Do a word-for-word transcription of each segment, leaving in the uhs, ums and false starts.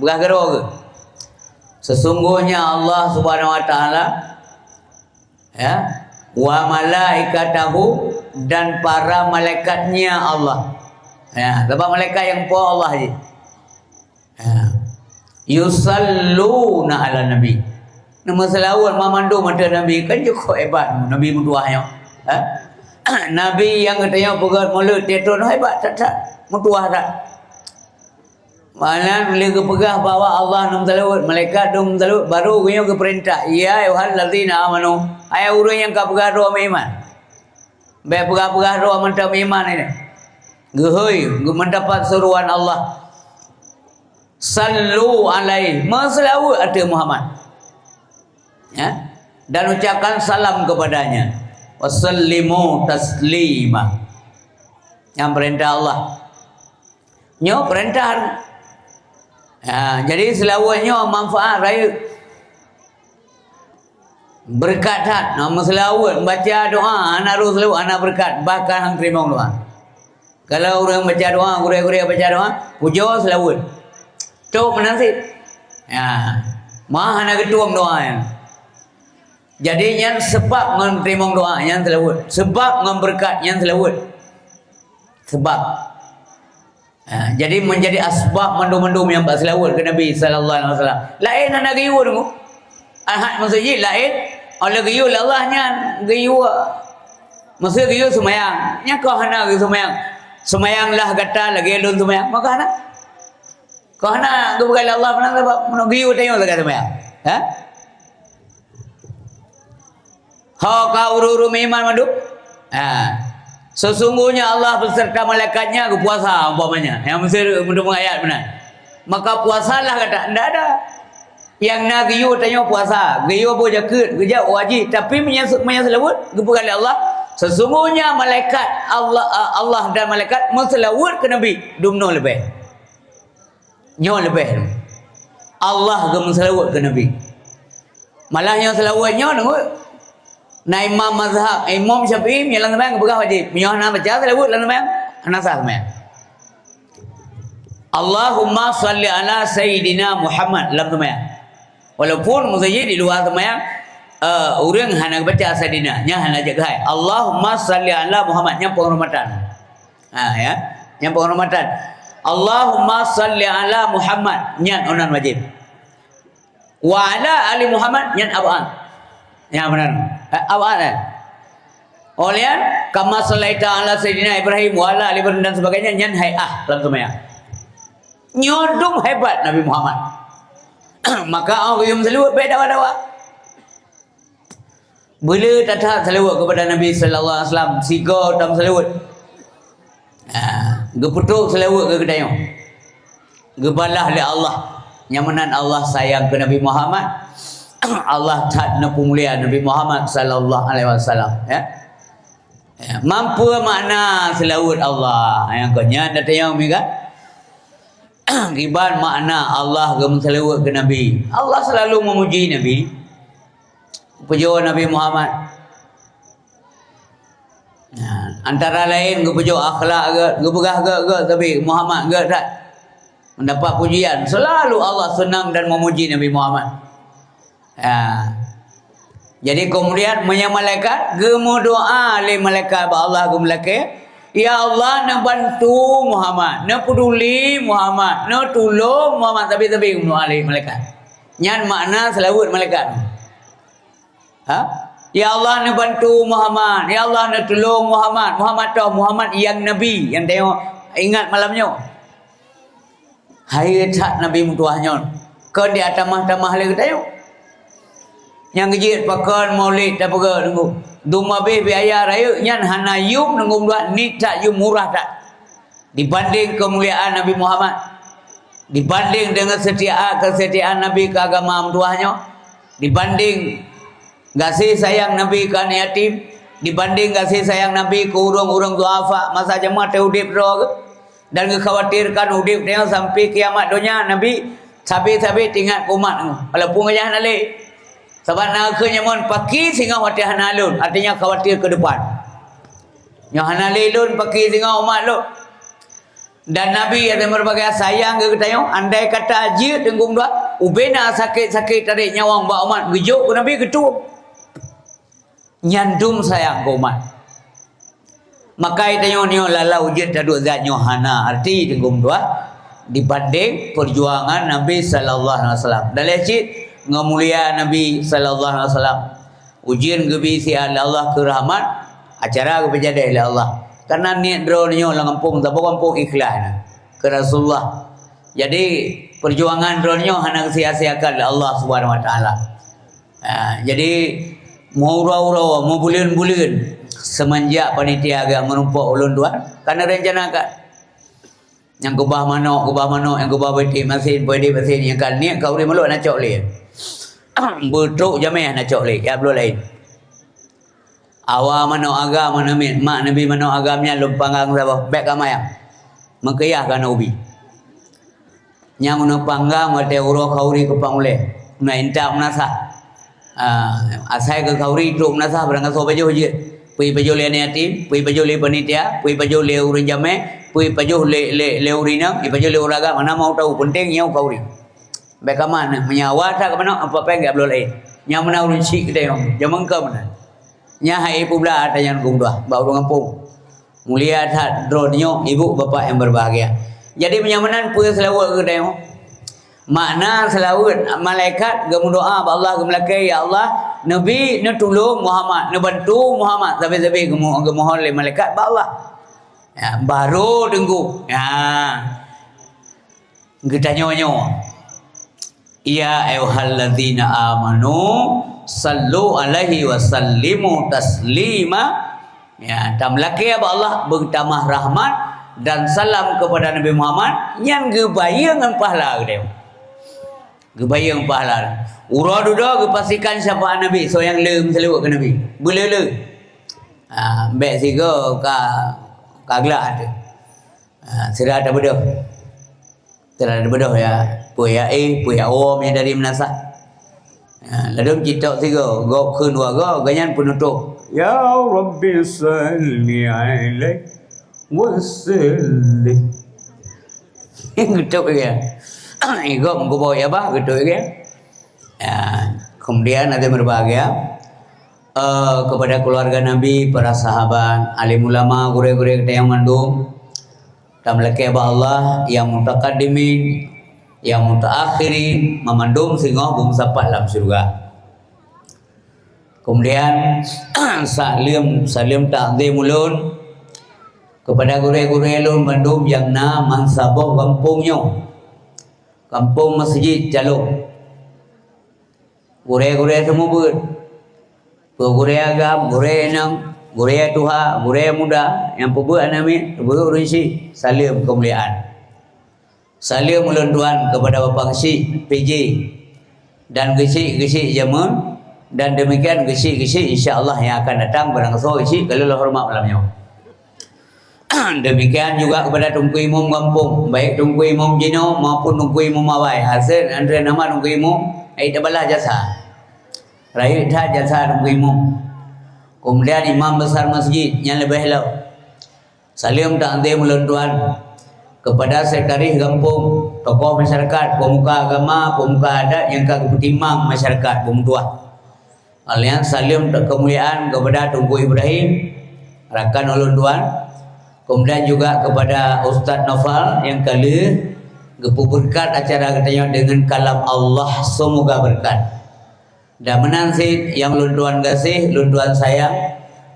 Peugah keudroe geuh. Sesungguhnya Allah Subhanahu wa Taala, ya, wa malaikatahu, dan para malaikat-Nya Allah. Ya, sabab malaikat nyang po Allah jih. Ya. Yusalluna 'alan nabi. Neumeuseulaweuet mandum ateueh Nabi, kan cukôp hebat Nabi meutuwah nyoe. Ha? Nabi nyang geutanyoe peugah mulod teutron hebat that-that, meutuwah that. Malah lé geupeugah bahwa Allah neumeuseulaweuet, malaikat neumeuseulaweuet, baru geutanyoe geupeurintah, "Ya ayyuhallazina amanu," hai ureuëng nyang ka peugah droe meuiman. Bék peugah-peugah droe mantong meuiman ini. Geuhôi, geumeundapat suruhan Allah. Sallu alaihi, meuseulaweuet ateueh Muhammad. Ya. Dan ucapkan salam kepadanya. Wasallimu taslima. Nyang peurintah Allah. Nyoe peurintah. Ha, jadi seulaweuet nyoe manfaat rayeuk. Beureukat that, na meuseulaweuet, baca doa, hana rôh seulaweuet, hana beureukat, bahkan han teurimong doa. Kalau ureuëng baca doa, gurée-gurée baca doa, pujoe seulaweuet. Tôb meunan cit. Ya. Mah hana geutueng doa nyan. Jadi nyan seubab ngon teurimong doa nyan seulaweuet. Seubab ngon beureukat nyan seulaweuet. Seubab. Ha, jadi menjadi asbab mandum-mandum nyang bak seulaweuet keu Nabi sallallahu alaihi wasallam. Laén hana geuyue deungoe. Ahad maksud jih laén, óh lheueh geuyue lé Allah nyan geuyue. Maksud geuyue seumayang. Nyan keuh hana geuyue seumayang. Seumayanglah gata lagée lôn seumayang. Maka hana. Keuh hana geupeugah lé Allah meunan sabab meunoe geuyue tanyoe lagée seumayang. Ha? Ho ka ureuëng-ureuëng meuiman mandum? Ha. Sesungguhnya Allah beserta malaikat-Nya geupuasa umpamanya. Nyang meusé meudeueng ayat meunan. Maka puasalah gata, ndak ada. Nyang na geuyue tanyoe puasa, geuyue boh jakeuet, geujak haji, tapi meunyo, meunyo seulaweuet geupeugah lé Allah, sesungguhnya malaikat Allah, Allah dan malaikat meuseulaweuet keu Nabi dumnoe leubeh. Nyoe leubeh. Allah geumeuseulaweuet keu Nabi. Malah nyoe seulaweuet nyoe deungon na imam mazhab, Imam Syafi'i meunyoe lam seumayang geupeugah wajéb. Meunyoe hana baca seulaweuet lam seumayang, hana sah seumayang. Allahumma shalli ala sayyidina Muhammad lam seumayang. Walaupun maksud jih di luwa seumayang, eh, ureuëng hana baca sayyidina, nyan hana jeuet keuhai. Allahumma shalli ala Muhammad, nyan penghormatan. Ha, ya. Nyan penghormatan. Allahumma shalli ala Muhammad, nyan unan wajéb. Wa ala ali Muhammad, nyan ab'ad. Nyan meunan. Eh, ab'ad, eh. Óh lheueh nyan, kama shallaita ala sayyidina Ibrahim wa ala ali Ibrahim dan sebagainya, nyan hai'ah lam seumayang. Nyoe dum hebat Nabi Muhammad. Maka óh geuyue meuseulaweuet bék dawa-dawa. Beuleueh that-that seulaweuet keupada Nabi sallallahu alaihi wasallam, sigoe tameuseulaweuet. Ha, geupeutôb seulaweuet keu geutanyoe. Geubalah lé Allah. Nyang meunan Allah sayang keu Nabi Muhammad. Allah that neupeumulia Nabi Muhammad sallallahu alaihi wasallam, ya. Ya, mampu makna seulaweuet Allah. Nyang keu nyan datang nyang miga. Kiban makna Allah geumeuseulaweuet keu Nabi. Allah selalu memuji Nabi. Pujoe Nabi Muhammad. Nah, antara laén geupujoe akhlak geuh, geupeugah geuh, geuh Nabi Muhammad geuh that. Mendapat pujian, selalu Allah senang dan memuji Nabi Muhammad. Ya. Jadi kemudian meunyoe malaikat geumeudoa lé malaikat bak Allah geumeulakée, "Ya Allah, neubantu Muhammad, neupeuduli Muhammad, neutulông Muhammad," sabe-sabe geumeudoa lé malaikat. Nyan makna seulaweuet malaikat. Ha? "Ya Allah, neubantu Muhammad. Ya Allah, neutulông Muhammad. Muhammad toh, Muhammad nyang Nabi nyang tanyoe ingat malam nyoe." Hai that Nabi meutuwah nyoe, kon di atamah-tamah lé geutanyoe. Nyang geujeuet pakon maulid tapeugah nunggu. Dum abéh biaya rayeuk nyan hana yum nunggu meuduat, niet that yum murah that. Dibanding keumuliaan Nabi Muhammad, dibanding dengan setiaan, kesetiaan Nabi ke agama meutuwah nyoe, dibanding gaséh sayang Nabi ke aneuk yatim, dibanding gaséh sayang Nabi ke ureuëng-ureuëng duafa masa jameun teu udeb droe geuh, dan geukhawatirkan udeb tanyoe sampai kiamat donya, Nabi sabe-sabe teuingat keu umat nyoe, walaupun gobnyan hana lé. Sabab na kheun jameun paki singoh watée hana lôn, artinya khawatir ke depan. Nyoe hana lé lôn paki singoh umat lôn. Dan Nabi nyang meubahagia sayang keu geutanyoe, andai kata jeuet teungku dua, ubena sakét-sakét tarek nyawöng bak umat geujok keu Nabi geutueng. Nyan dum sayang keu umat. Maka tanyoe nyoe lalau jeuet taduek zat nyoe hana arti teungku dua dibanding perjuangan Nabi sallallahu alaihi wasallam. Dan lé cit ngon mulia Nabi sallallahu alaihi wasallam. Ujeuen geubi siat lé Allah keu rahmat, acara geupeujadeh lé Allah. Karena niet droe nyoe lam gampông, saboh gampông ikhlas na keu Rasulullah. Jadi perjuangan droe nyoe hana sia-siakan lé Allah Subhanahu Wa Taala. Ha, jadi meuuroe-uroe, meubuleuen-buleuen semenjak panitia geuh meurumpok ulôn tuan, ka neurencanakan. Nyang keubah manok, keubah manok, nyang keubah beuti masin, beuti masin, nyang ka niet khauri meulok na cok lé. Beutrok jamé na cok lé, ya bloe laén. Awa manok agam, manok miet, mak neubi manok agam nyan lôn panggang saboh, bék ka mayang. Meukeuyah ka na ubi. Nyang na panggang watée uroe khauri keupang ulée, na intat meunasah. Ah, asai keu khauri trok meunasah barang gasoe pajoh jeuet. Peue pajoh lé aneuk yatim, peue pajoh lé panitia, peue pajoh lé ureuëng jamé, peue pajoh lé, lé, lé ureuëng inong, peue pajoh lé ureuëng agam, hana mau tahu, penting nyoe khauri. Bék ka mayang, meunyawa that keu manok, ampat péng jak bloe laén. Nyang meunan ureuëng syik geutanyoe, jamén ka meunan. Nyan hai peublah ata nyang geumbah bak ureuëng gampông. Mulia that droe nyoe ibu bapak nyang berbahagia. Jadi meunyoe meunan peue seulaweuet geutanyoe? Makna seulaweuet, malaikat geumeudoa bak Allah geumeulakée, "Ya Allah, neubi neutulông Muhammad, neubantu Muhammad." Sabe-sabe geumo-, geumohon lé malaikat bak Allah. Ya, baru teungku. Ya. Geutanyoe nyoe, "Ya ayyuhallazina amanu sallu alaihi wa sallimu taslima." Ya, tameulakée bak Allah beutamah rahmat dan salam kepada Nabi Muhammad nyang geubayeue ngon pahala geutanyoe. Geubayeue ngon pahala. Uroe dudoe geupastikan syafaat Nabi, soe nyang le meuseulaweuet keu Nabi. Beuleu-leu. Ha, bék sigoe ka, ka glak teuh. Ha, sira tabeudôh. Sira tabeudôh ya, peue ya éh, peue ya uwoe nyang dari meunasah. Ha, ladôm citok sigoe, gob kheun dua goe, gobnyan peunutôp. Ya Rabbi salli alaihi wa sallim. Geutok ya. Gob meukuboh ya bah, geutok ya. Ya, kemudian hadirin berbahagia, eh, kepada keluarga Nabi, para sahabat, alim ulama, gurée-gurée geutanyoe mandum, tameulakée bak Allah, nyang mutaqaddimin, nyang mutaakhirin, mamandum singoh beumeusapat lam syeuruga. Kemudian, saleuem, saleuem takzim ulôn kepada gurée-gurée lôn mandum nyang na mansaboh gampông nyoe. Gampông Meuseujid Calông. Gurée-gurée seumeubeuet. Peue gurée agam, gurée inong, gurée tuha, gurée muda, nyang peubeuet aneuk miet, peubeuet ureuëng syik, saleuem keumuliaan. Saleuem ulôn tuan kepada Bapak Geuchik, P J, dan geuchik-geuchik jameun, dan demikian geuchik-geuchik insya Allah nyang akan datang, barangsoe geuchik ka lheueh horeumat malam nyoe. Demikian juga kepada Teungku Imum gampông, baik Teungku Imum jinoe maupun Teungku Imum awai. Hasé André nama Teungku Imum, hai tabalah jasa. Rayeuk that jasa Teungku Imum. Kemudian Imam Besar Masjid nyang leubeh lom. Saleuem takzim ulôn tuan kepada sekretaris gampông, tokoh masyarakat, pemuka agama, pemuka adat nyang ka geupeutimang masyarakat beumeutuah. Alian saleuem keumuliaan kepada Teungku Ibrahim, rakan ulôn tuan, kemudian juga kepada Ustaz Nofal nyang ka lheueh geupeubeureukat acara geutanyoe deungon kalam Allah, semoga berkat. Dan meunan cit nyang ulôn tuan gaséh, ulôn tuan sayang,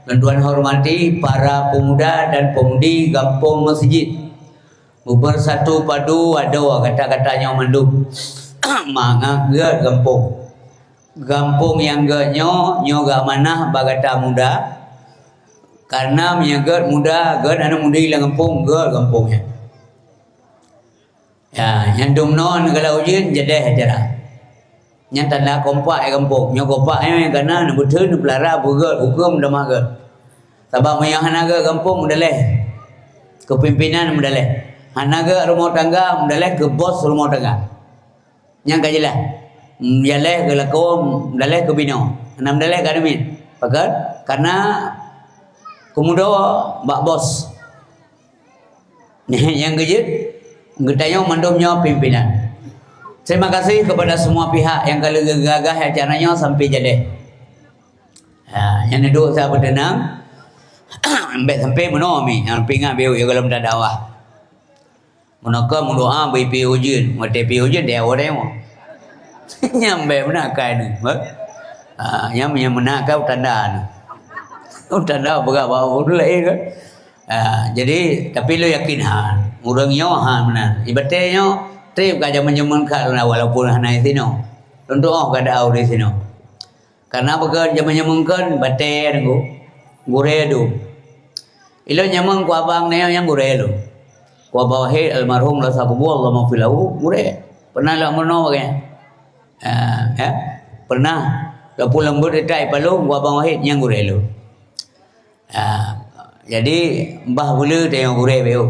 ulôn tuan hormati para pemuda dan pemudi gampông Meuseujid. Bersatu padu adoe gata-gata nyoe mandum. Mangat gét gampông. Gampông nyang gét nyoe, nyoe geuamanah bak gata muda. Karena meunyoe gét muda, gét aneuk mudi lam gampông, gét gampông nyan. Ya, nyan dum noe neugalak ujeuen jadeh acara. Nyan tanda kompak di gampông. Nyoe kompak nyoe nyang kana neubeuteun, neupeulara, beugét, huköm damah gét. Sabab meunyoe hana gét gampông, meudaleh keu pimpinan, meudaleh. Hana gét rumoh tangga, meudaleh keu bos rumoh tangga. Nyang ka jeulaih. Meudaleh keu lakoe, meudaleh keu binoe. Hana meudaleh keu aneuk miet. Pakon? Karena keumudoe bak bos. Nyang keujeuet, geutanyoe mandum nyoe pimpinan. Terima kasih kepada semua pihak nyang ka lheueh geugagah acara nyoe sampai jadi. Ha, nyang duek sa beuteunang. Bèk sampai meunoe mi, nyang pingat bieu ya golom dakwah. Meunoe ka meudoa beu ipi ujeuen, watèe ipi ujeuen dia awai deungoe. Nyang bèk meunan akai nyoe. Ha, nyang, nyang meunan akai tanda nyoe. Tanda beurapa ureueng laén kan. Ha, jadi tapi lôn yakin ha, ureueng nyoe ha meunan. Ibaté nyoe trép ka jameun-jameun kha walaupun hana di sinoe. Lôn tuoh ka da ureueng sinoe. Karena bukon jameun-jameun kon batèe deungoe gurèe dum. Ilôn jameun ku abang nyoe nyang gurèe lôn. Ku abang Wahid almarhum rasa kubur Allah maghfir lahu gurèe. Pernah lôn meunoe bagai. Ha, ya. Pernah lôn pulang beuet itai palong ku abang Wahid nyang gurèe lôn. Ha, jadi bah bule tayong gurèe beu.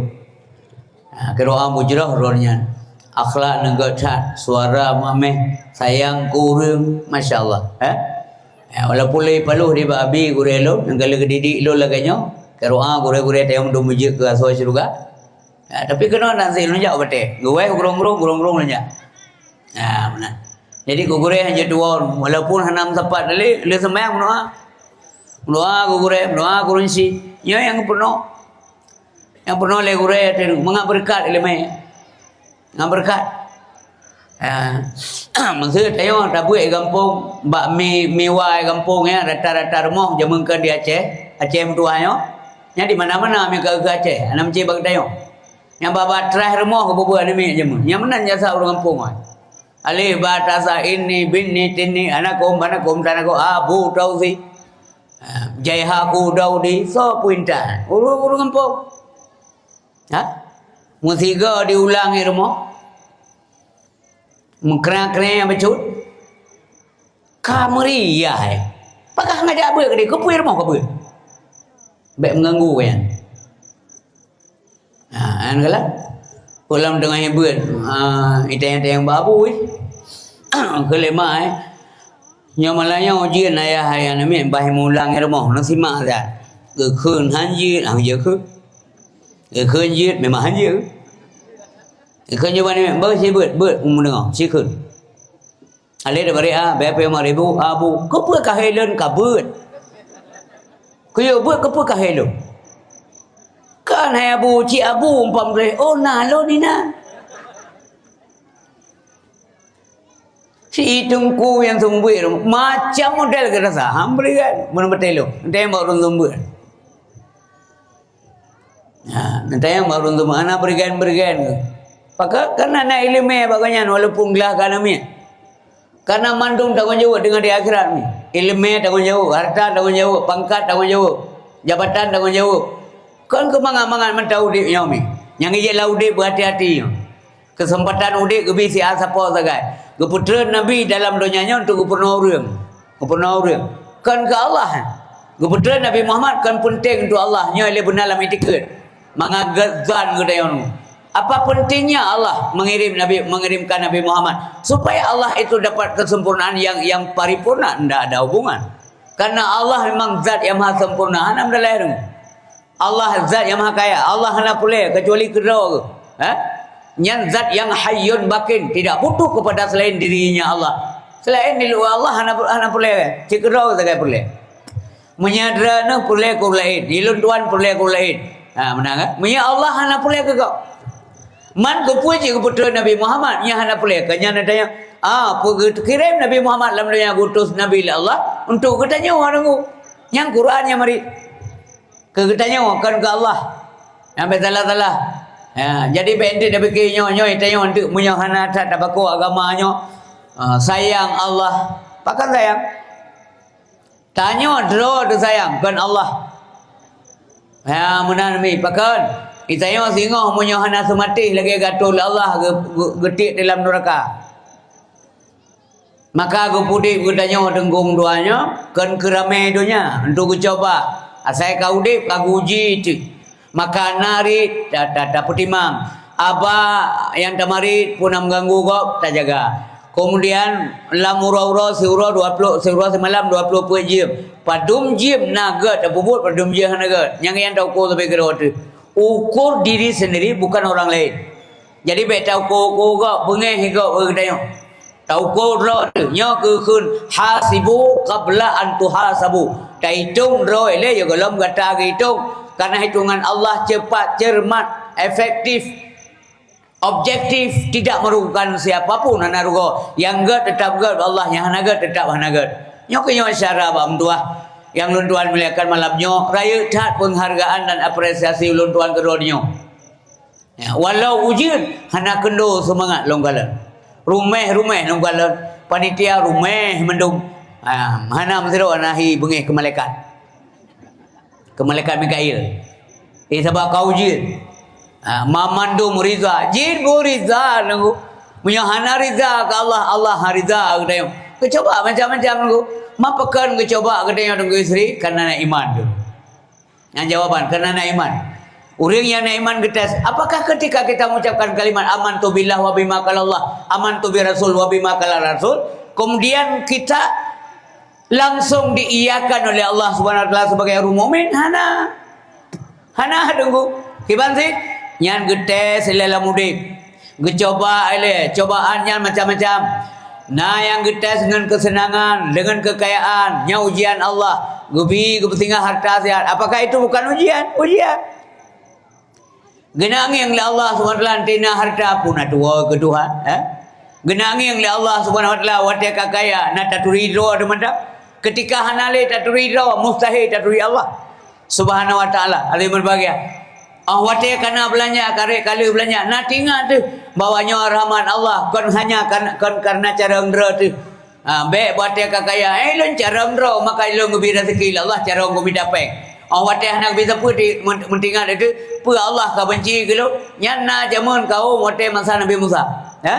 Ha, keu doa mujroh roh nyan. Akhlak neugok that, suara mameh, sayang keu ureueng, masya Allah. Ha? Ya, walaupun lé paloh di bak abi gurèe lôn, nyang ka lheueh geudidik lôn lagèe nyoe, keu doa gurèe-gurèe tayong dum meujeuet keu asoe syeuruga. Ha, tapi keunoe nasib lôn jak batèe. Geuwèh gurong-gurong, gurong-gurong lôn jak. Ha, meunan. Jadi gurèe hanjeuet tuwö, walaupun hana meusapat lé, lé seumayang meudoa. Meudoa gurèe, meudoa gurèe si. Nyoe nyang peunoh. Nyang peunoh lé gurèe teuh mangat beureukat ileumèe. Ngat beureukat. Ha. Maksud tanyoe tabeuet gampông, bak mi, miwa gampông ya, rata-rata rumoh jameun kon di Aceh, Aceh meutuah nyoe. Nyan di mana-mana mi ka keu Aceh, hana meucé bak tanyoe. Nyang babah traih rumoh geupeubeuet aneuk miet jameun. Nyang meunan jasa ureueng gampông ai. Alif ba ta sa ini bini tini anakum banakum tanakum abu tausi. Ha, jai haku daudi so puintan. Ureueng-ureueng gampông. Ha? Meusiga diulang i rumoh. Meukra-kre bacut. Ka meuriah, eh. Pakah ngajak beuet keudeh, keupeue rumoh ka beuet. Bèk meuganggu nyan. Ha, kan kala? Peue lom teungoh beuet, ha, itayang-tayang bak abu, eh. Keu lé ma, eh. Nyoe malam nyoe ujeuen ayah, ayah namiet bah meulang i rumoh, na simak that. Geukheun han jeuet, ha, geukheun. Geukheun jeuet, memang han jeuet. Geukheun jeuet bak namiet, beuet si beuet, beuet, meundeungoe, si kheun. Alé dibri a, bèe peuet lima ribu, abu. Keupeue ka hai lôn ka beuet? Kuyue beuet keupeue ka hai lôn? Kan hai abu, cit abu umpam teuh. Oh, na lôn inan. Si teungku nyang seumeubeuet, macam model geurasa. Ham beuligan, meuneumeutelo. Entah nyang bak ureueng seumeubeuet. Ha, nanti nyang baru tu mana berikan-berikan ke. Maka karena na ileumèe bak gobnyan walaupun glah ka na miet. Karena mandum tanggong jaweueb deungon di akhirat ni. Ileumèe tanggong jaweueb, harta tanggong jaweueb, pangkat tanggong jaweueb, jabatan tanggong jaweueb. Kon keu mangat-mangat mantong udép nyoe mi. Nyang ijak lam udép beuhati-hati nyoe. Keuseumpatan udép geubi siat sapo sagai. Geupeutreun Nabi dalam donya nyoe untuk geupeurunoe ureueng. Geupeurunoe ureueng. Kon keu Allah. Geupeutreun Nabi Muhammad kon peunteng untuk Allah. Nyoe lé beuna lam itikeuet. Mangat gét zat geutanyoe. Apa pentingnya Allah mengirim Nabi, mengirimkan Nabi Muhammad? Supaya Allah itu dapat kesempurnaan yang, yang paripurna, ndak ada hubungan. Karena Allah memang zat yang maha sempurna, hana meudalai deungon. Allah zat yang maha kaya, Allah hana peureulèe kecuali keudroe geuh. Ha? Nyan zat yang hayyun bakin, tidak butuh kepada selain dirinya Allah. Selain di luar Allah hana, hana peureulèe, cit keudroe geuh sagai peureulèe. Meunyoe droeneuh peureulèe keu ureueng laén, ilôn tuan peureulèe keu ureueng laén. Ha, meunan kan? Meunyoe Allah hana peureulèe keu gob. Man keupeue cit geupeutreun Nabi Muhammad nyang hana peureulèe? Keu nyan na tanya, ah, peue geukirém Nabi Muhammad lam donya geuutus Nabi lé Allah untuk geutanyoe deungon. Nyang Quran nyang mari. Keu geutanyoe, kon keu Allah. Nyang bèk salah-salah. Ya, jadi bèk enteuk tapike nyoe, nyoe tanyoe enteuk meunyoe hana that tapako agama nyoe, ah, sayang Allah. Pakon sayang? Tanyoe droe teusayang, kon Allah. Ya, meunan mi, pakon? Geutanyoe singoh meunyoe hana seumatéh lagèe geuatoe lé Allah geu-, geu-, geutiek dalam nuraka. Maka geupeudép geutanyoe teungku dua nyoe kon keu ramè donya, untuk geucoba. Asai ka udép ka geuji cit. Maka na rit ta-, ta-, tapeutimang. Aba nyang tamarit peue na meuganggu gob tajaga. Keumudian lam uroe-uroe siuroe dua ploh, siuroe simalam dua ploh peuet jeuem. Padum jeuem na gèt tapeubuet, padum jeuem hana gèt. Nyang nyan tauko sabe keudroe teuh. Ukur diri sendiri, bukan orang lain. Jadi, bèk taukur-ukur gob, beungéh gob, eh, geutanyoe. Taukur droe teuh. Nyoe keuh kheun, "Hasibu qabla an tuhasabu." Taitong droe lé, ya, gohlom gata geuitong. Karena hitungan Allah cepat, cermat, efektif, objektif, tidak merugikan siapa pun, hana rugoe. Nyang gèt teutap gèt bak Allah, nyang hana gèt teutap hana gèt. Nyoe keuh nyoe syedara bak meutuah. Nyang lôn tuan muliakan malam nyoe, rayeuk that peunghargaan dan apresiasi ulôn tuan keudroe nyoe. Ya, walau ujeuen, hana keundo seumangat lôn kalon. Ruméh-ruméh lôn kalon, panitia ruméh mandum. Ha, hana meusidroe na hi beungéh keu malaikat. Keu malaikat Mikail. Eh, sabab ka ujeuen. Ha, ma mandum riza, jin pun riza nunggu. Meunyoe hana riza keu Allah, Allah hana riza keu geutanyoe. Geucuba macam-macam nunggu. Ma pakon geucuba geutanyoe nunggu istri, karena na iman tu. Nyan jawaban, karena na iman. Ureueng nyang na iman geutés, apakah ketika kita mengucapkan kalimat "Amantu billah wa bima qalallah, amantu bi rasul wa bima qala rasul", kemudian kita langsung diiyakan oleh Allah Subhanahu wa Taala sebagai ureueng mukmin? Hana. Hana, teungku. Kiban sit? Nyan geutés lé lam udép. Geucoba lé, cobaan nyan macam-macam. Na nyang geutés ngon keuseunangan, deungon keukayaan, nyan ujian Allah. Geubi, geupeusinggah harta sihat. Apakah itu bukan ujian? Ujian. Geunangieng lé Allah Subhanahu wa Taala, "Tina harta pun na tuwoe keu Tuhan," eh? Geunangieng lé Allah Subhanahu wa Taala, watée ka kaya, na taturi droe teumantong. Ketika hana lé taturi droe, mustahil taturi Allah Subhanahu wa Taala. Alim berbahagia. Ah, watée ka na beulanja, karek kali beulanja, na tingat teuh bahwa nyoe rahmat Allah, kon hanya kan, kon karena cara droe teuh. Ha, bék watée ka kaya, eh, lôn carông droe, maka lôn geubi rezeki lé Allah, carông geumita péng. Oh, watée hana geubi sapeue di, men-, meutingat itu, peue Allah ka benci keu lôn? Nyan na jameun kaum watée masa Nabi Musa. Ha?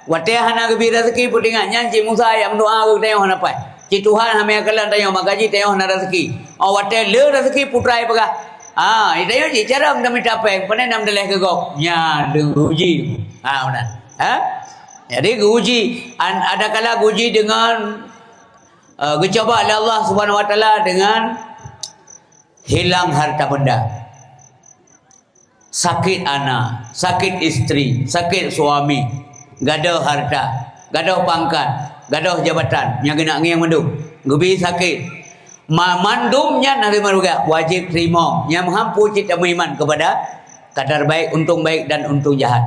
Watée hana geubi rezeki, peutingat, nyan cit Musa nyang meudoa keu geutanyoe hana pai. Cit Tuhan hana meukalon tanyoe, maka jih tanyoe hana rezeki. Oh, watée le rezeki, putra peugah, "Ah, tanyoe cit carông tamita péng, pane nam daleh keu gob." Nyan, lôn uji. Ha, meunan. Ha? Jadi, geuuji, an-, adakala geuuji dengan, eh, geucoba lé Allah Subhanahu wa Taala dengan hilang harta benda. Sakét aneuk, sakét istri, sakét suami, gadôh harta, gadôh pangkat, gadôh jabatan, nyang geuneuk ngieng mandum, geubi sakét. Ma-, mandum nyan hareuem ruga, wajéb teurimong. Nyang meuham peue cit tameuiman kepada kadar baik, untông baik dan untông jahat.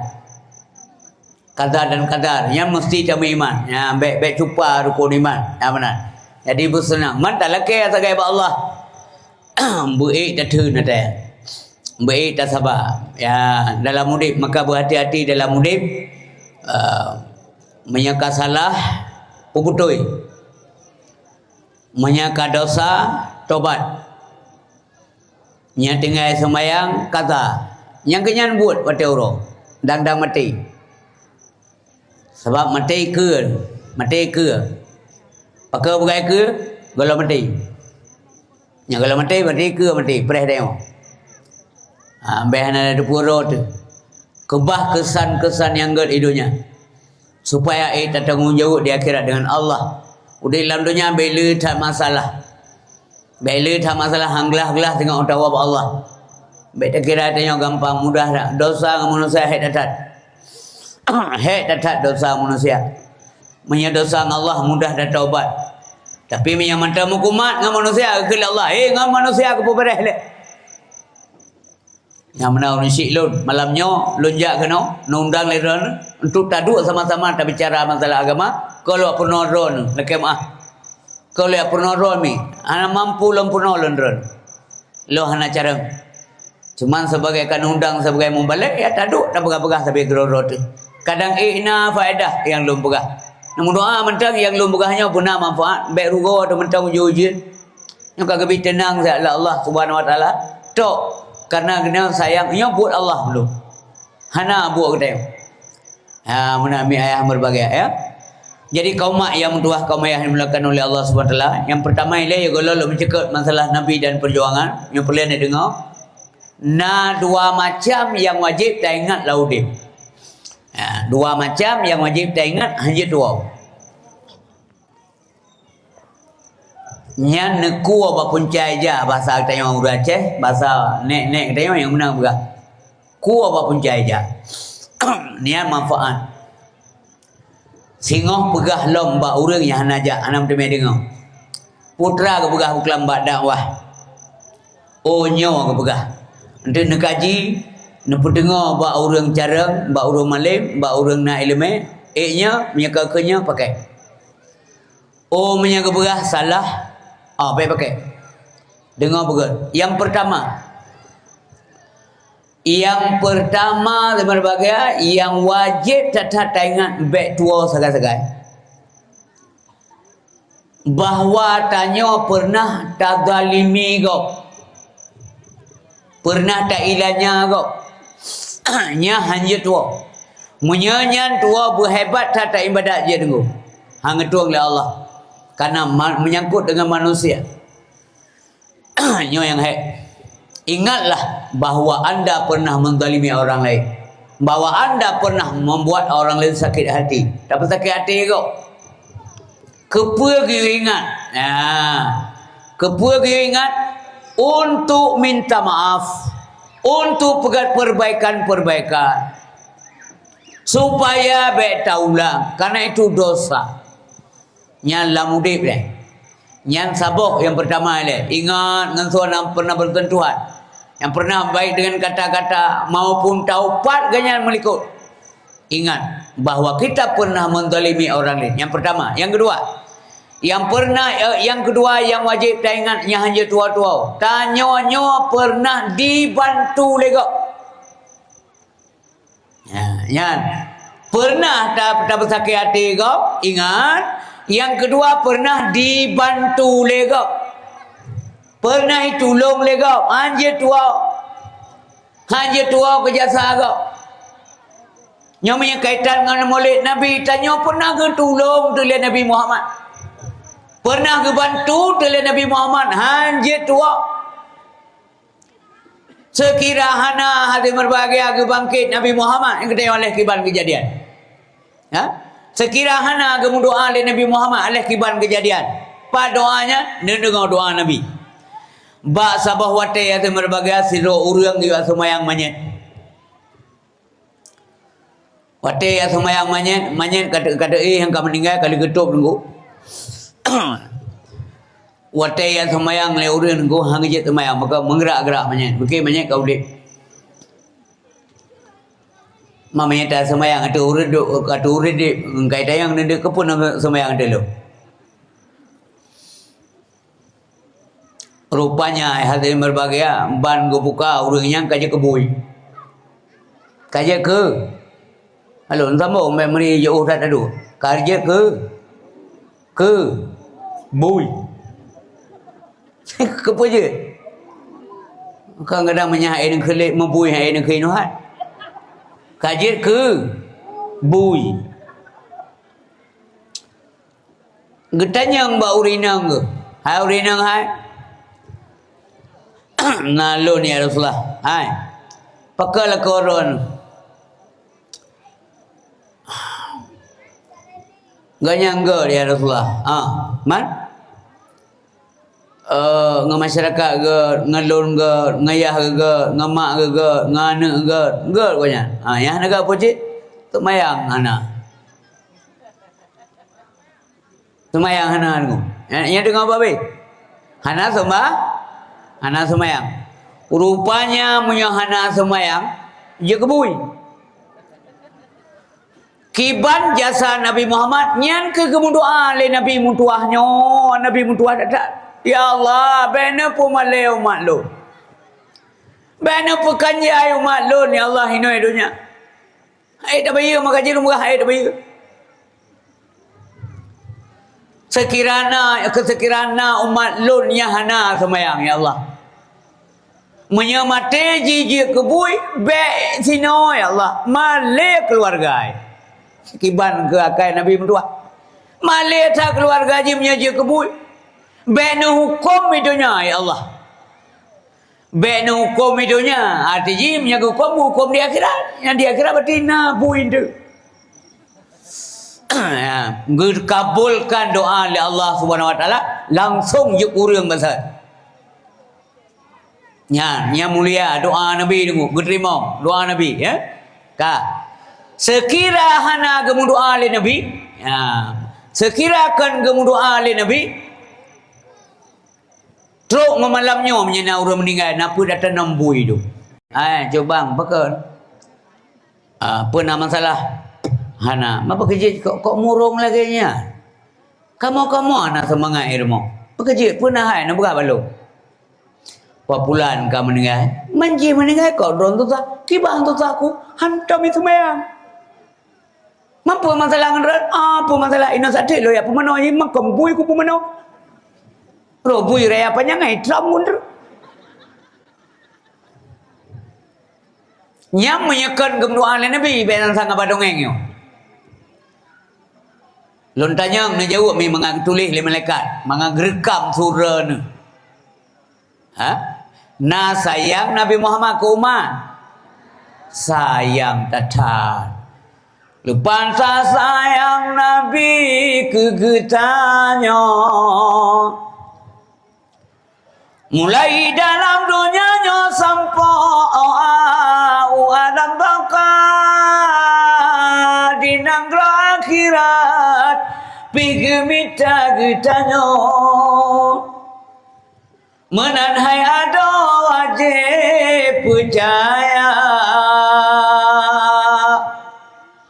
Kadar dan kadar, nyan meusti tameuiman. Nyan bék, bék cupa rukon iman. Nyan meunan. Jadi beuseunang. Man talakée sagai bak Allah. Beuék tatheun até. Beuék tasaba. Ya, dalam udép, maka beuhati-hati dalam udép. Eh, meunyoe ka salah, peubeutôi. Meunyoe ka dosa, tobat. Nyang tinggai seumayang, kaza. Nyang keunyan buet watée uroe, dang-dang maté. Sabab maté keue, maté keue. Pakon bukai keue? Gohlom maté. Nyang gohlom maté, maté keue maté, preh dayong. Ha, bék hana teupeue uroe teuh. Keubah keusan-keusan nyang gét di donya. Supaya ék tatanggong jaweueb di akhirat deungon Allah. Udeb lam donya bék le that masalah. Bék le that masalah han glah-glah teungoh tawoe bak Allah. Bék takira tanyoe gampang mudah that. Dosa ngon manusia hék that-that. Hék that-that dosa manusia. Meunyoe dosa ngon Allah mudah that taubat. Tapi meunyoe mantong meukumat ngon manusia, geukheun lé Allah, "Hé, ngon manusia kupeubeuréh lé." Nyang meunan ureueng syik lôn, malam nyoe lôn jak keunoe, neuundang lé droeneuh, untuk taduek sama-sama tabicara masalah agama, keu lôn peurunoe droeneuh, lakée meuáh. Keu lôn peurunoe droeneuh mi, hana mampu lôn peurunoe lôn droeneuh. Lôn hana carông. Cuman sebagai ka neuundang sebagai mubalek, ya taduek tapeugah-peugah sabe keudroe-droe teuh. Kadang ék na faedah nyang lôn peugah. Neumeudoa mantong nyang lôn peugah nyoe beuna manfaat, bék rugoe teuh mantong ujeuen-ujeuen. Nyoe ka geubi teunang siat lé Allah Subhanahu wa Taala. Tok, karena geutanyoe sayang, nyoe buet Allah ulôn. Hana buet geutanyoe. Ha, meunan mi ayah berbahagia, ya. Jadi, kaum mak yang meutuah, kaum ayah yang dimuliakan oleh Allah Subhanahu wa Taala, yang pertama ilée ya, gohlom lôn meuceukeut masalah Nabi dan perjuangan, nyoe peureulée neudeungoe. Na dua macam nyang wajéb taingat lam udeb. Ha, dua macam nyang wajéb taingat, hanjeuet tuwoe. Nyan neukue bak puncai ija, basa geutanyoe ureueng Aceh, basa nek-nek geutanyoe nyang meunan peugah. Kue bak punca ija. Nyan manfaat. Singoh peugah lom bak ureuëng nyang hana jak, hana meuteumé deungoe. Putra geupeugah buklam bak dakwah. Oh nyoe geupeugah. Enteuk neukaji, neupeudeungoe bak ureuëng carông, bak ureuëng malém, bak ureuëng na iéleumé, ék nyoe meunyoe ka keu nyoe pakai. Oh meunyoe geupeugah salah, ah bék pakai. Deungoe beugét. Nyang peurtama, nyang peurtama, teuma bagi nyang wajéb that-that taingat bék tuwoe sagai-sagai. Bahwa tanyoe pernah tazalimi gob. Pernah tailanya gob. Nyan hanjeuet tuwoe. Meunyoe nyan tuwoe beuhebat that ibadat jih teungku. Hana geutueng lé Allah. Karena ma-, menyangkut dengan manusia. Nyoe nyang hék. Ingatlah bahwa anda pernah menzalimi orang lain. Bahwa anda pernah membuat orang lain sakit hati. Tapi sakit hati kok. Keupeue geuyue ingat? Nah, keupeue geuyue ingat? Untuk minta maaf. Untuk peugah perbaikan-perbaikan. Supaya bék taulang. Karena itu dosa. Nyan lam udép lé. Nyan saboh nyang peurtama lé. Ingat ngon soe nyang pernah bersentuhan. Nyang pernah baik dengan kata-kata maupun taupat geuh nyan meulikot. Ingat bahwa kita pernah menzalimi orang lain. Nyang peurtama. Nyang keudua. Nyang pernah, eh, nyang keudua nyang wajéb taingat nyang hanjeuet tuwoe-tuwoe. Tanyoe nyoe pernah dibantu lé gob. Ya, nyan. Pernah ta-, tabeusakét até gob, ingat. Nyang keudua, pernah dibantu lé gob. Pernah itulông lé gob. Hanjeuet tuwoe. Hanjeuet tuwoe keu jasa gob. Nyoe meunyoe kaitan ngon Maulid Nabi, tanyoe pernah geutulông teulé Nabi Muhammad. Pernah geubantu teulé Nabi Muhammad. Hanjeuet tuwoe. Seukira hana hase meubahgia geubangkét Nabi Muhammad nyang geutanyoe lheueh kiban keujadian. Ya? Seukira hana geumeudoa lé Nabi Muhammad lheueh kiban keujadian. Pat doanya? Neudeungoe doa Nabi. Bak saboh watée hase meubahgia sidroe ureuëng geuyue seumayang manyét. Watée nyang seumayang manyét, manyét ka teu-, ka teu-, eh, nyang ka meuninggai ka lheueh geutôb teungku. Watée nyang seumayang lé ureuëng teungku, hana jeuet seumayang, maka meugerak-gerak manyét. Bukon manyét ka udeb. Ma manyét ta seumayang, ateueh ureuëng dok, ateueh ureuëng dek, kai tayang neudeuk keupeue na seumayang ateueh lôn. Rupanya, hai hadirin berbahagia, ban geubuka ureuëng nyan ka jeuet keu bui. Ka jeuet keu, halo, sambông, mé meuri jiôh that adu. Ka jeuet keu, keu bui. Keupeue jeuet? Kan kadang meunyan hai nangkeulék meubui, hai nangkeulék nuhat. Ka jeuet keu bui. Geutanyong bak ureuëng inong geuh, "Hai ureuëng inong hai, na lôn ya Rasulullah, hai, pakon lakoe droen?" Gobnyan geuh ya Rasulullah, "Ah, man?" Eh, ngon masyarakat geuh, ngon lôn geuh, ngon yah geuh, ngon mak geuh, ngon aneuëk geuh, geuh gobnyan. Ha, nyang hana geuh peue cit? Seumayang hana. Seumayang hana deungoe. Nyan, nyan deungoe babeh. Hana seumba-, hana seumayang. Rupanya meunyoe hana seumayang, jeuet keu bui. Kiban jasa Nabi Muhammad, nyan keuh geumeudoa lé Nabi meutuwah nyoe, Nabi meutuwah that-that. "Ya Allah, bèk neupeumalèe umat lôn. Bèk neupeukanjai umat lôn, ya Allah, inoe donya." Hai tabayeue, maka jih lôn peugah, hai tabayeue. Seukira na, seukira na umat lôn nyang hana seumayang, ya Allah. Meunyoe maté jih jeuet keu bui, bèk sinoe, ya Allah, malèe keuluwarga. Kiban keu akai Nabi meutuwah. Malèe that keuluwarga jih meunyoe jeuet keu bui. Bèk neuhuköm di donya, ya Allah. Bèk neuhuköm di donya. Arti jih meunyoe geuhuköm, geuhuköm di akhirat. Nyang di akhirat berarti na bui teuh. Ya, geukabulkan doa lé Allah Subhanahu wa Taala, langsung jeuet ureuëng basa. Nyan, nyang mulia doa Nabi deungoe, geuteurimong doa Nabi, ya. Ka. Seukira hana geumeudoa lé Nabi, ya. Seukira kon geumeudoa lé Nabi, trok ngon malam nyoe meunyoe na ureuëng meuninggai, na peue data nam bui tu. Hai, cobang, pakon? Ah, peue na masalah? Hana. Ma pakon jeuet kok, kok murong lagée nyan? Kamoe-kamoe hana seumangat ilmu. Pakon jeuet, peue na hai na beurah balom? Pak Pulan ka meuninggai. Man jih meuninggai kok droe susah. Kiban susah ku, hantom seumayang. Ma peue masalah ngon droe? Ah, peue masalah? Inoe saté lôn ya peumanoe, makam bui ku peumanoe. Roh bui raya panyang ai tram mundur. Nyang meunyeukon geumeudoa lé Nabi, bék nan sang haba dongeng nyoe. Lôn tanyong neujaweueb mi mangat geutuléh lé malaikat, mangat geureukam sura neuh. Ha? Na sayang Nabi Muhammad keu umat? Sayang that-that. Leupah sa sayang Nabi keu geutanyoe. Mulai dalam donya nyoe sampoe u alam baka, di nanggroe akhirat pih geumita geutanyoe. Meunan hai adoe wajéb peucaya.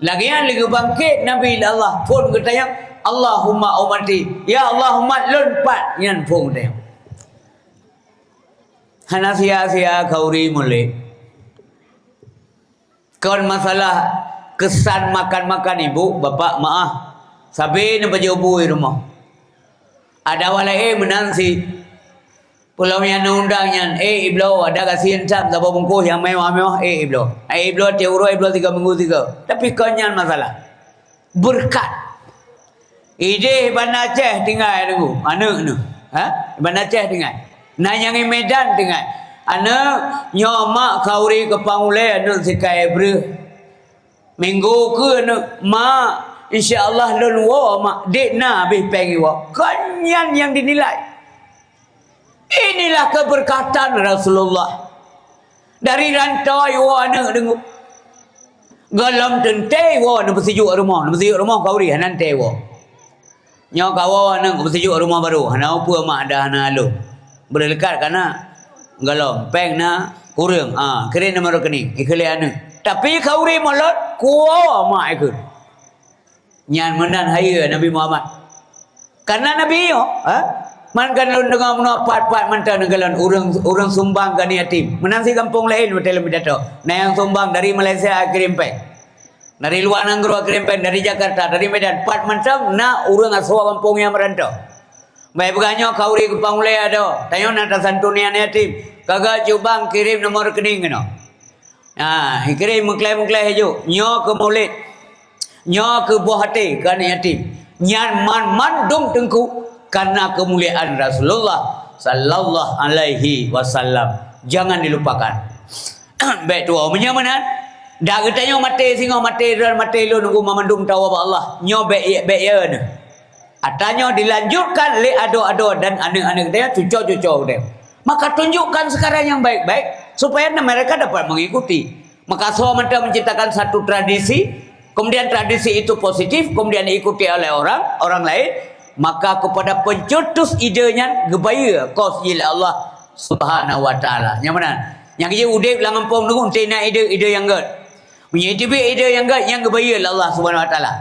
Lagée nyan lé geubangkét Nabi lé Allah, phon geutanyong, "Allahumma ummati." "Ya Allah, umat lôn pat?" Nyan phon geutanyong. Hana sia-sia khauri mulée. Kon masalah keusan makan-makan ibu, bapak, maah. Sabe neupajoh bui rumoh. Ada awak laén meunan si Pulo nyang undang nyan, "Eh, ibloe, ada gasien tam saboh bungkôh nyang mewah-mewah, eh, ibloe." Eh, ibloe tiep uroe, ibloe tiga minggu tiga. Tapi kon nyan masalah. Beureukat. Idéh Banda Aceh tinggai nunggu, aneuk nyoe. Ha? Banda Aceh tinggai. Na nyang i Medan tinggai. Aneuk, nyoe mak khauri keupang ulée aneuk sikai breuh. Minggu keu aneuk, "Mak, insya Allah lôn woe, Mak." Dek na habéh péng iwoe. Kon nyan nyang dinilai. Inilah keberkatan Rasulullah. Dari rantau iwoe aneuk deungoe. Gohlom teuntée iwoe neupeusijuek rumoh, neupeusijuek rumoh khauri hana teuntée iwoe. Nyoe kawoe aneuk beusijok rumoh barô, hana upeue mak dah hana alôn. Beureukat kana gohlom, péng na kureueng, ah, kirém nomor rekening, ikheun lé aneuk. Tapi khauri mulod, kuwoe mak ikheun. Nyan meunan hayeue Nabi Muhammad. Kana Nabi nyoe, ha? Man kan lôn deungoe meunoe pat-pat mantong neukalon ureuëng, ureuëng sumbang keu aneuk yatim. Meunan si gampông laén watée lôn pidato. Na nyang sumbang dari Malaysia kirém péng. Dari luwa nanggroe kirém péng, dari Jakarta, dari Medan, pat mantong na ureuëng asoe gampông nyang meurantau. Bèk peugah nyoe khauri keupang ulée adoe, tanyoe na tasantuni aneuk yatim. Ka geucubang kirém nomor rekening keunoe. Nah, kirém meukleh-meukleh aju. Nyoe keu mulod. Nyoe keu boh até keu aneuk yatim. Nyan man-mandum teungku karena keumuliaan Rasulullah sallallahu alaihi wasallam. Jangan dilupakan. Bèk tuwoe. Meunyoe meunan, dak geutanyoe maté singoh, maté droe, maté lôn, nunggu mamandum tawoe bak Allah. Nyoe bèk, bèk ya neuh. Ata nyoe dilanjutkan lé adoe-adoe dan aneuk-aneuk geutanyoe, cuco-cuco geutanyoe. Maka tunjukkan sekarang yang baik-baik supaya mereka dapat mengikuti. Maka soe mantong menciptakan satu tradisi, kemudian tradisi itu positif, kemudian diikuti oleh orang, orang lain, maka kepada pencetus ide nyan geubayeue kos jih lé Allah Subhanahu wa Taala. Nyang meunan. Nyang jih udép lam gampông nunggu ente na ide, ide nyang gét. Meunyoe teubiet ide nyang gét, nyang geubayeue lé Allah Subhanahu wa Taala.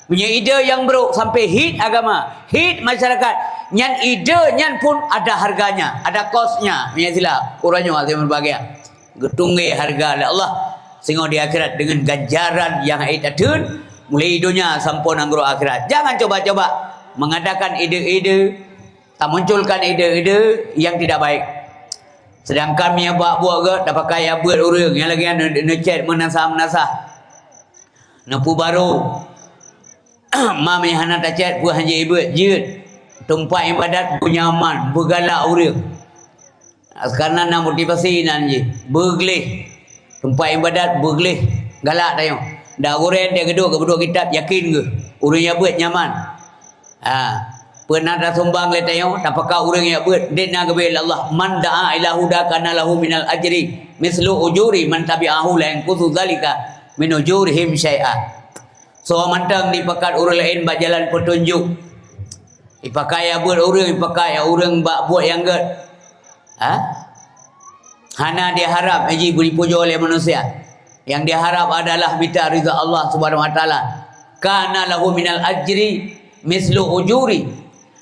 Meunyoe ide nyang brok sampai hit agama, hit masyarakat, nyan ide nyan pun ada harganya, ada kosnya. Meunyoe sila, uroe nyoe hati berbahagia. Geutunggé hareuga lé Allah singoh di akhirat deungon ganjaran nyang hana tateun, mulai donya sampoe nanggroe akhirat. Jangan coba-coba mengadakan ide-ide, tamunculkan ide-ide yang tidak baik. Sedangkan meunyoe bak buet gét tapakai abeuet ureuëng nyang lagée nyan neu-, neucét meunasah-meunasah. Neupeubarô. Ma meunyoe hana tacét peue hanjeuet ibeuet, jeuet. Teumpat iébadat beunyaman, beugalak ureuëng. Karena na motivasi nan jih, beugleh. Teumpat iébadat beugleh, galak tanyoe. Dak gurée teuh geuduek, geuduek kitab, yakin geuh. Ureuëng nyang beuet nyaman. Ha. Peue na tasumbang lé tanyoe, tapakat ureuëng nyang beuet, dek na geubri lé Allah, "Man da'a ila huda kana lahu minal ajri mislu ujuri man tabi'ahu la yanqusu dzalika min ujurihim syai'a." Soe mantong jipakat ureuëng laén bak jalan peutunjuk, jipakat nyang beuet ureuëng, jipakat nyang ureuëng bak buet nyang gét. Ha? Hana diharab jih beujipujoe lé manusia. Yang diharab adalah mita ridha Allah Subhanahu wa Taala. Kana lahu minal ajri mislu ujuri.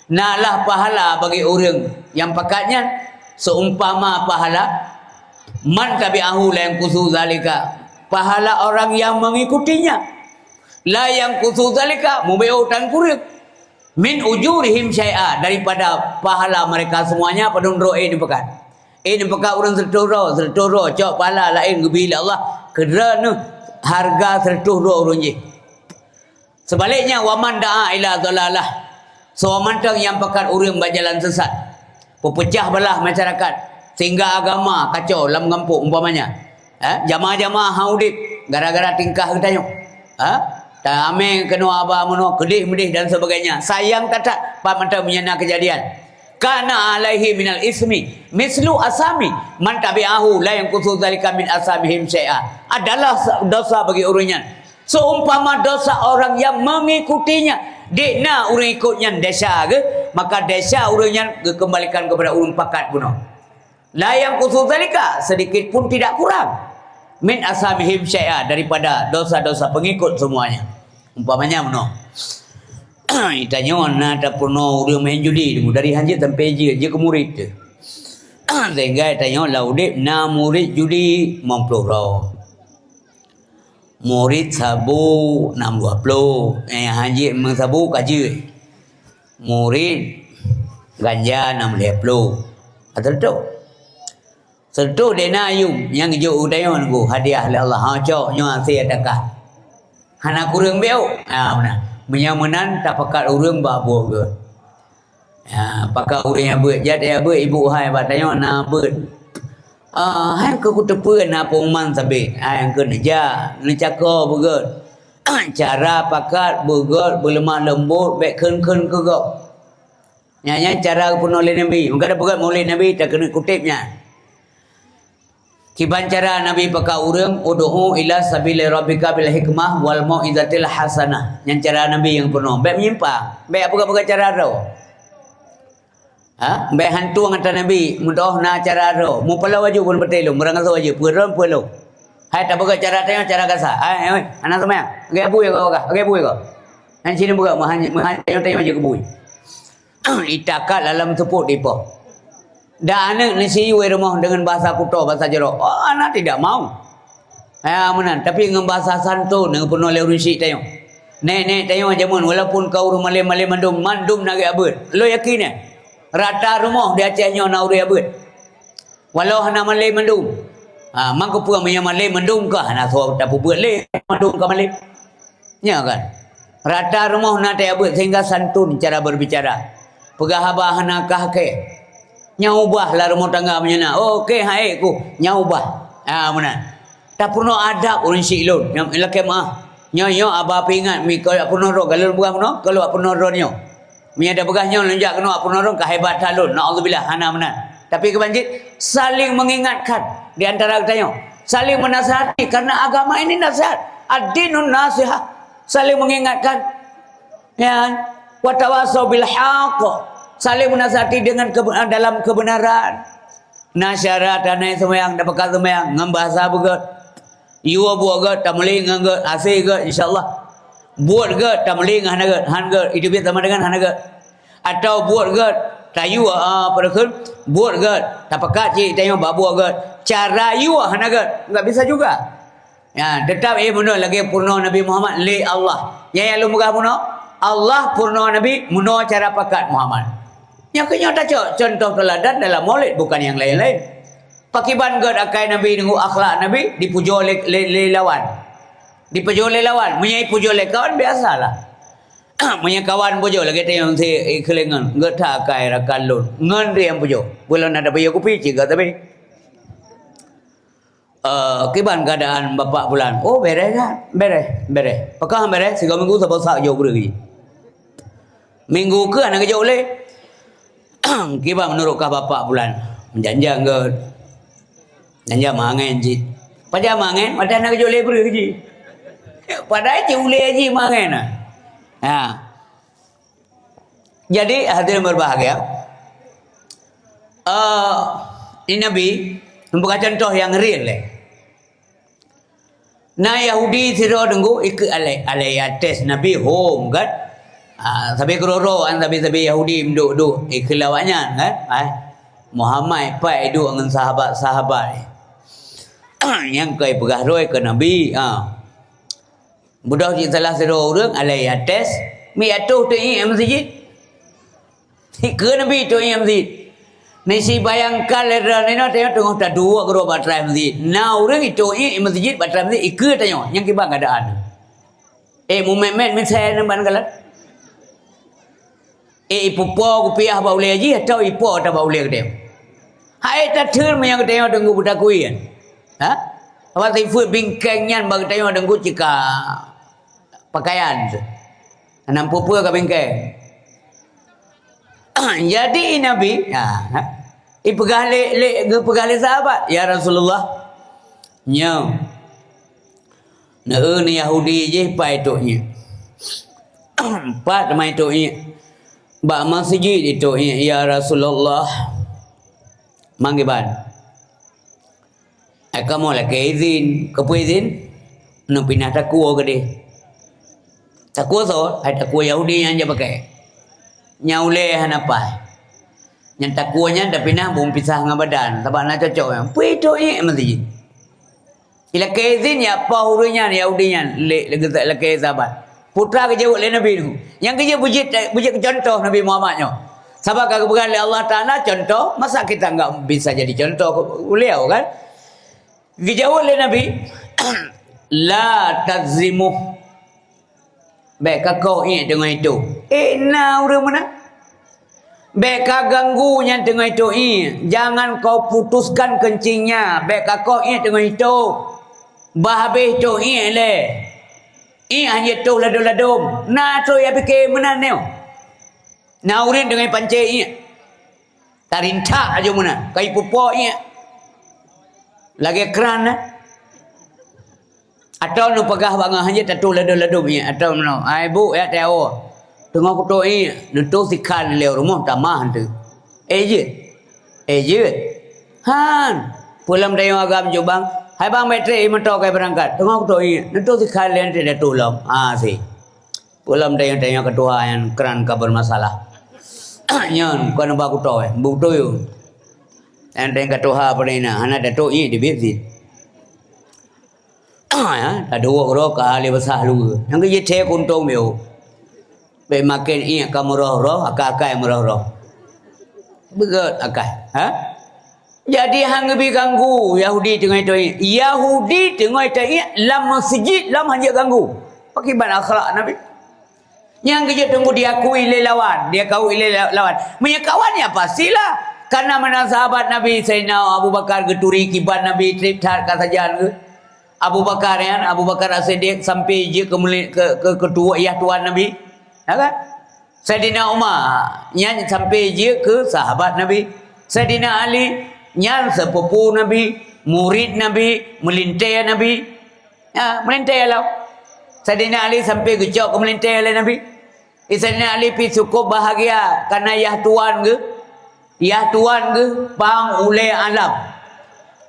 Nalah pahala bagi ureuëng nyang pakat nyan seumpama pahala man tabi'ahu la yanqusu dzalika. Pahala orang yang mengikutinya. La yanqusu dzalika, mubeuôt tan kureueng. Min ujurihim syai'a, daripada pahala mereka semuanya padum droe eh neupakat. Eh neupakat ureuëng seureutôh droe, seureutôh droe, cok pahala laén geubri lé Allah, keudroe neuh harga seureutôh droe ureuëng jih. Sebaliknya, waman da'a ila dhalalah, soe mantong nyang pakat ureuëng bak jalan sesat, peupeucah belah masyarakat, sehingga agama kacau lam gampông umpamanya. Eh, jamaah-jamaah han udeb gara-gara tingkah geutanyoe. Ha? Tamé keunoe aba meunoe, keudeh meudeh dan sebagainya. Sayang that-that, pat mantong meunyo na keujadian. Kana alaihi minal ismi mislu asami man tabi'ahu la yanqusu dzalika min asamihim syai'a. Adalah dosa bagi ureuëng nyan seumpama dosa orang yang mengikutinya. Dek na ureuëng ikot nyan desya geuh, maka desya ureuëng nyan geukeumbalikan keupada ureuëng pakat bunoe. La yanqusu dzalika, sedikit pun tidak kurang, min asamihim syai'a, daripada dosa-dosa pengikut semuanya. Umpamanya meunoe. Tanyoe na tapeurunoe ureuëng main judi, dari hanjeuet sampai jeuet, jeuet keu murit teuh. Sehingga tanyoe lam udeb na murit judi limong ploh droe. Murit sabu nam dua ploh, eh, hanjeuet meusabu ka jeuet. Murit ganja nam lhée ploh. Ka teutoh. Teutoh dena ayum nyang geujok u tanyoe nunggu hadiah lé Allah. Ha, cok nyoe asai takah. Hana kureueng beuh. Ha, meunan. Meunyoe meunan tapakat ureuëng bak buet geuh. Ya, pakat ureuëng nyang beuet, jat nyang beuet ibu hai bak tanyoe na beuet. Ah, hai keu kuteupeue na pengumuman sabe. Hai nyang keu neujak, neucako beugét. Cara pakat beugét, beuleumah leumbot, bék kheun-kheun keu gob. Nyan, nyan cara geupunoh lé Nabi. Meugadang peugét Maulid Nabi, takeuneuk kuteb nyan. Kiban cara Nabi pakat ureuëng, "Ud'u ila sabili rabbika bil hikmah wal mau'izatil hasanah." Nyan cara Nabi nyang peunoh. Bék menyimpang. Bék peugah-peugah cara droe. Ha? Bék hantueng ata Nabi. Meudoh na cara droe. Mupaloe laju pun beutôi lôn. Meurangasoe laju. Peue droe, peue lôn. Hai tapeugah cara tanyoe, cara gasa. Hai, hai, hana seumayang. Agak bui kau, agak bui kau. Nyan sini peugah, meuhan, meuhan, tanyoe, tanyoe je keubui. Itakat lam seupôt dipoh. Dan aneuëk neusiyue rumoh deungon bahasa kuto, bahasa jroh. Oh, anak tidak mau. Ya, meunan. Tapi ngon bahasa santun, ngon peunoh lé ureuëng syik tanyoe. Nèk-nèk tanyoe jameun, walaupun ka ureuëng malém-malém mandum, mandum na geuabeuet. Lôn yakin, eh, rata rumoh di Aceh nyoe na ureuëng abeuet. Walau hana malém mandum. Ha, mangkeupeue meunyoe malém mandum kah hana soe tapeubuet lé, mandum ka malém. Nya kan? Rata rumoh na teuabeuet sehingga santun cara berbicara. Peugah haba hana kah keh. Nyang ubah lam rumoh tangga meunyoe na. Oh, keh hai ku. Nyang ubah. Ha, meunan. Tapeurunoe adab ureuëng syik lôn. Nyang lakée meuah. Nyoe, nyoe aba peuingat mi keu peurunoe droe. Galon peugah meunoe, keu peurunoe droe nyoe. Meunyoe tapeugah nyoe lôn jak keunoe peurunoe droe ka hebat that lôn. Naudzubillah, hana meunan. Tapi keuban cit, saling mengingatkan di antara geutanyoe. Saling menasihati, karena agama ini nasihat. Ad-dinun nasihah. Saling mengingatkan. Ya, wa tawasau bil haqq. Saling menasihati dengan kebe-, dalam kebenaran. Na syarat hana seumayang, tapakat seumayang ngon bahasa beugét. Yue buet gét, tameulé ngon gét, hase gét, insya Allah. Buet gét, tameulé ngon hana gét, han gét, itu pih sama dengan hana gét. Atau buet gét, tayue, ah, apa dikheun, buet gét, tapakat cit tanyoe bak buet gét. Cara yue hana gét, enggak bisa juga. Ya, tetap eh bunoe lagée peurunoe Nabi Muhammad lé Allah. Nyang, nyang lôn peugah bunoe, Allah peurunoe Nabi, bunoe cara pakat Muhammad. Nyang keu nyoe tacok contoh teuladan dalam Maulid, bukan nyang laén-laén. Pakiban gét akai Nabi, nunggu akhlak Nabi, dipujoe lé, lé, lé lawan. Dipujoe lé lawan. Meunyoe ipujoe lé kawan, biasalah. Meunyoe kawan pujoe lagée teunyong si, eh, keulengon, gét that akai rakan lôn. Ngon dia nyang pujoe. Bulan ada bayeue kupi, ciga tapi. Eh, kiban keadaan Bapak Bulan? Oh, bereh dah. Bereh, bereh. Pakon bereh, sigoe minggu saboh sak jok breugi. Minggu keu hana geujok ulèe. Kiban meunurot kah bapak pulan. Janjang gèt. Janjang mangen cit. Pajan mangen, watèe hana geujok ulèe breuh jih. Padahai cit ulèe jih mangen. Ha. Jadi, hadirin berbahagia, eh, ni Nabi, meunyoe contoh nyang real lé. Na Yahudi sidroe teungku ikeu alai, alai ates Nabi hom kan. Ah, sabe keudroe-droe kan, sabe-sabe Yahudi meuduek-duek ikeu awaknyan kan. Ai, Muhammad pat iduek ngon sahabat-sahabat. Nyang kai peugah droe keu Nabi, ha. Beudôh cit salah sidroe ureueng alai ates, mi atoh teuiek meuseujid. Ikeu Nabi teuiek meuseujid. Ni si bayangkan lé droeneuh teungoh taduek keudroe bak trai meuseujid. Na ureueng iteuiek meuseujid bak trai meuseujid ikeu tanyoe. Nyang kiban keadaan. Eh, mumet-met misai nyan ban kalon. Eh, ipupo kupiah bak ulèe jih atau ipo ata bak ulèe geutanyoe? Hai tatheun meunyoe geutanyoe teungku beutakui kan? Ha? Apa sifeuet bingkeng nyan bak geutanyoe teungku cika pakaian tu. Hana peue-peue ka bingkeng. Jadi Nabi, ha, ha, ipeugah lé, lé, geupeugah lé sahabat, "Ya Rasulullah, nyoe, neu-eu ni Yahudi jih pat iteuiek. Pat teuma iteuiek. Bak meuseujid iteuiek, ya Rasulullah." Manggiban. Ai kamoe lakèe izin, keupeue izin? Neupinah takue keudeh. Takue soe? Ai takue Yahudi nyang jak pakai. Nyang ulèe hana paih. Nyang takue nyan tapinah beupisah ngon badan, sabab na cocok nyan. Peue iteuiek meuseujid. Ilakèe izin ya poh ureueng nyan, Yahudi nyan, lé, lé, lakèe sahabat. Peue teuma geujaweueb lé Nabi nyoe. Nyang geujaweueb beujeuet, beujeuet keu contoh Nabi Muhammad nyoe. Sabab ka geupeugah lé Allah Taala contoh, masa kita enggak bisa jadi contoh keu beliau kan? Geujaweueb lé Nabi, "La tazimuh." Bèk kakoh iek teungoh itôh. Eh, na ureueng meunan. Bèk kaganggu nyang teungoh itôh iek. Jangan kau putuskan kencingnya. Bèk kakoh iek teungoh itôh. Bah habéh itôh iek lé. Iek hana jitôh ladôm-ladôm. Na troh ya pike meunan nyoe. Na ureueng teungoh ipancé iek. Tarintak aju meunan. Kai pupo iek. Lagèe kran na. Atau neupeugah bangai hana jitôh ladôm-ladôm iek. Atau meunoe. Ai bu ya teuh. Teungoh kutôh iek. Neutôh sikhan lé rumoh tamah teuh. Eh jeuet. Eh jeuet. Han. Peue lom tanyoe agam jubang. Hai bang, bèk trép moto kai beurangkat. Teungoh kutôh iek. Neutôh sikhan lé teuh lom. Ha si. Peue lom tanyoe-tanyoe keutuha nyang kran ka bermasalah. Nyan kon bak kuto eh, beutôi. Nyang tanyoe keutuha peue na, hana tatôh iek teubiet sit. Ya, taduek roh ka lé basah luweue. Nyang keu jithèe kuntông biôh. Bèk maken iek ka meuroh-roh, akai-akai meuroh-roh. Beugèt akai, ha? Jadi, han geubi ganggu Yahudi teungoh itôh iek. Yahudi teungoh itôh iek lam meuseujid lom han jeuet ganggu. Pakiban akhlak Nabi. Nyang geujeuet teungku diakui lé lawan, diakui lé la-, lawan. Meunyoe kawan, ya pastilah. Karena meunan sahabat Nabi, Saidina Abu Bakar geuturi kiban Nabi trép that ka sajan geuh. Abu Bakar nyan, Abu Bakar As-Siddiq sampai jeuet keu meuli-, keu, keu, keu tuan, yah tuan Nabi. Ya kan? Saidina Umar nyan sampai jeuet keu sahabat Nabi. Saidina Ali nyan sepupu Nabi, murid Nabi, meulintèe Nabi. Ya, meulintèe lom. Saidina Ali sampai geucok keu meulintèe lé Nabi. Saidina Ali pih cukup bahagia karena yah tuan geuh, yah tuan geuh pang ulèe alam.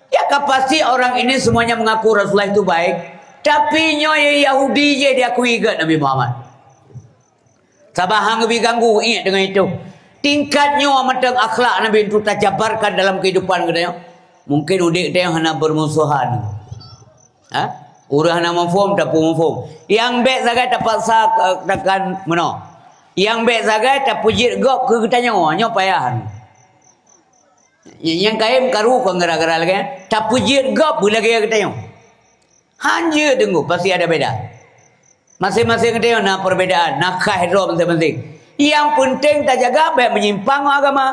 Ya, ka pasti orang ini semuanya mengaku Rasulullah itu baik, tapi nyoe Yahudi jih diakui gèt Nabi Muhammad. Sabab han geubi ganggu iek teungoh itôh. Tingkat nyoe mantong akhlak Nabi untuk tajabarkan dalam kehidupan geutanyoe. Mungkin udép geutanyoe hana bermusuhan. Ha? Ureueng hana muphom, tapeuet muphom. Nyang bèk sagai tapaksa, eh, takan meunoe. Nyang bèk sagai tapeujeuet gob keu geutanyoe, nyoe payah. Nyang kayém karu kon gara-gara lagèe nyan, tapeujeuet gob beulagèe geutanyoe. Han jeuet teungku, pasti ada beda. Masing-masing geutanyoe na perbedaan, na khaih droe masing-masing. Nyang peunteng tajaga bèk meunyimpang ngon agama.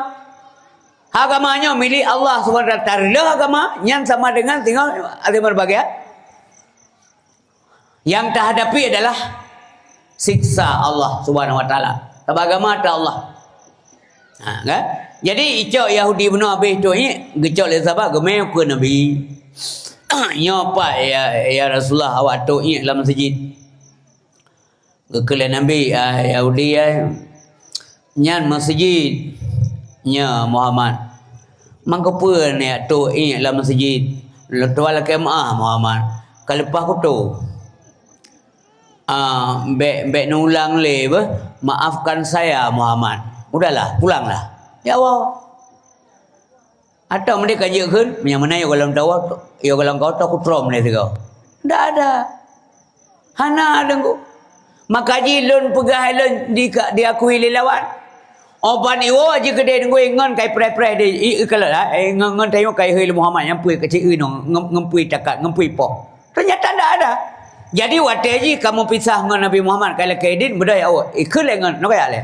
Agama nyoe milék Allah Subhanahu wa Taala. Tareuleuh agama, nyan sama dengan singoh até meureubagia. Nyang tahadapi adalah siksa Allah Subhanahu wa Taala. Sabab agama ata Allah. Ha, kan? Jadi, icok Yahudi bunoe habéh tok iék, geucok lé sahabat geumé ukeue Nabi. "Nyoe pat, ya, ya Rasulullah, awak tok iék lam masjid." Geukheun lé Nabi, "Ah, Yahudi, ai, nyan masjid, nyoe Muhammad. Mangkeupeu neujak tok iék lam masjid? Lôn tuan lakée meu'ah Muhammad. Ka leupah kuto." "Ah, bék, bék neuulang lé beuh. Maafkan saya, Muhammad. Udahlah, pulanglah." Ya Allah. Atau meunyoe ka jeuet kheun, meunyoe meunan yôh gohlom tawoe, yôh gohlom ka otoh kutrom lé sigoe. Ndak ada. Hana deungo. Maka jih lôn peugah lôn di-, diakui lé lawan. Oban iwoe jih keudeh deungo ngon kai preh-preh deh. I, i, kalau lah, eh, ngon, ngon tanyoe kai hei lé Muhammad nyang pui keuci nong, ngon, ngon pui takat, ngon pui poh. Ternyata ndak ada. Jadi watée jih kamoe pisah ngon Nabi Muhammad kai lakée idin, beudôh ya Allah. Ikheun lé ngon, nokaya lé.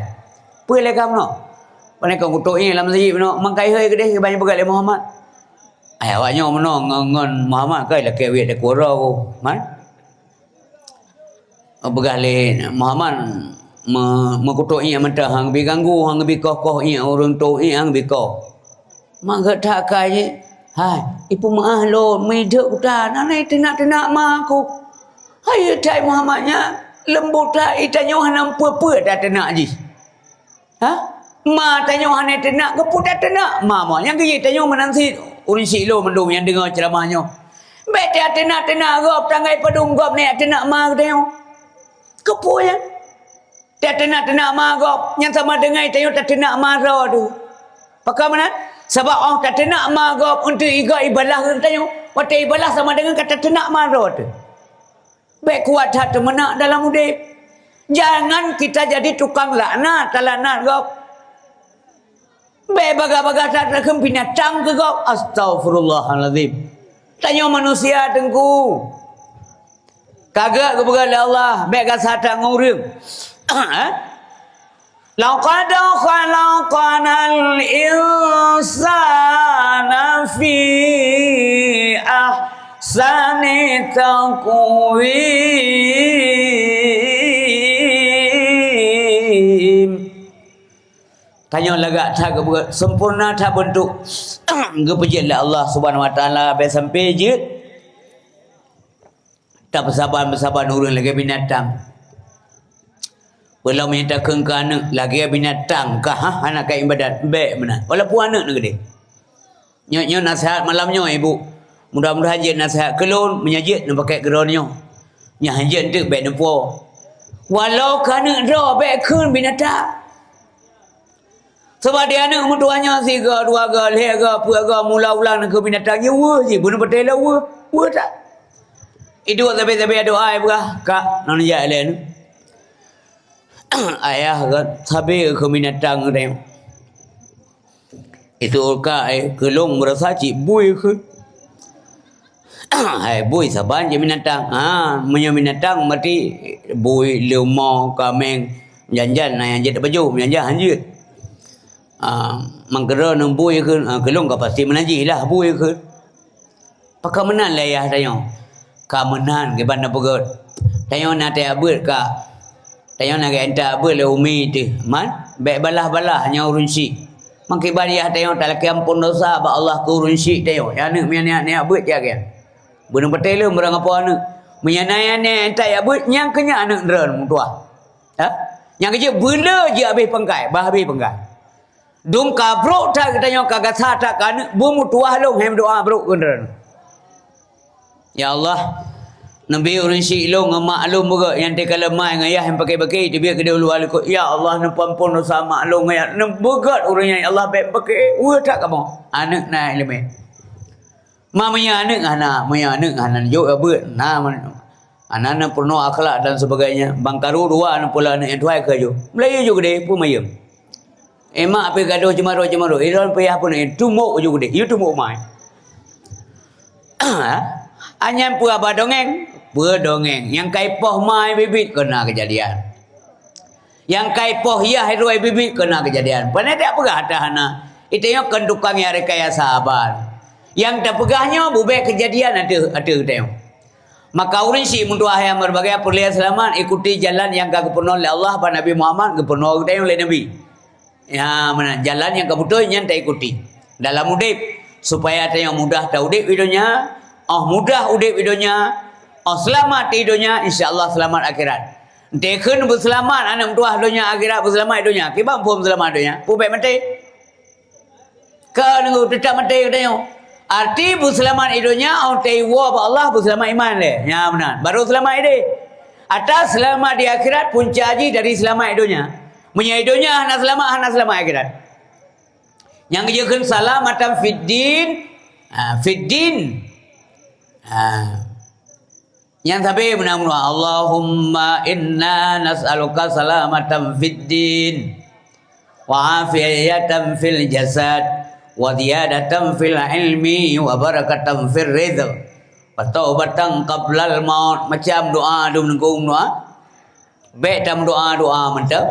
Peue lé kamoe? Pane kong kutok iék lam masjid bunoe, mangkai hei keudeh, banyak peugah lé Muhammad. Ai awak nyoe meunoe ngon, ngon Muhammad kai lakée wiet dekuara ko, man. Peugah lé Muhammad me-, meukutok iék mantong, hang bi ganggu, hang bi koh-koh iék, ureuëng tok iék hang bi koh. Mak geutak kai jih, "Hai, ipeumeu'ah lôn, meudeuek kuta, na nai teunak-teunak ma ku." "Hai, hai Muhammad nyan, leumbot that, i tanyoe hana peue-peue tateunak jih." Ha? Ma tanyoe hana teunak, keupeue tateunak? Ma mo, nyang keu tanyoe meunan cit ureuëng syiek lôn mandum nyang deungoe ceuramah nyoe. Bék tateunak-teunak gob, tanggai padum gob neujak teunak ma geutanyoe. Keupeue nyan? Tateunak-teunak ma gob, nyang sama deungon tanyoe tateunak ma droe teuh. Pakon meunan? Sabab óh tateunak ma gob, eunteuk igob ibalah geutanyoe. Watée ibalah sama deungon ka tateunak ma droe teuh. Bék kuat that teumeunak dalam udeb. Jangan kita jadi tukang laknat, talaknat gob. Bék bagah-bagah that takheun binatang keu gob. Astaghfirullahalazim. Tanyoe manusia, Teungku. Ka geupeugah lé Allah, bék gasa that ngon ureuëng. Ha? "Laqad khalaqnal insana fi ahsani taqwim." Tanyoe lagak that geupeugah, sempurna that beuntuk. Geupeujeuet lé Allah Subhanahu Wa Taala, bék sampai jeuet. Tapeusaban-peusaban ureuëng lagée binatang. Peulom nyang takheun keu aneuëk lagée binatang kah, ha? Hana ka iébadat, bék meunan. Walaupun aneuëk neuh keudeh. Nyoe, nyoe naseuhat malam nyoe, Ibu. Mudah-mudahan jeuet naseuhat keu lôn, meunyoe jeuet neupakék keu droeneuh nyoe. Nyoe han jeuet teuk bék neupo. Walau keu aneuëk droe bék kheun binatang. Sabab di aneuëk meutuwah nyoe sigoe, dua goe, lhée goe, peuet goe, mula ulang nangkeu binatang nyoe weueh jih, beuneupatéh lé weueh, weueh that. Iduek sabe-sabe doa, ipeugah, "Kak, nang jak lé nyoe." Ayah geuh sabe keu binatang geutanyoe. Itu ka, eh, keu lôn meurasa cit bui kheun. Hai bui saban jeuet binatang. Ha, meunyoe binatang berarti bui, leumô, kaméng, jan-jan na nyang jeuet tapajoh, jan-jan han jeuet. Ha, mangkeureuna bui kheun, ha, keu lôn ka pasti meunajih lah bui kheun. Pakon meunan lé ayah tanyoe? Ka meunan kiban na peugét. Tanyoe na tajak beuet ka. Tanyoe na geuintat beuet lé umi teuh. Man, bék balah-balah nyoe ureuëng syiek. Meukiban yah tanyoe talakée amphon desya bak Allah keu ureuëng syiek tanyoe. Ya aneuëk, meunyoe neujak beuet jak gét. Beuneupatéh lom barang apo aneuëk. Meunyoe na nyang neujak beuet, nyang keu nyan aneuëk droeneuh meutuwah. Ha? Nyang keu jeuet beuleu jeuet habéh pangkai, bah habéh pangkai. Dum ka brok that geutanyoe ka gasa that keu aneuëk, beumeutuwah lom hai meudoa brok keu droeneuh. Ya Allah, neubi ureuëng syiek lôn ngon mak lôn beugét nyang teuka lemai ngon yah nyang paké-paké teubiet keudeh u luwa likot. Ya Allah, neupeuamphon desya mak lôn ngon yah. Neubeugét ureuëng nyan, ya Allah, bék paké weueh that kamoe. Aneuëk na iéleumé. Ma meunyoe aneuëk hana, meunyoe aneuëk hana neujok beuet, na Aneuk-aneuk peurunoe akhlak dan sebagainya. Bang karu dua aneuk pula aneuk nyang tuha keu aju. Meulayeue ju keudeh, peue mayeuem. Eh, mak pih gadôh ceumarot-ceumarot. Idon pih yah peunoh, tumbok ju keudeh. Yue tumbok mai. Anyan peue haba dongeng? Peue dongeng? Nyang kai poh mai bibit keu na keujadian. Nyang kai poh yah roi bibit keu na keujadian. Pane dak peugah ata hana. Itanyoe kon tukang nyang rekayasa haba. Nyang tapeugah nyoe bubé keujadian ateueh, ateueh geutanyoe. Maka ureuëng syiek meutuah nyang meureubahagia peureulée seulamat ikuti jalan nyang ka geupeurunoe lé Allah bak Nabi Muhammad, geupeurunoe geutanyoe lé Nabi. Ya, meunan jalan nyang ka beutôi nyan taikuti. Dalam udeb, supaya tanyoe mudah taudeb di donya, oh mudah udeb di donya, oh seulamat di donya, insya Allah seulamat akhirat. Enteukheun beuseulamat aneuëk meutuah donya akhirat, beuseulamat di donya. Kiban phon seulamat donya, peue bék maté. Ka nunggu teutap maté geutanyoe. Arti beuseulamat di donya, oh teuwoe bak Allah beuseulamat iman lé. Ya, meunan. Baru seulamat ideh. Atas seulamat di akhirat punca jih dari seulamat di donya. Meunyoe di donya hana seulamat, hana seulamat akhirat. Nyang geujeuet kheun salamatan fid din. Ha, fid din. Ha. Nyang sabe meunan, Allahumma inna nas'aluka salamatan fid din, wa afiyatan fil jasad, wa ziyadatan fil ilmi, wa barakatan fir rizq, wa taubatan qablal maut. Macam doa, dum nunggu doa. Bék tameudoa-doa mantong.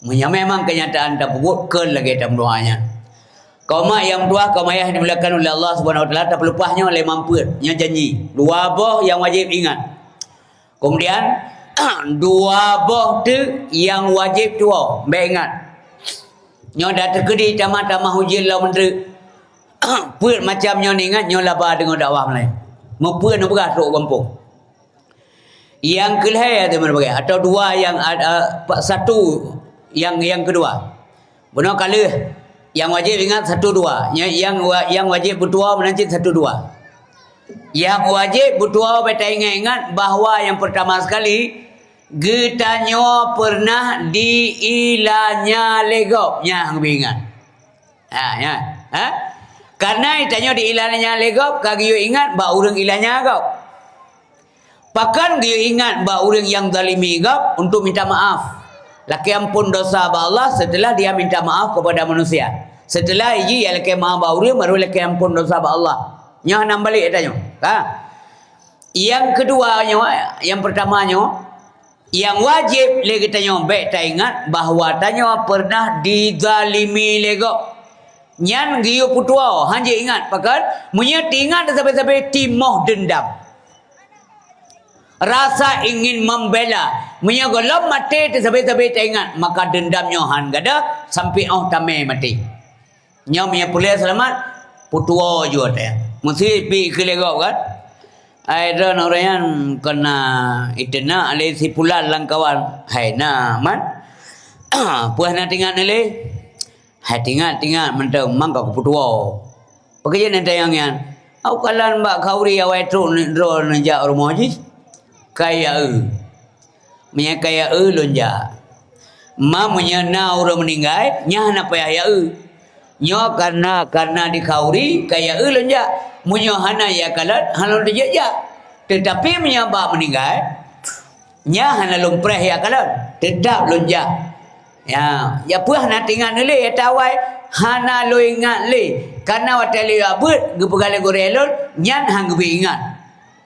Meunyoe memang keunyataan tapeubuet, kheun lagée tameudoa nyan. Kaum mak nyang meutuah, kaum ayah nyang dimuliakan uleh Allah Subhanahu Wa Taala, tapeuleupah nyoe lé mampeuet, nyoe janji. Dua boh nyang wajéb ingat. Kemudian, dua boh teuk nyang wajéb tuwoe, bék ingat. Nyoe dak teukeudi tamah-tamah ujeuen lom treuk. Peuet macam nyoe ingat, nyoe laba deungoe dakwah mulai. Meupeuet neupeugah trok gampông. Nyang keulhée teuma bagi, atau dua nyang, a, a, pa-, satu nyang, nyang keudua. Bunoe ka lheueh, nyang wajéb ingat satu dua. Nyang, nyang wa-, nyang wajéb beutuwoe meunan cit satu dua. Nyang wajéb beutuwoe bék taingat-ingat bahwa nyang peurtama sekali, geutanyoe peureunah diilanya lé gob. Nyan hana geubi ingat. Ha, nyan. Ha? Karena tanyoe diilanya lé gob, ka geuyue ingat bak ureuëng ilanya gob. Pakon geuyue ingat bak ureuëng nyang zalimi gob untuk minta maaf. Lakée amphon dosa bak Allah setelah dia minta maaf kepada manusia. Setelah iji ya lakée maaf bak ureuëng, baru lakée amphon dosa bak Allah. Nyoe hana balek tanyoe. Ha? Nyang keudua nyoe, nyang peurtama nyoe, nyang wajéb lé geutanyoe bék taingat bahwa tanyoe peureunah dizalimi lé gob. Nyan geuyue peutuwoe, hana ingat. Pakon? Meunyoe teuingat sabe-sabe timoh deundam. Rasa ingin membela. Meunyoe gohlom maté teusabe-sabe taingat, maka deundam nyoe hana gadôh sampai óh tamé maté. Nyoe meunyoe peureulée seulamat, peutuwoe jeuet watée. Meusi pi keu lé gob kan? Ai droeneuh ureuëng nyan keuneuk iteunak lé si pulan lam kawan. Hai na, man. Peue hana teuingat neuh lé? Hai teuingat-teuingat mantong, mang ka kupeutuwoe. Pakon jeuet neutanyong nyan? Au kalon bak khauri awai trok droeneuh jak rumoh jih. Ka ya eu. Meunyoe ka ya eu lôn jak. Ma meunyoe na ureuëng meuninggai, nyan hana payah ya eu. Nyoe karena, karena di khauri ka ya eu lôn jak. Meunyoe hana ya kalon, hana lôn teujak jak. Teutapi meunyoe bak meuninggai, nyan hana lôn preh ya kalon, teutap lôn jak. Ya, ya peue hana teuingat neuh lé, ya tawai hana lôn ingat lé. Karena watée lé ya beuet geupeugah lé gurée lôn, nyan hana geubi ingat.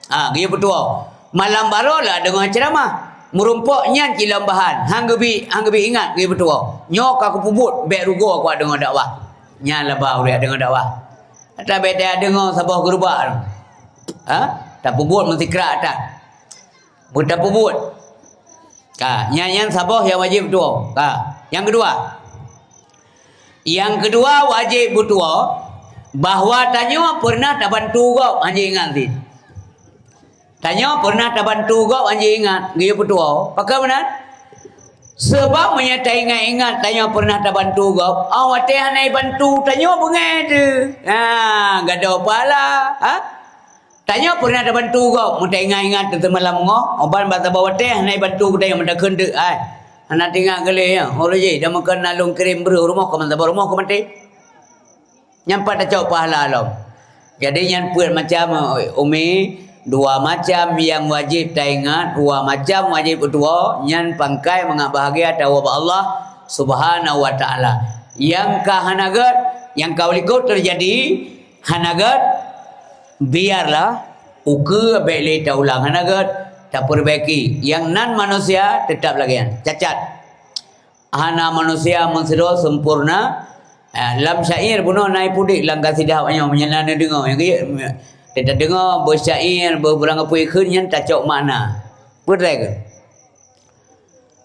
Ha, geuyue peutuwoe. Malam baroe la deungoe ceuramah. Meurumpok nyan cit lom bahan. Hana geubi, hana geubi ingat geuyue peutuwoe. Nyoe ka kupeubuet, bék rugoe kuat deungoe dakwah. Nyan laba ureuëng deungoe dakwah. Ata bék tadeungoe saboh geureubak. Ha? Tapeubuet meusikrak ata. Beutapeubuet. Ka, nyan, nyan saboh nyang wajéb tuwoe. Ka, nyang keudua. Nyang keudua wajéb beutuwoe bahwa tanyoe peureunah tabantu gob, hana ingat cit. Tanyoe peureunah tabantu gob, hana ingat, geuyue peutuwoe. Pakon meunan? Sabab meunyoe taingat-ingat tanyoe peureunah tabantu gob, oh watée hana jibantu tanyoe beungéh teuh. Ha, gadôh pahala, ha? Tanyoe peureunah tabantu gob, meutaingat-ingat teuma lam ngoh, oh ban bak saboh watée hana jibantu geutanyoe meutakheun teuk, ai. Hana teuingat keu lé nyoe, oh lé jih, dan meukeuna lôn kirém breuh rumoh keu meusaboh rumoh keu maté. Nyan pat tacok pahala lom. Jadi nyan peuet macam, umi, dua macam nyang wajéb taingat, dua macam wajéb beutuwoe, nyan pangkai mangat bahagia tawoe bak Allah Subhanahu wa Taala. Nyang ka hana gét, nyang ka likot teujadi, hana gét, biarlah, ukeue bék lé taulang, hana gét, tapeureubaki. Nyang nan manusia teutap lagée nyan, cacat. Hana manusia meusidroe sempurna. Eh, lam syair bunoe na ipudek lam kasidah awaknyoe meunyoe na neudeungoe. Nyang keu-, Teudeungoe beuh syair, beuh beurangkapeue kheun nyan tacok makna. Peue treuk?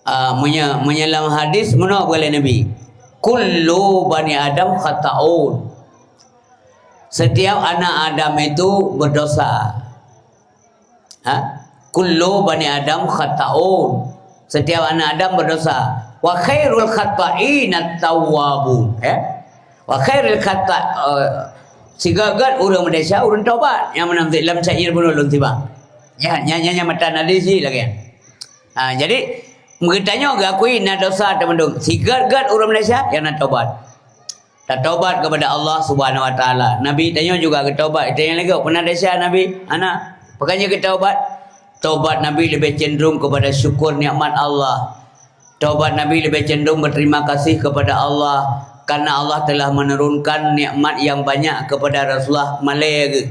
Ah, meunyoe, meunyoe lam hadis meunoe peugah lé Nabi, "Kullu bani Adam khata'un." Setiap anak Adam itu berdosa. Ha? "Kullu bani Adam khata'un." Setiap anak Adam berdosa. "Wa khairul khata'ina tawwabun." Ya? "Wa khairul khata-, eh, sigét-gét ureuëng meudesya ureuëng taubat." Nyang meunan lam syair bunoe lôn simak. Ya, nyan, nyan, nyan matan hadis jih lagée nyan. Ha, jadi, geutanyoe geuakui na dosa teumandum. Sigét-gét ureuëng meudesya, nyang na taubat. Tatobat kepada Allah Subhanahu Wa Taala. Nabi tanyoe juga geutaubat. Tanyoe lagée peuna desya Nabi? Hana. Pakon jeuet geutaubat? Taubat Nabi lebih cenderung kepada syukur nikmat Allah. Taubat Nabi lebih cenderung berterima kasih kepada Allah karena Allah telah menurunkan nikmat yang banyak kepada Rasulullah. Malée geuh.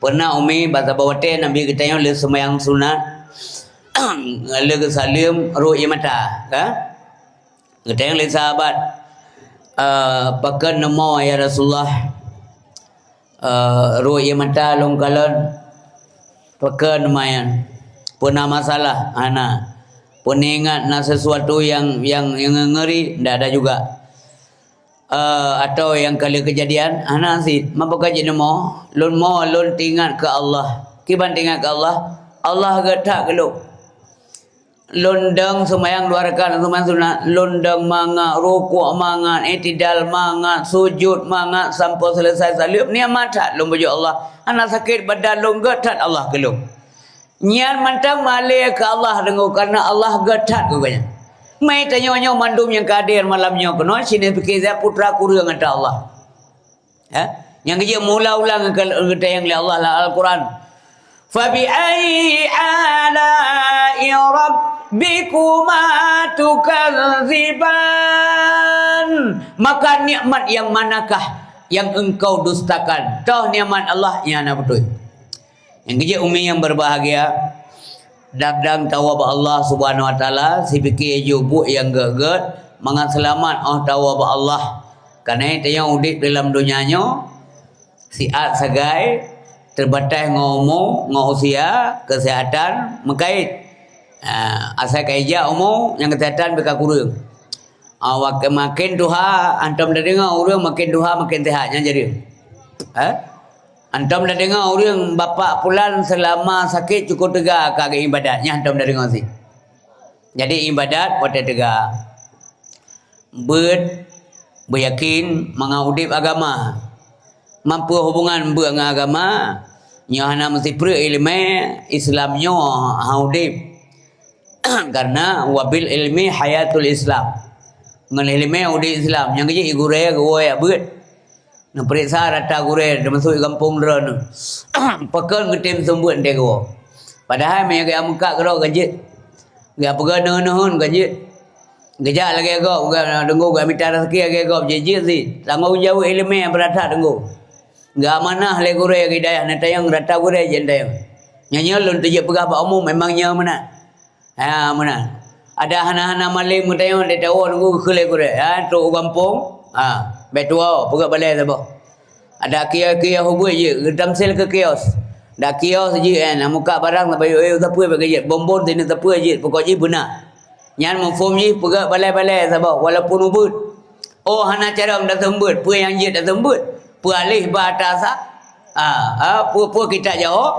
Peuna umi bak saboh watée Nabi geutanyoe le seumayang sunat, le geusaleuem rot ie mata, ka? Geutanyong lé sahabat, "Eh, pakon neumoe, ya Rasulullah? Eh, rot ie mata lôn kalon, pakon neumoe nyan? Peuna masalah?" "Hana." "Peuna ingat na sesuatu yang, yang, yang ngeri?" "Ndak ada juga." "Eh, atau yang kali kejadian?" "Hana cit." "Ma pakon jeuet neumoe?" "Lôn moe, lôn teuingat keu Allah." "Kiban teuingat keu Allah?" "Allah gét that keu lôn." Lôn dong seumayang dua rakaat, seumayang sunat, lôn dong mangat, rukuk mangat, i'tidal mangat, sujud mangat, sampoe seuleusoe saleuem, nikmat that lôn pujoe Allah. Hana sakét badan lôn, gét that Allah keu lôn. Nyan mantong malée keu Allah deungoe, kareuna Allah gét that keu geuhnyan. Meutanyoe nyoe mandum nyang ka hadir malam nyoe keunoe, sineuk pike that putra kureueng ata Allah. Ya? Nyang geujeuet meuulang-ulang geu-, geutanyong lé Allah lam Al-Quran. "Fabiayyi ala'i rabbikuma tukadziban?" Maka nikmat yang manakah yang engkau dustakan? Toh nikmat Allah nyang na beutôi. Nyang geujeuet umi nyang berbahagia, dang-dang tawoe bak Allah Subhanahu Wa Taala, sipike jeuet buet nyang gét-gét, mangat seulamat óh tawoe bak Allah. Kareuna tanyoe udeb dalam donya nyoe, siat sagai, teubatai ngon umu, ngon usia, keuseuhatan, meukait. Ah, asai ka ijak umu, nyang keuseuhatan beu ka kureueng. Ah, wak-, maken tuha, antom tadeungoe ureuëng maken tuha maken seuhat, nyan jadi. Eh? Antom tadeungoe ureuëng bapak pulan seulama sakét cukôp teuga ka geuibadat, nyan antom tadeungoe sit. Jadi ibadat watée teuga. Beuet, beuyakin mangat udeb agama. Mampu hubungan beuet ngon agama, nyoe hana meusipreuk iéleumé Islam nyoe hana udeb. Karena wabil ilmi hayatul Islam. Ngon iéleumé udeb Islam. Nyang keujeuet i gurée geuwoe jak beuet. Neupeuriksa rata gurée, teumasok i gampông droeneuh. Pakon geutem seumeubeuet watée geuwoe. Padahai meunyo geuyak meukat keudroe ka jeuet. Geuyak peugah neuhon-neuhon ka jeuet. Geujak lagée gob, geuyak deungoe, geuyak mita raseuki lagée gob, jeuet-jeuet sit. Tanggông jaweueb iéleumé nyang brat that deungoe. Geuamanah lé gurée geudayah neutanyong, rata gurée jeuet neutanyong. Nyoe nyoe lôn teujeuet peugah bak umu memang nyoe meunan. Ha, meunan. Ada hana-hana maleng meutanyong, teuwoe deungoe geukheun lé gurée. Ha, trok u gampông. Ha, bék tuwoe, peugét balée saboh. Ada kios-kios ubit jeuet, geutamsil keu kios. Dak kios jeuet, eh, na muka barang saboh, eh, sapeue bak jeuet, bonbon sineuk sapeue jeuet, pokok jih beuna. Nyan muphom jih peugét balée-balée saboh, walaupun ubit. Oh, hana carông taseumeubeuet, peue nyang jeuet taseumeubeuet. Peue alih ba ata sa? Ah, ah, peue-peue kita jaweueb?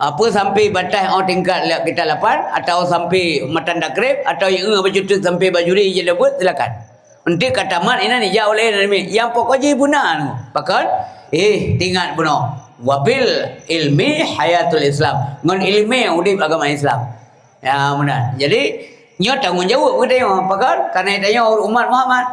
Ah, peue sampai bataih oh tingkat la-, kita lapan, atau sampai matan takrib, atau nyang bacut sampai bajuri je leubut, silakan. Enti ka tamat inan ijak uleh nami. Nyang pokok jih beuna. Pakon? Eh, tingat bunoe. Wabil ilmi hayatul Islam. Ngon iéleumé udeb agama Islam. Ya, meunan. Jadi, nyoe tanggông jaweueb geutanyoe. Pakon? Karena tanyoe umat Muhammad.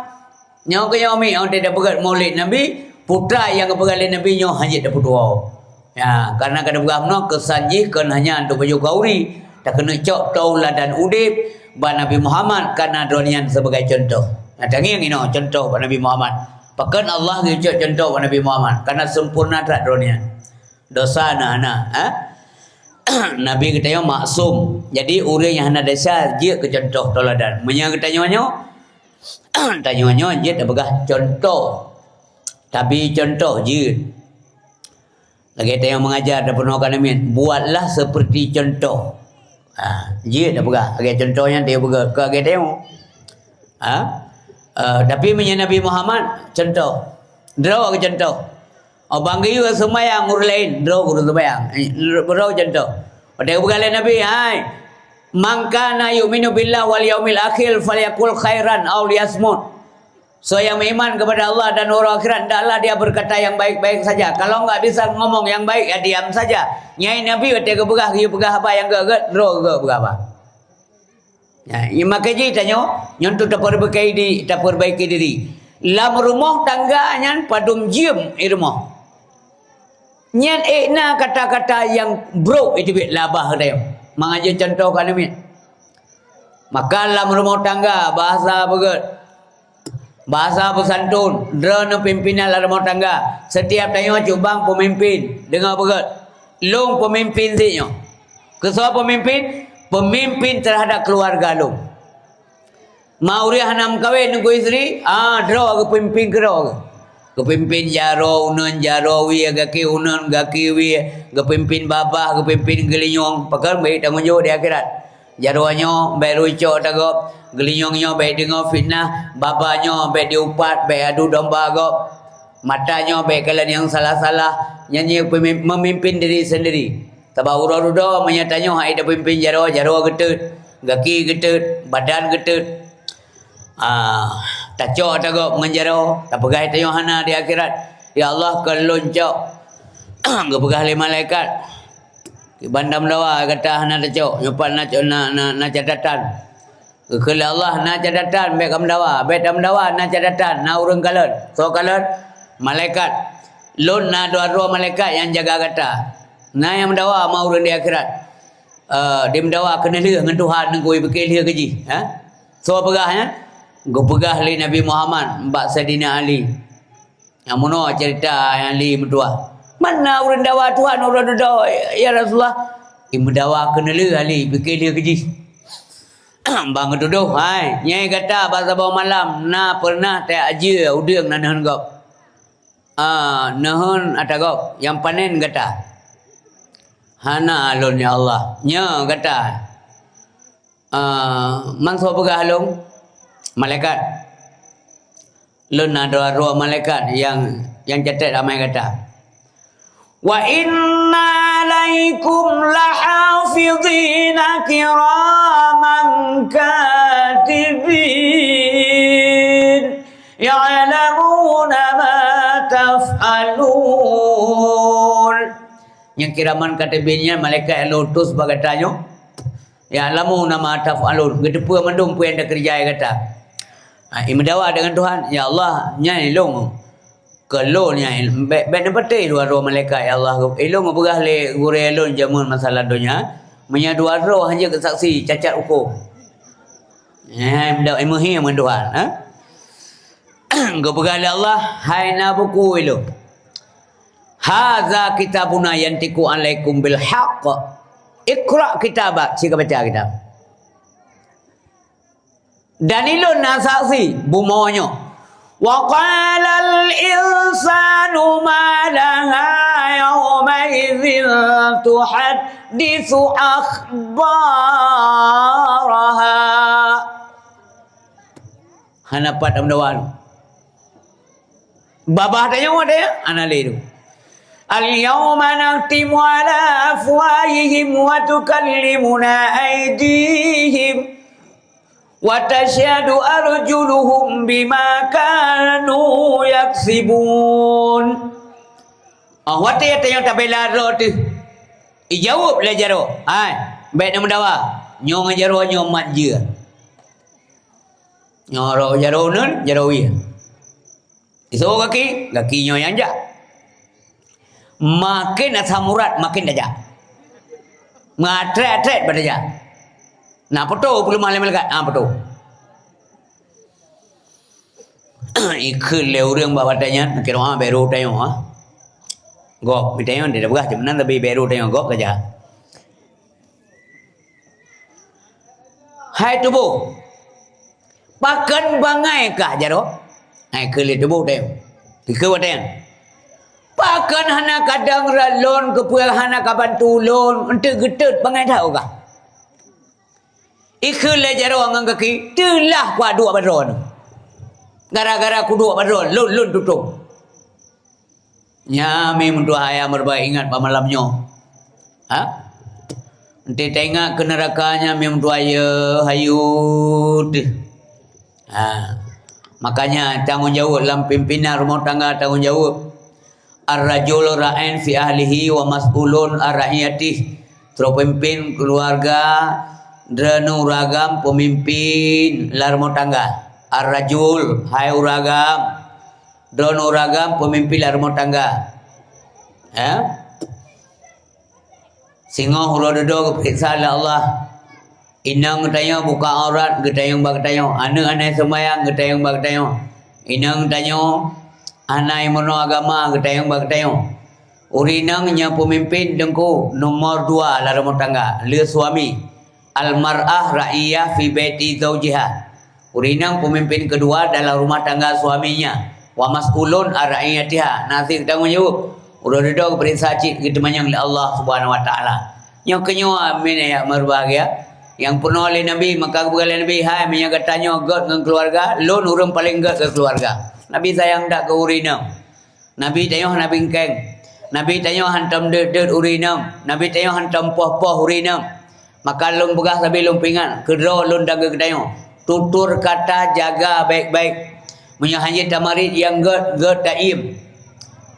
Nyoe keuh nyoe mi, oh, teupeugét maulid Nabi, putra nyang geupeugét lé Nabi nyoe hana jeuet tapeutuwoe. Ya, karena ka teupeugah meunoe keusan jih kon hanya untuk baju kauri, takeuneuk cok tauladan udeb bak Nabi Muhammad karena droeneuh nyan sebagai contoh. Nah, tangieng inoe contoh bak Nabi Muhammad. Pakon Allah geucok contoh bak Nabi Muhammad? Karena sempurna that droeneuh nyan. Dosa na hana, ha? Nabi geutanyoe maksum. Jadi ureuëng nyang hana desya jeuet keu contoh tauladan. Meunyoe geutanyoe nyoe, tanyoe nyoe jeuet tapeugah contoh. Tabi contoh jeuet. Lagèe tanyoe mengajar dan peunoh ka namiet, buatlah seperti contoh. Ha, jeuet tapeugah lagèe contoh nyan tanyoe peugah, keu lagèe tanyoe. Ha? Eh, tapi meunyoe Nabi Muhammad, contoh. Droe keu contoh. Oh, bang geuyue seumayang ureueng laén, droe keu ureueng seumayang. Eh, droe contoh. Watèe geupeugah lé Nabi, "Hai, man kana yu'minu billahi wal yaumil akhir falyakul khairan aw liyasmut." Soe nyang meuiman kepada Allah dan uroe akhirat, hendaklah dia berkata yang baik-baik saja. Kalau enggak bisa ngomong yang baik, ya diam saja. Nyan Nabi watèe geupeugah, geupeugah haba nyang gèt-gèt, droe geupeugah haba. Ya, nyang makai jih tanyoe, nyoe untuk taperbaiki di-, taperbaiki diri. Lam rumoh tangga nyan padum jeuem i rumoh. Nyan ék na kata-kata nyang brok iteubiet labah tanyoe. Mangaji contoh ka namiet. Maka lam rumoh tangga, bahasa beugèt, bahasa beusantun, droeneuh pimpinan lam rumoh tangga. Setiap tanyoe cubang peumimpin, deungö beugèt. Lôn peumimpin sit nyoe. Keu soe peumimpin? Peumimpin terhadap keuluwarga lôn. Ma ureueng hana meukawen ngon istri, ah, droe geupimpin keudroe geuh. Geupimpin jaroe uneun, jaroe wie, gaki uneun, gaki wie, geupimpin babah, geupimpin geulinyueng, pakon bèk tanggong jaweueb di akhirat. Jaroe nyoe bèk rucok ata gob, geulinyueng nyoe bèk deungoe fitnah, babah nyoe bèk diupat, bèk adu domba gob, mata nyoe bèk kalon nyang salah-salah, nyan nyang peumimpin, meumimpin diri sendiri. Sabab uroe dudoe meunyoe tanyoe hana tapimpin jaroe, jaroe geutot, gaki geutot, badan geutot. Ah, tacok ata gob ngon jaroe, tapeugah tanyoe hana di akhirat. "Ya Allah, kon lôn cok." Geupeugah lé malaikat, "Kiban tameudawa gata hana tacok, nyoe pat na, na, na, na catatan." Geukheun lé Allah, "Na catatan, bèk kameudawa, bèk tameudawa, na catatan, na ureueng kalon." Soe kalon? Malaikat. "Lôn na dua droe malaikat nyang jaga gata. Na nyang meudawa ma ureueng di akhirat. Eh, dimeudawa keuneulheueh ngon Tuhan, ngon kupiké lheueh keu jih." Ha? Soe peugah nyan? Geupeugah lé Nabi Muhammad bak Saidina Ali. Nyang meunoe cerita nyang Ali meutuah. "Man na ureueng dawa Tuhan uroe dudoe, ya Rasulullah?" "Imeudawa keuneulheueh Ali, piké lheueh keu jih." Bang geutudôh, "Hai, nyan gata bak saboh malam na peureunah tajak ajeue udeueng na neuheun gob. Ah, neuheun ata gob, nyang panen gata." "Hana lôn, ya Allah." "Nyoe gata." "Ah, man soe peugah lôn?" "Malaikat." "Lôn na dua droe malaikat nyang, nyang catat amai gata." "Wa inna alaikum lahafizina kiraman katibin, ya'lamuna ma taf'alun." Nyang kiraman katibin nyan malaikat nyang lôn utus bak gata nyoe. "Ya'lamuna ma taf'alun," geuteupeue mandum peue nyang takeureuja gata. Ha, imeudawa deungon Tuhan, "Ya Allah, nyan ilôn." "Keu lôn nyan, bèk, bèk neupatéh dua droe malaikat, ya Allah. Ilôn geupeugah lé gurèe lôn jameun masa lam donya, meunyoe dua droe hana keusaksi, cacat hukôm." Eh, imeudawa, imeuhé ngon Tuhan, ha? Geupeugah lé Allah, "Hai na buku ilôn. Haza kitabuna yantiqu alaikum bil haqq. Iqra kitabak," sika baca kitab. "Dan ilôn na saksi bumoe nyoe. Wa qalal insanu ma laha yaumaizin tuhaddisu akhbaraha." Hana pat tameudawa. Babah tanyoe watèe nyan, hana lé tu. "Al yauma nakhtimu ala afwahihim wa tukallimuna aidihim wa tasyhadu arjuluhum bima kanu yaksibun." Oh, watèe tanyoe tabela droe teuh, ijaweueb lé jaroe, "Hai, bèk tameudawa. Nyoe ngon jaroe nyoe mat jeue." Nyoe rot jaroe uneun, jaroe wie. Isoe gaki, gaki nyoe nyang jak. Maken asam urat, maken tajak. Meuatrét-atrét bak tajak. Na peutoe peuleumah lé malaikat, na peutoe. Ikheun lé ureueng bak watèe nyan, kira bèk rot tanyoe, ha. Gob, meutanyoe dia peugah cit meunan, tapi bèk rot tanyoe, gob ka jak. Hai tuboh, pakon bangai kah jaroe? Hai keu lé tuboh teuh. Keu watèe nyan. Pakon hana kadang rot lôn, keupeue hana kabantu lôn, eunteuk geutot bangai that u kah. Ikheun lé jaroe ngon gaki, teulah kuat duek padron. Gara-gara kuduek padron, lôn, lôn tutong. Nyan mi meutuah ayah meureubai ingat bak malam nyoe. Ha? Eunteuk taingat keu neuraka nyan mi meutuah ayah, hayeu teuh. Ha. Makanya tanggong jaweueb lam pimpinan rumoh tangga tanggong jaweueb. Ar-rajul ra'in fi ahlihi wa mas'ulun an ra'iyatih. Sidroe peumimpin keuluwarga, droeneuh ureueng agam peumimpin lam rumoh tangga. Ar-rajul, hai ureueng agam, droeneuh ureueng agam peumimpin lam rumoh tangga. Ya? Singoh uroe dudoe geupeuriksa lé Allah. Inong geutanyoe buka aurat, geutanyong bak geutanyoe. Aneuk hana seumayang, geutanyong bak geutanyoe. Inong tanyoe hana meurunoe agama, geutanyong bak geutanyoe. Ureueng inong nyoe peumimpin teungku nomor dua lam rumoh tangga, le suami. Al-mar'ah ra'iyah fi baiti zaujiha. Ureueng inong peumimpin keudua dalam rumah tangga suaminya. Wa mas'ulun an ra'iyatiha. Na sit tanggong jaweueb. Uroe dudoe geupeuriksa cit geuteumanyong lé Allah Subhanahu wa Taala. Nyoe keuh nyoe min ya meureubahagia. Nyang peurunoe lé Nabi, maka geupeugah lé Nabi, "Hai, meunyoe gata nyoe gét ngon keuluwarga, lôn ureueng paleng gét keu keuluwarga." Nabi sayang that keu ureueng inong. Nabi tanyoe hana bingkeng. Nabi tanyoe hantom deuet-deuet ureueng inong. Nabi tanyoe hantom poh-poh ureueng inong. Maka lôn peugah sabe lôn peuingat, keudroe lôn dan geutanyoe. Tutur kata jaga baik-baik. Meunyoe hana tamarit nyang gét, gét taiem.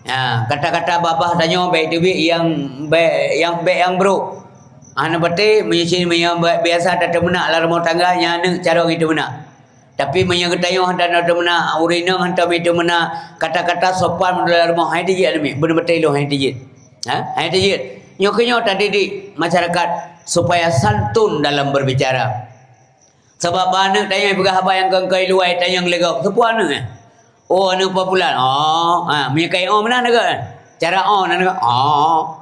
Ha, kata-kata babah tanyoe baik teubiet nyang baik, nyang baik nyang brok. Hana patéh, meunyoe cit meunyoe biasa tateumeunak lam rumoh tangga, nyan aneuk carông jiteumeunak. Tapi meunyoe geutanyoe hana tateumeunak, ureueng inong hana tateumeunak, kata-kata sopan meunurot rumoh, hai teujiet aneuk miet, beuneubatai lôn hai teujiet. Ha? Hai teujiet. Nyoe keuh nyoe tadidik masyarakat supaya santun dalam berbicara. Sabab bak aneuk tanyoe peugah haba nyang keu-keu luwai tanyong lé gob. Soe po aneuk nyan? Oh, aneuk Pak Pulan. Oh, ha, meunyoe kai oh meunan lagèe. Cara oh nan lagèe. Oh.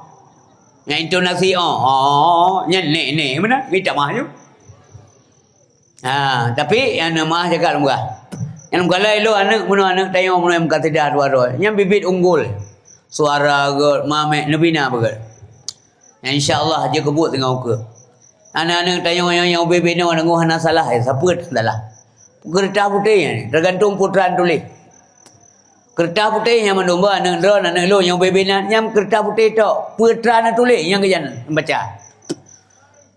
Nyang intonasi oh. Oh, nyan nek-nek meunan. Minta maaf ju. Ha, tapi nyang na maah jaga lôn peugah. Nyang lôn peugah lé lôn aneuk meunoe aneuk tanyoe meunoe meukat sida dua droe. Nyan bibit unggul. Suara gét, mamet, neubina beugét. Nyan insya Allah jeuet keubuet teungoh ukeue. Aneuk-aneuk tanyoe nyang, nyang ubé-bé nyoe deungoe hana salah, eh, sapeue salah. Keureutah putéh nyan, teugantung peue tra neutuléh. Keureutah putéh nyan mandum bah aneuk droe, aneuk lôn nyang ubé-bé nyan, nyan keureutah putéh tok. Peue tra neutuléh nyang geujan baca.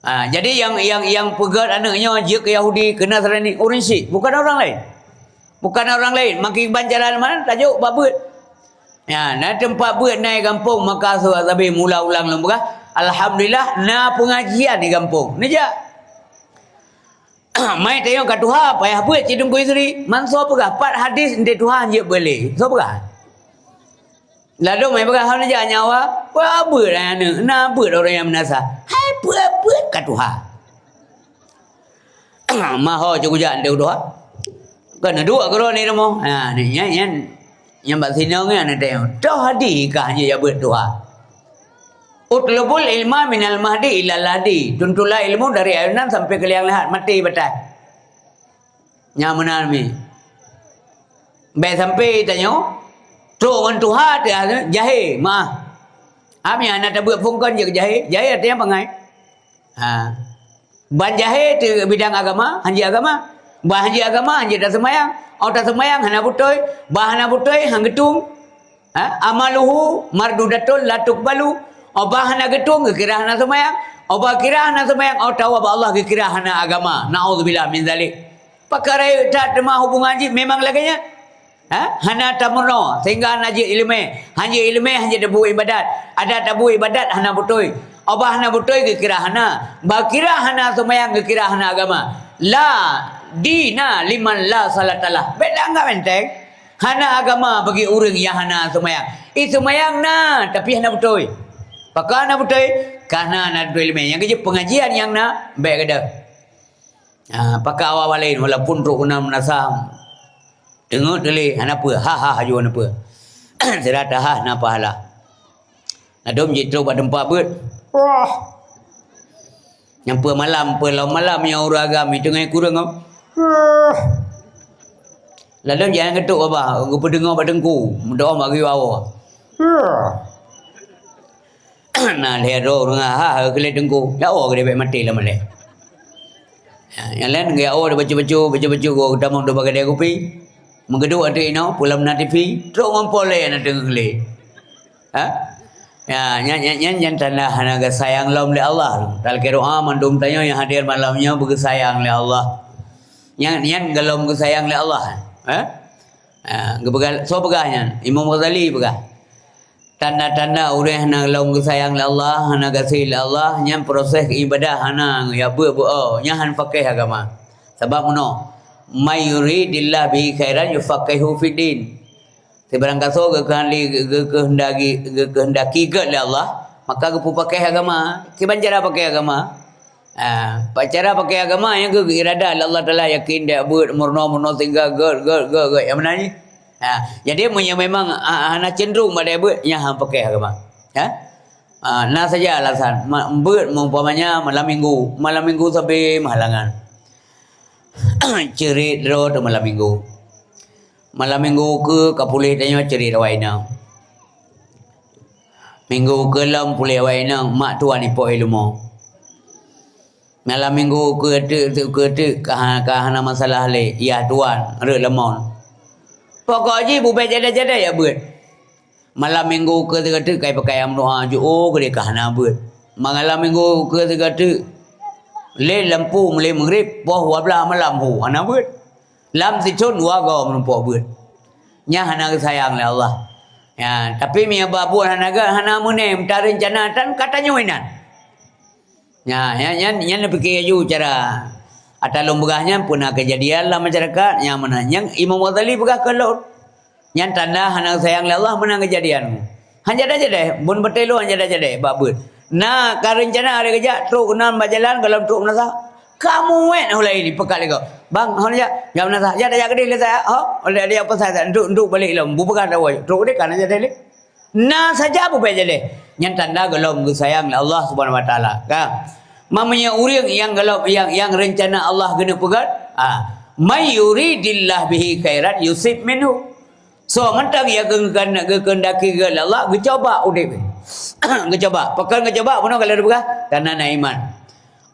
Ha, jadi nyang, nyang, nyang peugét aneuk nyoe jeuet keu Yahudi, keu Nasrani, ureueng syiek, bukan orang lain. Bukan orang lain. Makin ban jalan mana, tajok bak beuet. Ya, na teumpat beuet na di gampông, maka sabe mula ulang lôn peugah, alhamdulillah, na peungajian di gampông. Neujak. Mai tayong ka tuha, payah beuet cit Teungku Yusri. Man soe peugah, pat hadis ndeh tuha jeuet beuet lé. Soe peugah? Ladôm hai peugah hana jak nyawa, peue beuet aneuk, na beuet ureueng nyang meunasah. Hai peue beuet ka tuha. Maho cukujak ndeuh tuha. Kan duek keudroe ni rumoh. Ha, ni nyan, nyan, nyan bak sinong nyan ada. Toh hadi kah jeuet beuet tuha. Utlubul ilma minal mahdi ilal lahdi. Tuntulah ilmu dari ayunan sampai ke liang lahat, maté batai. Nyan meunan mi. Bèk sampai tanyoe, trok ngon tuha teuh jahé, maah. Ami hana tabeuet phôn kon jeuet jahé, jahé artinya bangai. Ha. Ban jahé teuh bidang agama, hanjeuet agama. Ban hanjeuet agama, hanjeuet taseumayang. Oh taseumayang hana beutôi, ban hana beutôi han geutung. Ha? Amaluhu mardudatun la tuqbalu. Oh bah hana geutung geukira hana seumayang. Oh bah kira hana seumayang, oh tawa bak Allah geukira hana agama. Naudzubillah min zalik. Pakara that teuma hubungan jih memang lagèe nyan. Ha? Hana tameurunoe sehingga hana jeuet ileumèe. Hanjeuet ileumèe, hanjeuet tabuet ibadat. Adak tabuet ibadat hana beutôi. Oh bah hana beutôi geukira hana. Bah kira hana seumayang geukira hana agama. La dina liman la salatalah. Bèk taanggap enteng. Hana agama bagi ureueng nyang hana seumayang. Eh, seumayang na, tapi hana beutôi. Pakon hana beutôi? Karena hana beutôi ileumèe. Nyang keujeuet pengajian nyang na, bèk geuda. Ha, pakon awak-awak laén, walaupun trok keunan meunasah. Teungeut teuh lé, hana peue. Ha, ha, ha, ju hana peue. Sira taha na pahala. Ladôm jih trok bak teumpat beuet. Wah. Nyang peue malam, peue lom malam nyang ureueng agam itu ngai kureueng, oh. Wah. Ladôm jih han geutok babah, geupeudeungoe bak teungku, meudoa bak geuyue awoe. Na lhèe droe ureueng ha, ha, keu lhèe teungku. Ya Allah, geudeh bèk maté lam malèe. Ya, nyang laén geujak bacut-bacut, bacut-bacut, geutamong dum bak keude kupi. Meugeuduek ateueh inoe, pulang na T V, trok ngon pole na teungoh glé. Ha? Ya, nyan, nyan, nyan, nyan tanda hana geusayang lom lé Allah. Talakèe doa mandum tanyoe nyang hadir malam nyoe beugeusayang lé Allah. Nyan, nyan gohlom geusayang lé Allah. Ha? Ha, geupeugah, soe peugah nyan? Imam Ghazali peugah. Tanda-tanda ureueng hana lom geusayang lé Allah, hana gaséh lé Allah, nyan proses ibadah hana, ya beuet-beuet, oh, nyan han pakéh agama. Sabab meunoe, "May yuridillahu bihi khairan yufaqqihhu fiddin." Sibarang gasoe geukeuhandaki, geukeuhandaki, geukeuhandaki gét lé Allah, maka geupeupakéh agama. Kiban cara pakéh agama? Ah, cara pakai agama nyang keu iradat lé Allah Taala, yakin dek beuet, meurunoe-meurunoe sehingga gét, gét, gét, gét. Nyang meunan nyan. Ah, jadi meunyoe memang, ah, hana cenderung bak dek beuet, nyan han pakai agama. Ha? Ah, na saja alasan. Ma-, beuet, umpamanya malam minggu. Malam minggu sabe meuhalangan. Ceurit droe teuk malam minggu. Malam minggu keu ka puléh tanyoe ceurit awai inong. Minggu keulom puléh awai inong, mak tuan ipok ileumèe. Malam minggu keu teuk, teuk keu teuk, ka ha-, ka hana masalah lé, yah tuan, rhot lamon. Pokok jih bubé jadai-jadai jak beuet. Malam minggu keu sigoe teuk kai pakai meudoa, jiôh keudeh ka hana beuet. Malam minggu keu sigoe teuk, lé lampu mulai Maghrib, poh dua belas malam hu, hana beuet. Lam sithon dua goe meurumpok beuet. Nyan hana geusayang lé Allah. Ya, tapi meunyoe bak buet hana gét, hana meuné, meutareuncana tan ka tanyoe inan. Ya, nyan, nyan, nyan neupiké laju cara. Ata lôn peugah nyan peue na keujadian lam masyarakat, nyang meunan. Nyang Imam Ghazali peugah keu lôn. Nyan tanda hana geusayang lé Allah meunan keujadian. Han jadai-jadai, bun batée lôn han jadai-jadai bak beuet. Na ka reuncana lé geujak trok keunan bak jalan, gohlom trok meunasah. Ka muet hulai ni peukat lé gob. Bang, hana jak, jak meunasah. Jak, jak keudeh lé saya. Ho, oleh dia pesan tak, duk, duk balik lom. Bupeugah dah wai. Trok deh ka na jadai lé. Na saja bubé jadai. Nyan tanda gohlom geusayang lé Allah Subhanahu Wa Taala. Ka. Meunyoe ureueng nyang gohlom, nyang, nyang reuncana Allah geuneuk peugét, ah, "May yuridillahu bihi khairan yusib minhu." Soe mantong nyang geu-, geu-, geukeundaki geuh lé Allah, geucoba udeb. Geucoba. Pakon geucoba, bunoe ka lheueh geupeugah, karena na iman.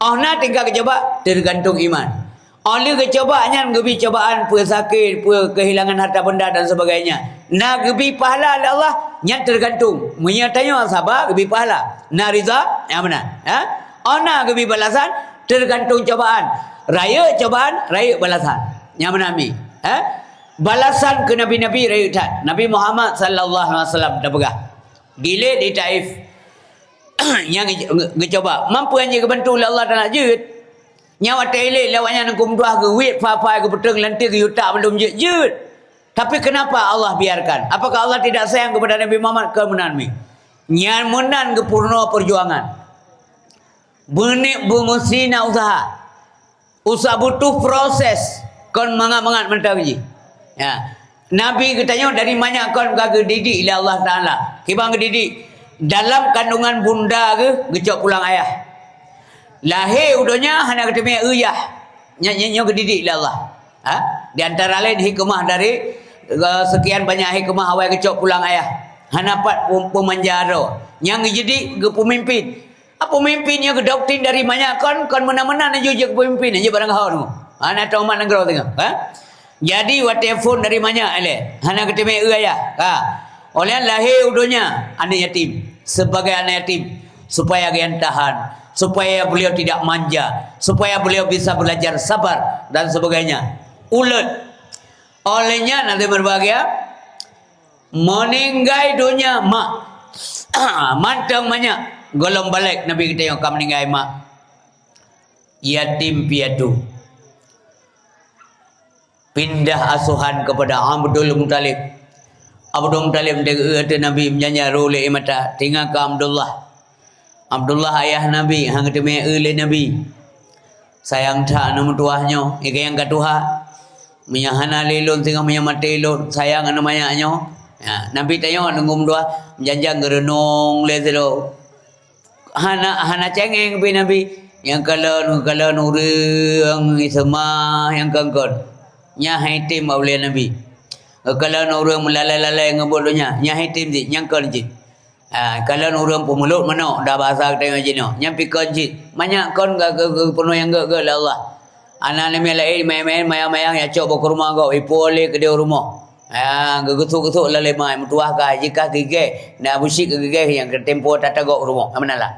Oh na tingkat geucoba, teugantung iman. Oh lheueh geucoba nyan geubi cobaan, peue sakét, peue keuhilangan harta benda dan sebagainya. Na geubi pahala lé Allah, nyan teugantung. Meunyoe tanyoe saba, geubi pahala. Na ridha, nyang meunan. Ha? Oh na geubi balasan, teugantung cobaan. Rayeuk cobaan, rayeuk balasan. Nyang meunan mi. Ha? Balasan keu nabi-nabi rayeuk that. Nabi Muhammad sallallahu alaihi wasallam tapeugah. Dilet di Taif. Nyang geucoba. Mampu nyang geubantu lé Allah Taala jeuet. Nyang watée ilek lé awaknyan huköm tuah geuwiet fa-fa geupeuteueng lanté geuyutak mandum jeuet-jeuet. Tapi kenapa Allah biarkan? Apakah Allah tidak sayang kepada Nabi Muhammad? Keu meunan mi. Nyan meunan geupeurunoe peujuangan. Beuneuek beumeusi na useuha. Useuha butuh proses, kon mangat-mangat mantong jih. Ya. Nabi geutanyoe dari manyak kon ka geudidik lé Allah Taala. Kiban geudidik, dalam kandungan bunda geuh geucok pulang ayah. Lahé u donya hana geuteumé eu yah. Nyan, nyan, nyoe geudidik lé Allah. Ha? Di antara lain hikmah dari, eh, sekian banyak hikmah awai geucok pulang ayah. Hana pat pem-, peumanja droe. Nyang geudidik geupeumimpin. Apa pemimpin nyang geudoktrin dari manyak kon, kon meunan-meunan laju jeuet keu pemimpin, jeuet barang hau tu. Hana teumat nanggroe teungoh, ha? Jadi watée phon dari manyak ilée, hana geuteumé eu ayah. Ha. Oleh lahé u donya aneuk yatim, sebagai aneuk yatim, supaya geuyan tahan, supaya beliau tidak manja, supaya beliau bisa belajar sabar dan sebagainya. Ulôt. Oleh nyan, hadirin berbahagia, meuninggai donya mak. Mantong manyak gohlom balek Nabi geutanyoe ka meuninggai mak. Yatim piatu. Pindah asuhan kepada Abdul Muttalib. Abdul Muttalib deuh ateueh Nabi meujanja ro lé mata, tinggai keu Abdullah. Abdullah ayah Nabi, han geuteumé eu lé Nabi. Sayang that aneuk meutuwah nyoe, nyang ka tuha. Meunyoe hana lé lôn singoh meunyoe maté lôn, sayang aneuk manyak nyoe. Ya, Nabi tanyoe aneuk meutuwah, janjang geureunong lé sidroe. Hana, hana cengeng pih Nabi. Nyang kalon, kalon ureuëng seumah nyang kongkon. Nyan hai tem bak ulée Nabi. Kalon ureuëng meulalai-lalai ngon buet donya, nyan item cit, nyan kon cit. Ha, kalon ureuëng peumulot manok, dah bahasa geutanyoe jinoe, nyan pi kon cit. Manyak kon ga-, ga-, ga-, peunoh nyang gét-gét lé Allah. Aneuk namiet laén maén-maén, mayang-mayang, ya cok boh keuruma gob, ipuwoe lé keudéh u rumoh. Ha, geugeusok-geusok lalé mai, meutuwah ka, jikah gigée, na busyik geugigée nyang keutempo tatagok u rumoh. Meunan lah.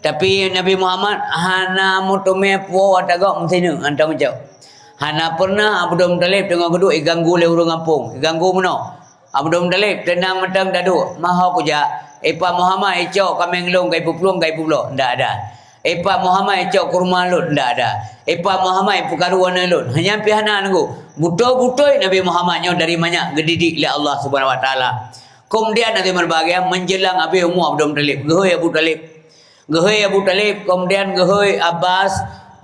Tapi Nabi Muhammad hana meuteumé puwoe watée gob meusineuk, hantom cok. Hana peureunah Abdul Muthalib teungoh geuduek iganggu lé ureuëng gampông, iganggu meunoe. Abdul Muthalib, teunang mantong taduek, maho kujak. Ipak Muhammad icok kaméng lôn ka ipeuplueng, ka ipeubloe, ndak ada. Ipak Muhammad icok keuruma lôn, ndak ada. Ipak Muhammad ipeukaru aneuk lôn, hanya pih hana nunggu. Beutôi-beutôi Nabi Muhammad nyoe dari manyak geudidik lé Allah Subhanahu Wa Taala. Keumudian Nabi meubahgia menjelang habéh umu Abdul Muthalib, geuhôi Abu Thalib. Geuhôi Abu Thalib, keumudian geuhôi Abbas,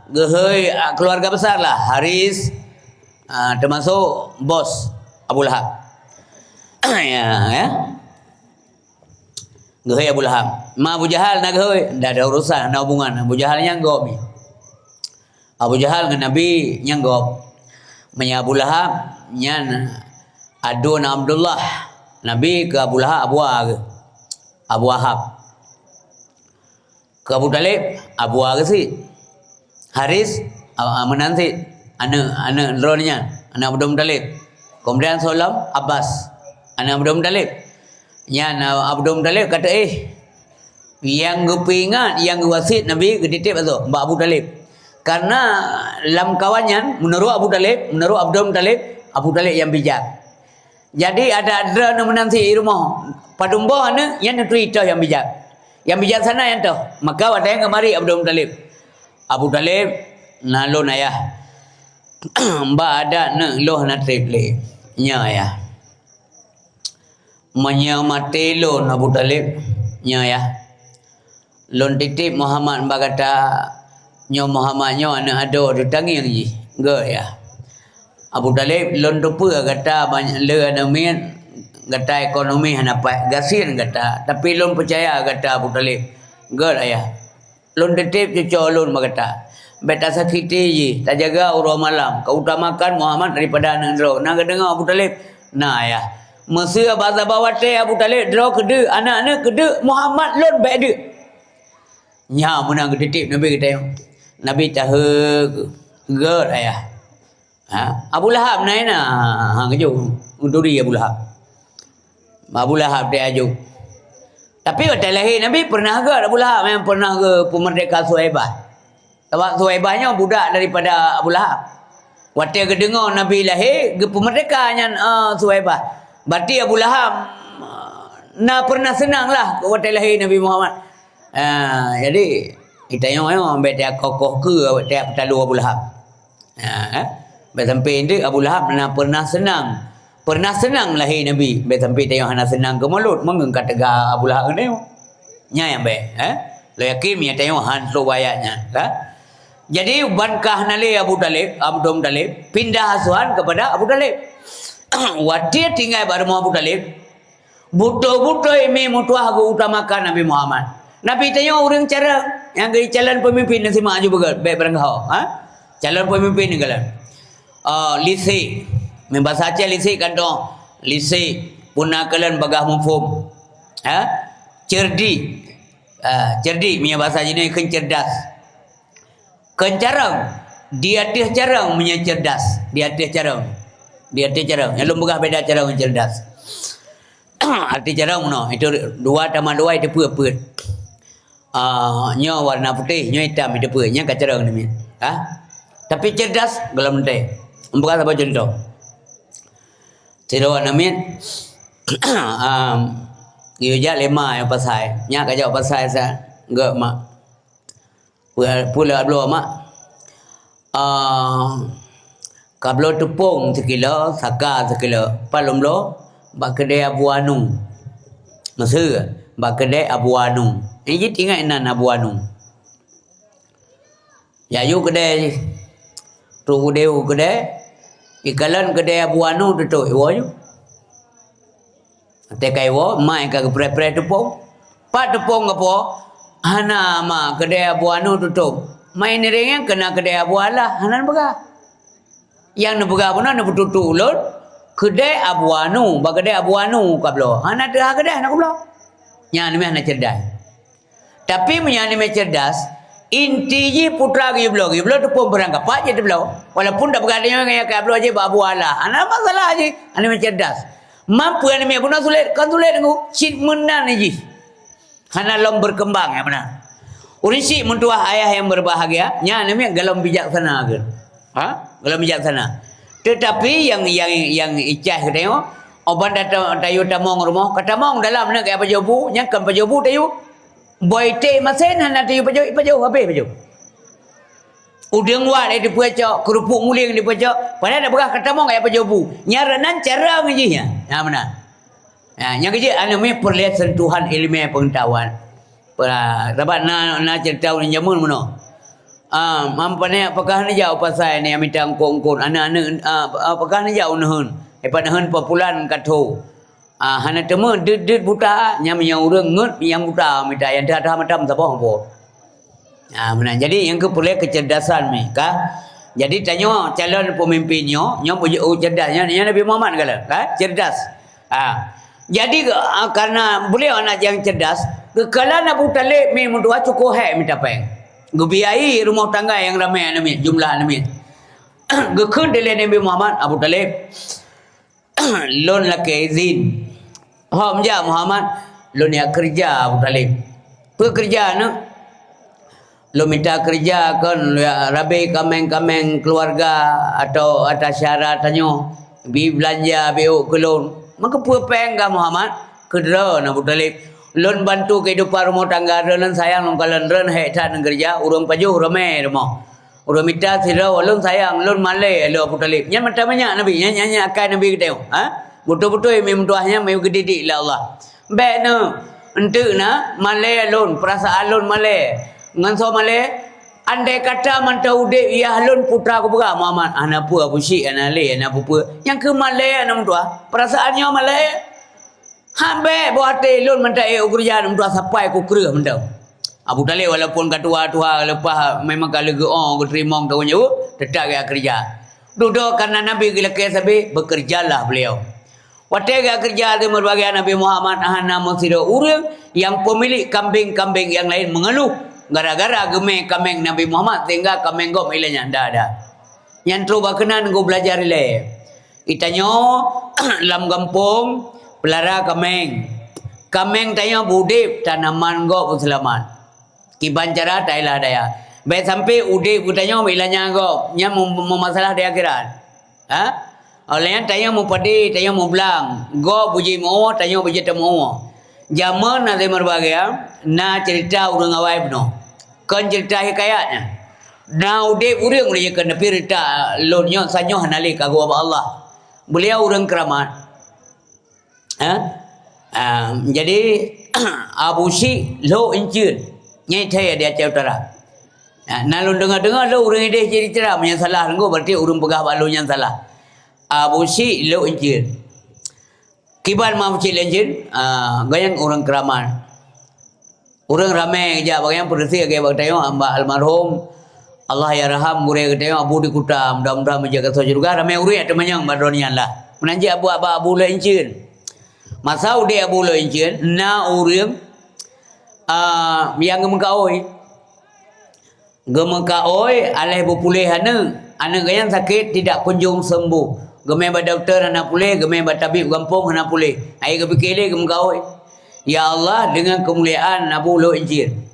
geuhôi, ah, keluarga besar lah, Haris, ah, teumasok bos Abu Lahab. Ya, ya. Geuhôi Abu Lahab. Ma Abu Jahal na geuhôi, ndak ada urusan, na hubungan. Abu Jahal nyang gob mi. Abu Jahal ngon Nabi nyang gob. Meunyoe Abu Lahab nyan aduen Abdullah. Nabi keu Abu Lahab Abu A geuh. Abu Ahab. Keu Abu Thalib, Abu A geuh sit. Haris, a, a, meunan sit. Aneuk, aneuk droeneuh nyan, aneuk Abdul Muthalib. Keumudian sigohlom Abbas, aneuk Abdul Muthalib. Nyan, a, Abdul Muthalib ka teuéh. Nyang geupeuingat, nyang geuwasiet Nabi geutitip ateueh bak Abu Thalib. Karena lam kawan nyan, meunurot Abu Thalib, meunurot Abdul Muthalib, Abu Thalib nyang bijak. Jadi, adak droeneuh meunan sit di rumoh. Padum boh aneuk, nyan neuturi toh nyang bijak. Nyang bijaksana nyan toh. Maka watée nyan geumari Abdul Muthalib. Abu Thalib, na lôn ayah. Bak adat neuk lôn hana treb lé. Nyoe ayah. Meunyoe maté lôn Abu Thalib, nyoe ayah. Lôn titip Muhammad bak gata, nyoe Muhammad nyoe aneuk adoe teutangieng jih, gét ya. Abu Thalib, lôn teupeue gata banyak le aneuk miet, gata ekonomi hana paih, gasien gata, tapi lôn peucaya gata Abu Thalib, gét ayah. Lôn titip cucoe lôn bak gata. Bék tasakiti jih, tajaga uroe malam, ka utamakan Muhammad daripada aneuk droe. Na geudeungoe Abu Thalib? Na ayah. Meuseu bak saboh watée Abu Thalib droe keudeuk, aneuk-aneuk keudeuk, Muhammad lôn bék deuk. Nyan meunan geutitip Nabi geutanyoe. Nabi tahe gét ayah. Ha? Abu Lahab na, na. Ha, keujok. Uturi Abu Lahab. Abu Lahab dia ajuk. Tapi watée lahé Nabi pernah gét Abu Lahab nyang pernah geupeumeurdeka Suwaibah. Sabab Suwaibah nyoe budak daripada Abu Lahab. Watée geudeungoe Nabi lahé, geupeumeurdeka nyan, eh, Suwaibah. Berarti Abu Lahab, eh, na pernah seunang lah watée lahé Nabi Muhammad. Ah, jadi, geutanyoe nyoe bék takoh-koh keue, bék tapeutalo Abu Lahab. Ha, eh? Bék sampai intu Abu Lahab na pernah seunang. Pernah seunang lahé Nabi. Bék sampai tanyoe hana seunang keu mulod. Meungeung ka teuga Abu Lahab ngon tanyoe. Nyan nyang bék, eh? Lôn yakin meunyoe tanyoe han trok bak ayat nyan, kan? Jadi, ban ka hana lé Abu Thalib, Abdul Muthalib, pindah asuhan kepada Abu Thalib. Watée tinggai bak rumoh Abu Thalib, beutôi-beutôi mi meutuah geuutamakan Nabi Muhammad. Nabi tanyoe ureuëng carông, nyang geucalon peumimpin, neusimak aju beugét, bék beurangkaho, ha? Calon peumimpin neukalon. Ah, lisek. Meubahasa Aceh lisek kan toh. Lisek, puna kalon bagah muphom. Ha? Cerdik. Ah, cerdik, meunyoe bahasa Cina kheun cerdas. Kon carông, di ateueh carông meunyoe cerdas, di ateueh carông. Di ateueh carông. Nyang lôn peugah beda carông ngon cerdas. Arti carông meunoe, itu dua tambah dua itu peuet, peuet. Ah, nyoe warna putéh, nyoe itam itu peuet. Nyan ka carông namiet. Ha? Tapi cerdas, gohlom teuntèe. Peugah saboh cuntoh. Sidroe namiet, um, geuyue jak lé ma nyang pasai. Nyak ka jak pasai sa, geuh mak. Peue, peue leuet bloe mak? Ah, ka bloe teupông sikilo, saka sikilo. Pat lôn bloe? Bak keudè Abu Anu. Meuseu, bak keudè Abu Anu. Nyan jih ingat nan Abu Anu. Yayue keudè jih. Trok udeb u keudè, ikalon keudè Abu Anu tutôp, iwoe ju. Teuka iwoe, mak ka geupreh-preh teupông. Pat teupông geupo, hana ma keudè Abu Anu tutôp. Mai ngieng-ngieng keunan keudè Abu Alah, hana neupeugah. Nyang neupeugah bunoe neupeututoe ulôn, Keudeh Abu Anu, bak keudeh Abu Anu kabloe. Hana teuhah keudeh na kabloe. Nyan aneuk miet hana cerdas. Tapi meunyoe aneuk miet cerdas, inti jih putra geubloe, geubloe teupeu barang kapat jih teubloe. Walaupun dak peugah nyoe nyang kabloe jih bak Abu Ala. Hana masalah jih, aneuk miet cerdas. Mampu aneuk miet bunoe sulet, kon sulet nunggu, cit meunan jih. Hana lom berkembang, ya benar. Ureuëng syiek meutuah ayah yang berbahagia, nyan aneuk miet golom bijaksana ke? Ha? Golom bijaksana. Tetapi yang, yang, yang icah geutanyoe, oban tayue tamong rumoh, ka tamong dalam neuk ya pajoh bu, nyang kan pajoh bu tayue. Boh iték masen hana tayue pajoh, pajoh habéh pajoh. Udeueng wat dipeucok, keurupuk muling dipeucok, padahai dak peugah ka tamong ya pajoh bu. Nyan rot nan cara ngon jih nyan. Ha, meunan. Ha, nyang keujeuet aneuk miet peureulée sentuhan ileumé peungeutahuan. Sabab na, na ceurita ureuëng jameun meunoe. Ah, mampu nyan pakah neujak u pasai nyan mita eungkot-eungkot. Aneuk-aneuk, ah, pakah neujak u neuheun. Daripada neuheun papulan ka tho. Ah, hana teumé deuet-deuet buta, nyang meunyoe ureuëng ngeut nyang buta mita nyang teuha-teuha mata meusaboh po. Ah, meunan. Jadi nyang keu peureulée keucerdasan mih ka. Jadi tanyoe calon peumimpin nyoe, nyoe beu cerdas nyan, nyan Nabi Muhammad kala, ka? Cerdas. Ah. Jadi ah, karena beliau anak yang cerdas, geukala Abu Talib mih meutuah cukup hék mita péng. Geubiayai rumoh tangga nyang ramé aneuk miet, jumlah aneuk miet. Geukheun dilée Nabi Muhammad, Abu Talib, lôn lakée izin. Hom jak Muhammad, lôn jak keureuja Abu Talib. Peue keureuja neuk? Lôn mita keureuja kon lôn jak rabe kaméng-kaméng keuluwarga atau ata syara tanyoe, bi beulanja biôk keu lôn. Meukeue peue péng kah Muhammad? Keudroe Abu Talib. Lôn bantu keuhidupan rumoh tangga droe, lôn sayang lôn kalon droe hék that ngon keureuja, ureuëng pajoh ramé rumoh. Ureuëng mita sidroe, lôn sayang, lôn malée lôn Abu Talib. Nyan mata manyak Nabi, nyan, nyan, nyan akai Nabi geutanyoe. Ha? Beutôi-beutôi meutuah nyan meugeudidek lé Allah. Bék neu, enteuk na, malée lôn, peurasaan lôn malée. Ngon soe malée? Andai kata mantong udeb yah lôn putra kupeugah Muhammad, hana peue Abu Syik, hana lé, hana peue-peue. Nyang keu malée aneuk meutuah, peurasaan nyoe malée. Hak bék boh até lôn mantong ék u keureuja aneuk meutuah sapai kukreueh mantong. Abu Talib walaupun ka tuha-tuha leupah memang ka leugeue-o geuteurimong taun nyoe, teutap geukeureuja. Dudoe karena Nabi geulakée sabe, bekerjalah beliau. Watée geukeureuja di meubahgia Nabi Muhammad hana meusidroe ureuëng nyang peumilék kambeng-kambeng nyang laén meungeuluh gara-gara geumé kaméng Nabi Muhammad sehingga kaméng gob ilée nyan dah-dah. Nyan trok bak keunan geubeulajar ilée. Geutanyoe lam gampông peulara kaméng. Kaméng tanyoe beudeb tanaman gob beuseulamat. Kiban cara taila daya. Bék sampai udeb geutanyoe ilanya gob, nyan meumasalah di akhirat. Ha? Oleh nyan tanyoe meupadé, tanyoe meublang. Gob beujeuet meuwoe, tanyoe beujeuet tameuwoe. Jameun na meubahgia, na ceurita ureuëng awai bunoe. Kon ceurita hikayat nyan. Na udeb ureuëng lé kon, tapi ceurita lôn nyoe sanyoe hana lé kagoe bak Allah. Beliau ureuëng keramat. Ha? Ah, jadi Abu Syik lhok inceuen. Nyai thai di Aceh Utara. Ha, na lôn deungoe-deungoe lôn ureuëng ideh jadi ceram nyang salah lenggo, berarti ureuëng peugah bak lôn nyang salah. Abu Syik lhok inceuen. Kiban ma Abu Syik lhok inceuen, ah, ganyang ureuëng keramat. Ureuëng ramé geujak bak nyang peureusi lagée bak tanyoe, bak almarhum Allahyarham gurée geutanyoe Abu di Kuta, mudah-mudahan meujak gasoe syeuruga, ramé ureuëng teumanyong bak droe nyan lah. Meunan jih Abu, bak Abu lhok inceuen. Masa udeb Abu lhok inceuen, na ureuëng, ah, nyang geumeukaôi. Geumeukaôi, aléh beupuléh aneuk. Aneuk geuh nyan sakét tidak kunjung sembuh. Geumé bak dokto hana puléh, geumé bak tabib gampông hana puléh. Hai geupike lé geumeukaôi. Ya Allah, dengan kemuliaan Abu lhok inceuen.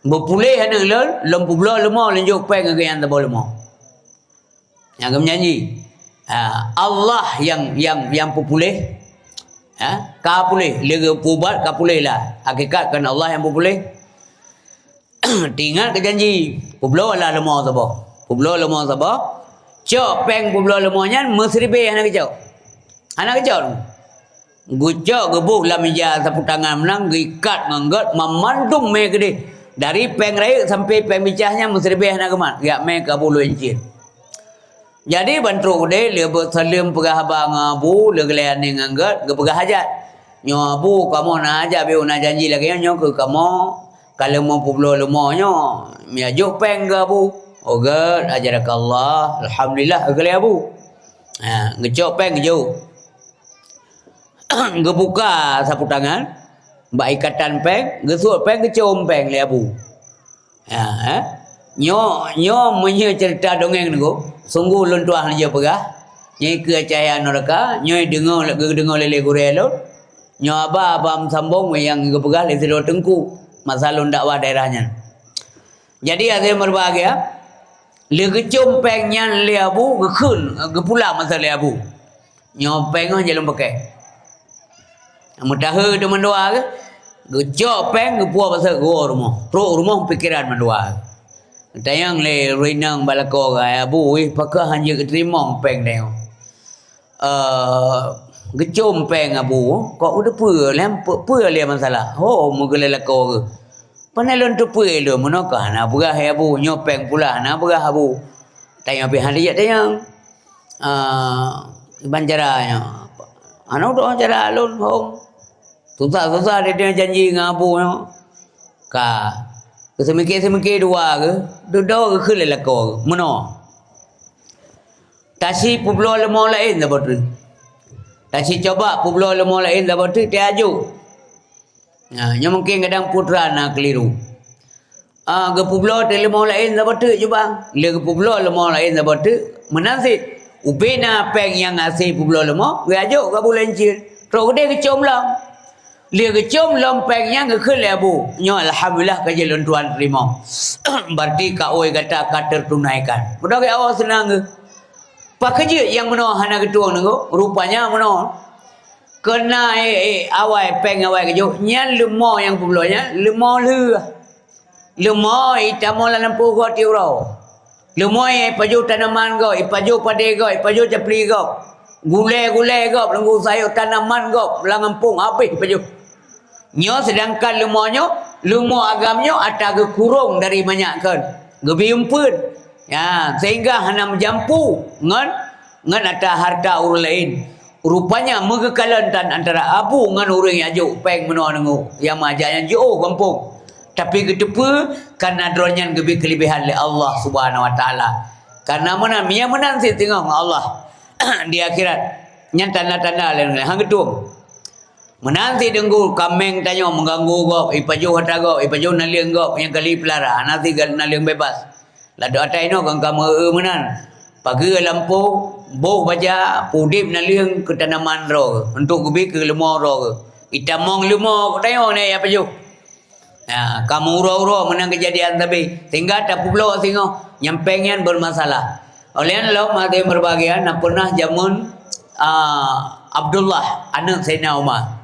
Beupuléh aneuk lôn, lôn peubloe leumo, lôn jok péng keu geuh nyan saboh leumo. Nyang geumeujanji. Ha, Allah nyang, nyang, nyang peupuléh. Ha, ka puléh, lé geupeuubat ka puléh lah. Hakikat kon Allah nyang peupuléh. Teuingat keu janji, peubloe lah leumo saboh. Peubloe leumo saboh. Cok péng peubloe leumo nyan meusiribée hana geucok. Hana geucok. Geucok geuboh lam mija sapu tangan meunan geuikat ngon gét mamandum mé keudeh. Dari péng rayeuk sampai péng bicah nyan meusiribée hana geumat. Geujak mé keu Abu lhok inceuen. Jadi ban trok udeb lé beusaleuem peugah haba ngon Abu, lé geulayani ngon gét, geupeugah hajat. Nyoe Abu, kamoe na hajat, beu na janji lagée nyoe, nyoe keu kamoe ka leumo peubloe leumo nyoe. Mia jok péng keu Abu. Oh gét, ajarakallah. Alhamdulillah, geukheun lé Abu. Ha, geucok péng geujok. Geubuka sapu tangan, bak ikatan péng, geusuet péng, geucom péng lé Abu. Ha, eh? Nyoe, nyoe meunyoe ceurita dongeng nyoe, sungguh lôn tuan lôn peugah, nyoe keu cahya nuraka, nyoe deungoe, geudeungoe lé gurée lôn. Nyoe haba, haba meusambong nyang geupeugah lé sidroe teungku masa lôn dakwah daerah nyan. Jadi, hadirin berbahagia, lé geucom péng nyan lé Abu, geukheun, geupula masa lé Abu. Nyoe péng nyoe jeuet lôn pakai. Meutahe teuma dua ke, geucok péng, geupuwoe basa geuwoe rumoh. Trok rumoh pikeran mandua. Tanyong lé ureueng inong bak lakoe, "Abu, wih, pakon hana jeuet geuteurimong péng tanyoe?" Eh, geucom péng Abu, kok geuteupeue lé, peue lé masalah? Ho, meugeulai lakoe geuh. Pane lôn teupeue lôn, meunoe ka hana beurah, hai Abu, nyoe péng pula hana beurah, Abu. Tanyoe pih hana jijak tanyong. Ah, ban cara nyoe. Hana udong cara lôn, hom. Susah-susah dia, dia janji ngon Abu nyoe. Ka. Geuseumiké-seumiké dua geuh, dudoe geukheun lé lakoe geuh. Meunoe. Tasie peubloe leumô laén saboh teuk. Tasie coba peubloe leumô laén saboh teuk, teuajoh. Nah, nyoe mungken kadang putra na keliru. Ah, geupeubloe teuh leumô laén saboh teuk cuba. Lé geupeubloe leumô laén saboh teuk, meunan cit. Ubé na péng nyang hase peubloe leumô, geuajoh keu Abu Lancien. Trok keudeh geucom lom. Lé geucom lom péng nyan geukheun lé Abu. Nyoe alhamdulillah ka jeuet lôn tuan teurimong. Berarti kaôi gata ka teutunaikan. Mudah gét awak seunang geuh. Pakon jeuet nyang meunoe hana geutueng nanggroe? Rupanya meunoe. Keu na, eh, eh, awai péng awai geujok, nyan leumô nyang peubloe nyan, leumô lheueh. Leumô itamong lam lampôh gob tiep uroe. Leumô ipajoh tanaman gob, ipajoh padé gob, ipajoh capli gob. Gulée-gulée gob, leunggu sayok tanaman gob, lam gampông habéh ipajoh. Nyoe, seudangkan leumô nyoe, leumô agam nyoe ata geukurong dari manyak kon, geubi eumpeuen. Ya, sehingga hana meujampu ngon, ngon ata hareuta ureuëng laén. Rupanya meugeukalon tan antara Abu ngon ureuëng nyang jok péng meunoe nanggroe, nyang meuaja nyan jiôh gampông. Tapi geuteupeue, kareuna droe nyan geubi keuleubiehan lé Allah Subhanahu Wa Taala. Kareuna meunan, meunyo meunan cit teungoh ngon Allah di akhirat, nyan tanda-tanda laén, han geutueng. Meunan cit deunggu kaméng tanyoe meuganggu gob, ipajoh ata gob, ipajoh naleueng gob nyang ka lheueh peulara, hana cit naleueng bebas. Ladôm ata inoe kon ka meu-eu meunan. Pageue lampôh, boh baja, peudeb naleueng keu tanaman droe, untuk geubi keu leumô droe. Itamong leumô keu tanyoe nyan ya pajoh. Nah, ka meu-uroe-uroe meunan keujadian sabe, sehingga tapeubloe singoh nyang péng nyan bermasalah. Óh lheueh nyan lom, hadirin berbahagia, na pernah jameun, ah, Abdullah, aneuk Saidina Umar.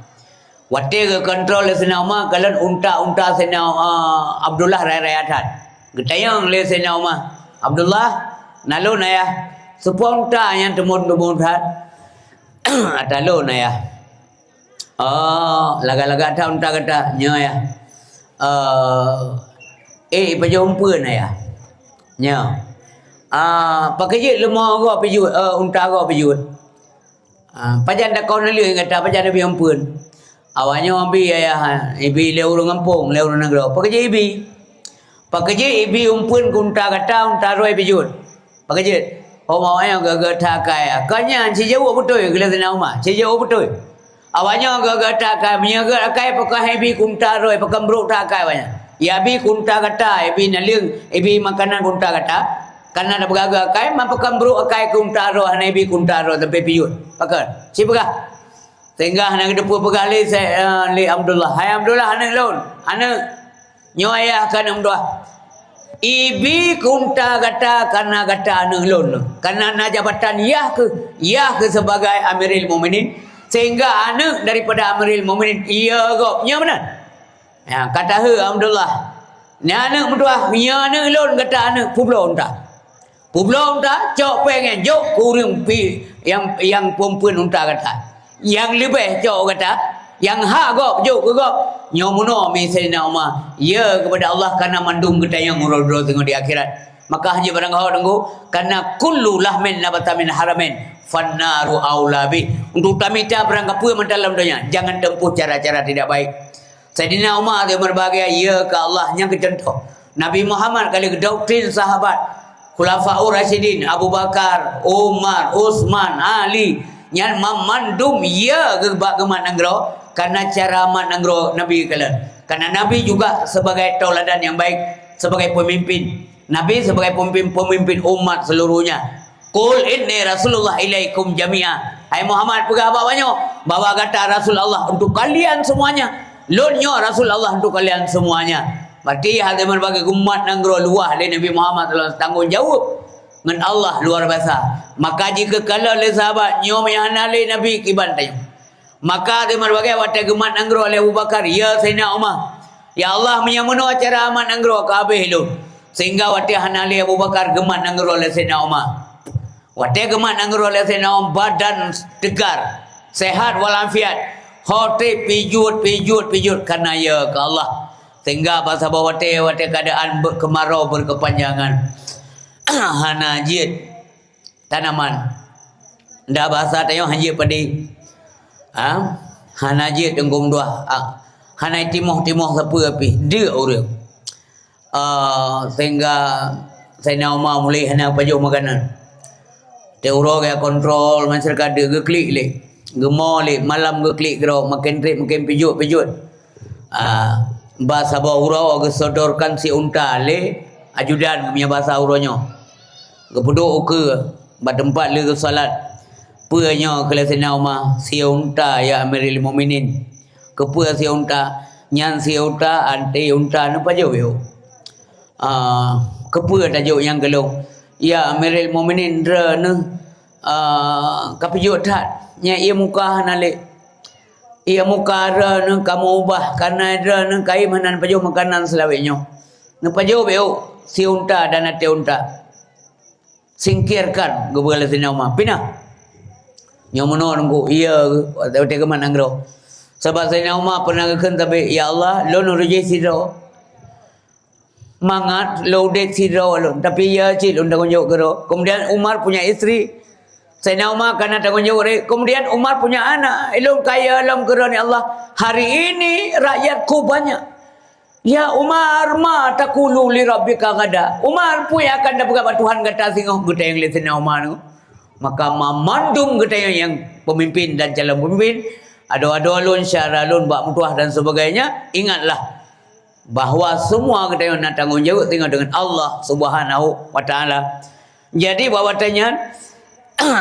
Watée geukontrol lé Saidina Umar, kalon unta-unta Saidina, ah, Abdullah raya-raya that. Geutanyong lé Saidina Umar, "Abdullah, na lôn, Ayah, soe po unta nyang teumon-teumon that?" "Ata lôn, Ayah." "Oh, lagak-lagak that unta gata." "Nyoe, Yah." "Eh, eh, ipajoh eumpeuen, Ayah?" "Nyoe." "Ah, pakon jeuet leumô gob pijuet, eh, unta gob pijuet?" "Ah, pajan dakoh naleueng gata, pajan ibi eumpeuen?" "Awaknyoe ibi, Ayah, ibi lé ureuëng gampông, lé ureuëng nanggroe." "Pakon jeuet ibi? Pakon jeuet ibi eumpeuen keu unta gata, unta droe pijuet?" "Pakon jeuet?" "Oh, awaknyoe gét-gét that akai." Ka nyan, sijaweueb beutôi, geuleueh Saidina Umar. Sijaweueb beutôi. Awaknyoe gét-gét that akai, meunyoe gét akai, pakon han ibi keu unta droe, pakon brok that akai awaknyan. Ya ibi keu unta gata, ibi naleueng, ibi makanan keu unta gata. Kareuna tapeugah gét akai, man pakon brok akai keu unta droe, hana ibi keu unta droe, sampoe pijuet. Pakon? Sipeugah. Sehingga hana geuteupeue peugah lé, eh, lé Abdullah. "Hai Abdullah, aneuk lôn, aneuk." "Nyoe, Ayah," kheun Abdullah. "Ibi keu unta gata kareuna gata aneuk lôn. Kareuna na jabatan yah kheueh, yah kheueh sebagai Amiril Mukminin. Sehingga aneuk daripada Amiril Mukminin, iya gob." Nyoe meunan. Ya, ka taheu Abdullah. Nyan aneuk meutuah, nyoe aneuk lôn gata aneuk peubloe unta. Peubloe unta, cok péng nyan jok keu ureuëng pi-, nyang, nyang peumpeuen unta gata. Nyang leubeh cok gata, nyang hak gob jok keu gob. Nyoe meunoe mi Saidina Umar, ya keupada Allah kareuna mandum geutanyong uroe-uroe singoh di akhirat. Maka hana barang hok deunggu, kareuna kullu lahmin nabata min haramin, fannaru aula bih. Untuk tamita barang kapeue mantong lam donya, jangan tempuh cara-cara tidak baik. Saidina Umar dia berbahagia, ya keu Allah, nyang keu contoh. Nabi Muhammad ka lheueh geudoktrin sahabat. Khulafaur Rasyidin, Abu Bakar, Umar, Utsman, Ali, nyan mamandum ya geu-, bak geumat nanggroe, karena cara mat nanggroe Nabi kalon. Karena Nabi juga sebagai tauladan yang baik, sebagai pemimpin. Nabi sebagai pemimpin, pemimpin umat seluruhnya. "Qul inni Rasulullah ilaikum jami'a." Hai Muhammad, peugah bak awaknyoe bahwa gata Rasul Allah untuk kalian semuanya. Lôn nyoe Rasul Allah untuk kalian semuanya. Berarti hal teuma bagi umat nanggroe luwah lé Nabi Muhammad sallallahu alaihi wasallam tanggong jaweueb ngon Allah luar biasa. Maka jikeukalon lé sahabat nyoe meuhana lé Nabi kiban tanyoe. Maka teuma bagi watée geumat nanggroe lé Abu Bakar, ya Saidina Umar, "Ya Allah, meunyoe meunoe cara mat nanggroe ka habéh lôn." Sehingga watée hana lé Abu Bakar geumat nanggroe lé Saidina Umar. Watée geumat nanggroe lé Saidina Umar, badan tegar, sehat walafiat, ho treb pijuet, pijuet, pijuet karena ya keu Allah. Sehingga bak saboh watée, watée keadaan be-, kemarau berkepanjangan, hana jeuet tanaman. Dah bahasa tanyoe hana jeuet padi. Ha? Hana jeuet teungku meutuah. Ha? Hana timoh-timoh sapeue pih. Deuk ureueng. Ah, sehingga Saidina Umar mulai hana pajoh makanan. Tiep uroe gaya kontrol masyarakat deuk geuklik lé. Geumo lé malam geuklik keudroe, makin treb makin pijuet-pijuet. Ah, bak saboh uroe geusodorkan sie unta lé ajudan, meunyoe basa uroe nyoe. Geupeuduek ukeue bak teumpat lheueh geusalat. "Peue nyoe?" kheun lé Saidina Umar. "Sie unta, ya Amirul Mukminin." "Keupeue sie unta?" "Nyan sie unta, até unta neupajoh yôh." "Ah, keupeue tajok nyang keu lôn?" "Ya Amirul Mukminin, droeneuh, ah, ka pijuet that. Nyan ié muka hana lé. Ié muka droeneuh ka meuubah, karena droeneuh kayém hana neupajoh makanan seulawét nyoe. Neupajoh bék sie unta dan até unta." "Singkirkan," geupeugah lé Saidina Umar. "Pinah." Nyoe meunoe teungku, iya, watée geumat nanggroe. Sabab Saidina Umar pernah geukheun sabe, "Ya Allah, lôn reuji sidroe. Mangat lôn udeb sidroe lôn, tapi ya cit lôn tanggong jaweueb keudroe." Kemudian Umar punya istri, Saidina Umar kana tanggong jaweueb, kemudian Umar punya anak, "Lôn kaya lom keudroe, ya Allah. Hari ini rakyatku banyak." "Ya Umar, ma taqulu li rabbika ghada?" "Umar, peue nyang akan tapeugah bak Tuhan gata singoh?" Geutanyong lé Saidina Umar nyoe. Maka mamandum geutanyong nyang pemimpin dan calon pemimpin, adoe-adoe lôn, syedara lôn bak meutuah dan sebagainya, ingatlah bahwa semua geutanyong na tanggong jaweueb singoh deungon Allah Subhanahu wa Taala. Jadi, bak watée nyan,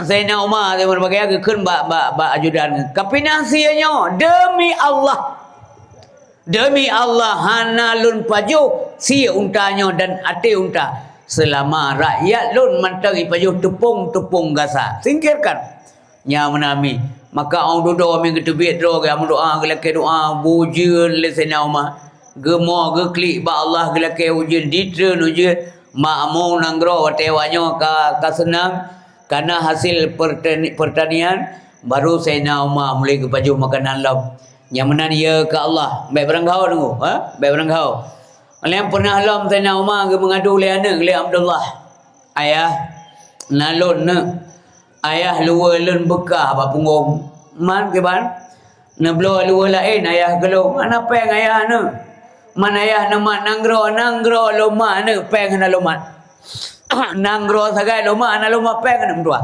Saidina Umar, Saidina Umar geukheun bak, bak, bak ajudan, "Kapinah sie nyoe, demi Allah. Demi Allah, hana lôn pajoh sie unta nyoe dan até unta, seulama rakyat lôn mantong jipajoh teupông-teupông gasa. Singkirkan." Nyan meunan mi. Maka 'oh dudoe mi geuteubiet droe, geumeudoa, geulakée doa, bujeuen lé Saidina Umar. Geumo geuklik bak Allah, geulakée ujeuen, ditreun ujeuen. Makmum nanggroe watée awak nyoe ka, ka seunang, kana hasil pertani-, pertanian, baru Saidina Umar mulai geupajoh makanan lom. Nyan meunan ya keu Allah. Bék beurangkau deungoe, ha? Bék beurangkau. Lheueh pernah lom Saidina Umar geumeungadu lé aneuëk lé Abdullah. "Ayah, na lôn neuk. Ayah, luweue lôn beukah bak punggong." "Man kiban?" "Neubloe luweue laén ayah keu lôn." "Hana péng ayah neuk. Man ayah neumat nanggroe, nanggroe lôn mat neuk, péng hana lôn mat." "Nanggroe sagai lôn mat, hana lôn mat péng neuk meutuah."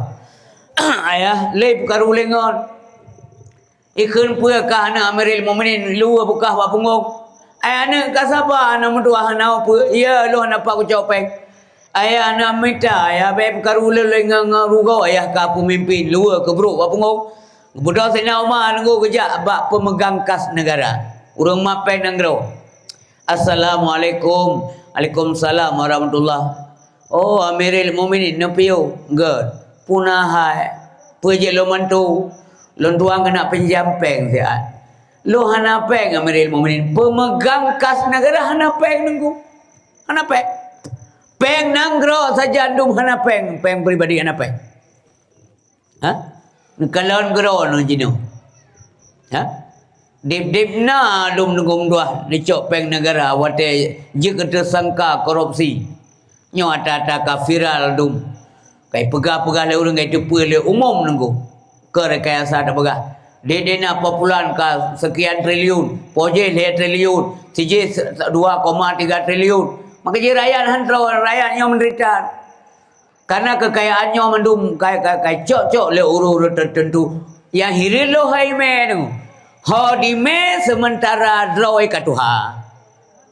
"Ayah, lé peukaru lé ngon." "Ikheun peue kah aneuëk Amirul Mukminin luweue beukah bak punggong?" "Ai aneuëk, ka saba, hana meutuah, hana peue. Ya, lôn hana pat kucok péng. Ayah, hana mita, ayah, bék peukaru lôn lé ngon, ngon rugoe, ayah ka peumimpin luweue keubrok bak punggong." Geubeudôh Saidina Umar nunggu geujak bak peumegang kas neugara. Ureuëng mat péng nanggroe. "Assalamualaikum." "Waalaikumsalam warahmatullah." "Oh, Amirul Mukminin, neupiôh." "Gét." "Puna hai, peue jeuet lôn bantu?" "Lôn tuan keuneuk pinjam péng siat." "Lôn hana péng, Amirul Mukminin." Peumegang kas neugara hana péng teungku. Hana péng. Péng nanggroe saja dum hana péng, péng pribadi hana péng. Ha? Neukalon keudroe neuh jinoe. Ha? Deb-deb na lom neugom duah neucok péng neugara watée jeuet keu teusangka korupsi. Nyoe ata-ata ka viral dum. Kai peugah-peugah lé ureuëng, kai teupeue lé umum nunggu. Keu rekayasa tapeugah. Deb-deb na populan ka sekian triliun, pojéh lhée triliun, sijih se-, dua koma tiga triliun. Maka jih rakyat han troe, rakyat nyoe menderita. Karena kekayaan nyoe mandum kai, kai, kai cok-cok lé ureuëng-ureuëng tertentu. Nyang hireuen lôn hai mé nyoe. Ho dimé sementara droe ka tuha.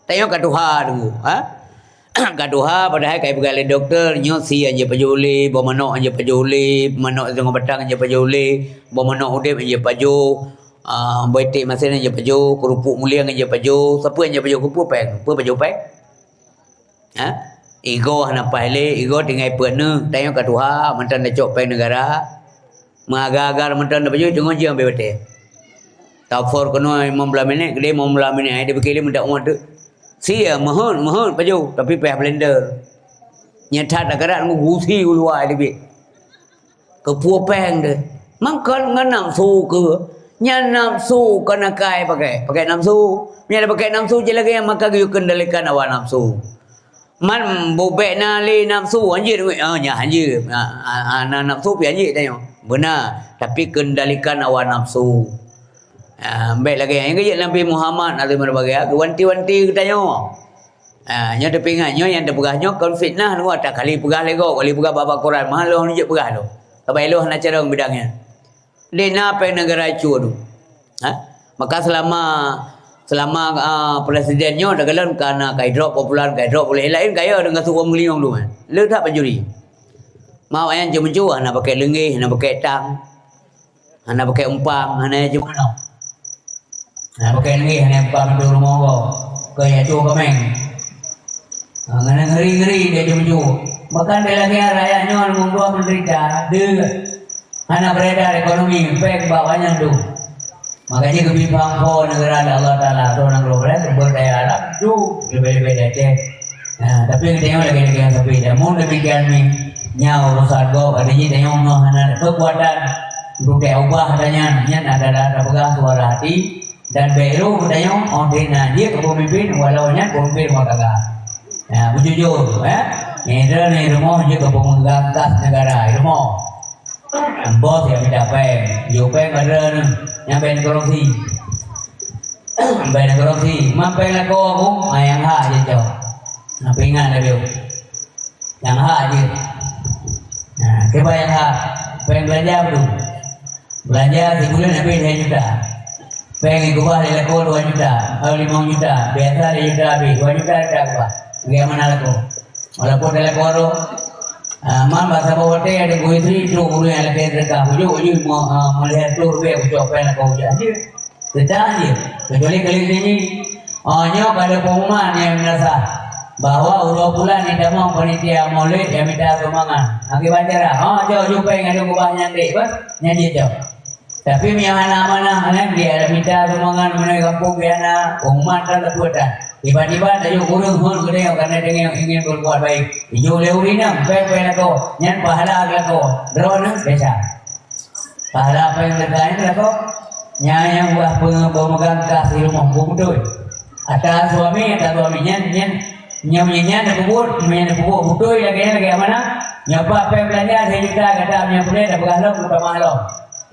Tanyoe ka tuha tu, ha? Ka tuha padahai kai peugah lé doktor, nyoe sie nyang pajoh lé, boh manok nyang pajoh lé, manok singoh batang nyang pajoh lé, boh manok udeb nyang pajoh, ah, boh iték masin nyang pajoh, keurupuk mulieng nyang pajoh, sapeue nyang pajoh, keupeue péng, peue pajoh péng? Ha? Igoe hana paih lé, igoe tinggai peuet neuh, tanyoe ka tuha, mantong tacok péng negara. Meuagar-agar mantong tapajoh, teungoh jeuem beu watée. Tafor keunoe limong blaih minét, keudeh limong blaih minét, hai dipike lé meudak umat teuk. Sie, meuheuet, meuheuet pajoh, tapi payah blender. Nyang that takarat ngon gusi u luwa hai dibiet. Keupeue péng deh? Mangkon ngon nafsu keu. Nyan nafsu kon akai pakai. Pakai nafsu. Meunyo pakai nafsu je lagée nyan maka geuyue kendalikan hawa nafsu. Man bubek na lé nafsu, anjir weh. Ah, nyan anjir. Ah, ah, ah, na nafsu pi anjir tanyoe. Beuna, tapi kendalikan hawa nafsu. Ah, bek lagée nyan geujak Nabi Muhammad alaihi wasallam geuwanti-wanti geutanyoe. Ha, nyoe teupeuingat, nyoe nyang teupeugah nyoe kon fitnah, nyoe ata kali peugah lé gob, kali peugah bak-bak Quran, meuhan lôn jeuet peugah lôn. Sabai lôn hana carông bidang nyan. Deh na péng negara icu tu. Ha? Maka selama, selama, ah, presiden nyoe takalon ka na kai drop popular, kai drop oleh laén kaya dengan suku meuliong tu kan. Le that pancuri. Ma awaknyan jeuet meucue, hana pakai leunggeh, hana pakai tang. Hana pakai umpang, hana jeuet meunoe. Hana pakai leunggeh, hana umpang, dua rumoh gob. Keu yatu keuméng. Ha, ngon ngeri-ngeri dia jumju. Bahkan di lagée rakyat nyoe limong dua menderita, deuh. Hana beredar ekonomi, péng bak awaknyan tu. Maka jih geubri paham po negara lé Allah Taala, tu nanggroe beuraya alam tu, leubeh-leubeh di Aceh. Ha, tapi geutanyoe lagée-lagée sabe. Dan mun demikian ni, nyan urusan gob, artinya tanyoe nyoe hana ada kekuatan untuk ubah tanyan. Nyan adalah tapeugah suara hati dan bek roh tanyoe, oh, deh na jeuet keu pemimpin, walau nyan pemimpin rumah tangga. Ha, bujur-jujur, eh. Nyang droe ni rumoh jeuet keu pemegang kas negara, rumoh. Bos nyang mita péng, yue péng padahai nyan bèk korupsi. Bèk korupsi, ma péng lakoe aku, ma nyang hak jicok. Nah, peuingat laju. Nyang hak jih. Nah, kiban nyang hak, péng beulanja beudôh. Beulanja sibuleuen habéh lhèe juta. Péng jikeubah lé lakoe dua juta, eh, limong juta, biasa lhèe juta habéh, dua juta ka keubah. Bagaimana lakoe? Walaupun dalam korong, ah, man bak saboh watèe ada guru isteri, trok ureueng nyang lakèe seudeukah. Ujoe-ujoe mo-, ah, meulhèe ploh ribèe ujoe péng lakoe ujoe jih. Teuntang jih. Kecuali kali ini, ah, nyoe ka ada pengumuman nyang meunasah bahwa uroe bulan ni tamong panitia Maulid nyang mita sumbangan. Akibat cara, ah, jauh-jauh péng ada kubah nyan dek, bah, nyan jih jauh. Tapi meunyoe hana amanah, kan, dia ada mita sumbangan meunyoe gampông piana, umat kan leupeutan. Tiba-tiba tajok ureueng hon geutanyoe karena tanyoe ingin berbuat baik. Ijok lé ureueng inong, péng-péng lakoe, nyan pahala lakoe, droeneuh desya. Pahala péng lakoe nyan lakoe, nyan nyang buah pe-, pemegang kas di rumoh, beutôi. Ata suami, ata suami nyan, nyan, nyan, nyan, nyan na peubuet, nyan na peubuet beutôi lagèe nyan lagèe amanah. Nyoe pat péng beulanja lhèe juta gata meunyoe peureulèe tapeugah lom, tapeugah lom.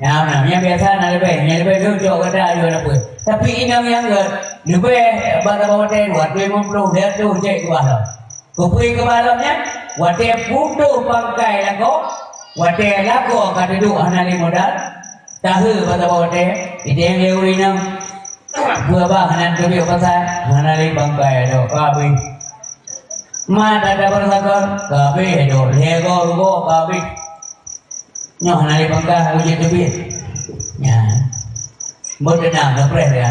Nyan, nyan, nyan biasa na leubèh, nyan leubèh lôn cok gata ajoh na peue. Tapi inong nyang gèt, leubèh bak saboh watèe dua ratus limong ploh, dua ratus cek keubah lom. Keupeue keubah lom nyan? Watèe putôh pangkai lakoe, watèe lakoe ka teuduek hana lé modal, tahe bak saboh watèe, idéh lé ureueng inong. Peue bah hana teubiet pasai, hana lé pangkai adoe, ka habéh. Ma that-that beureusakan, ka habéh adoe, lhèe goe, reugoe, ka habéh. Nyoe hana lé pangkai, ujeut teubiet. Nyan. Beuteunang, neupreh ya.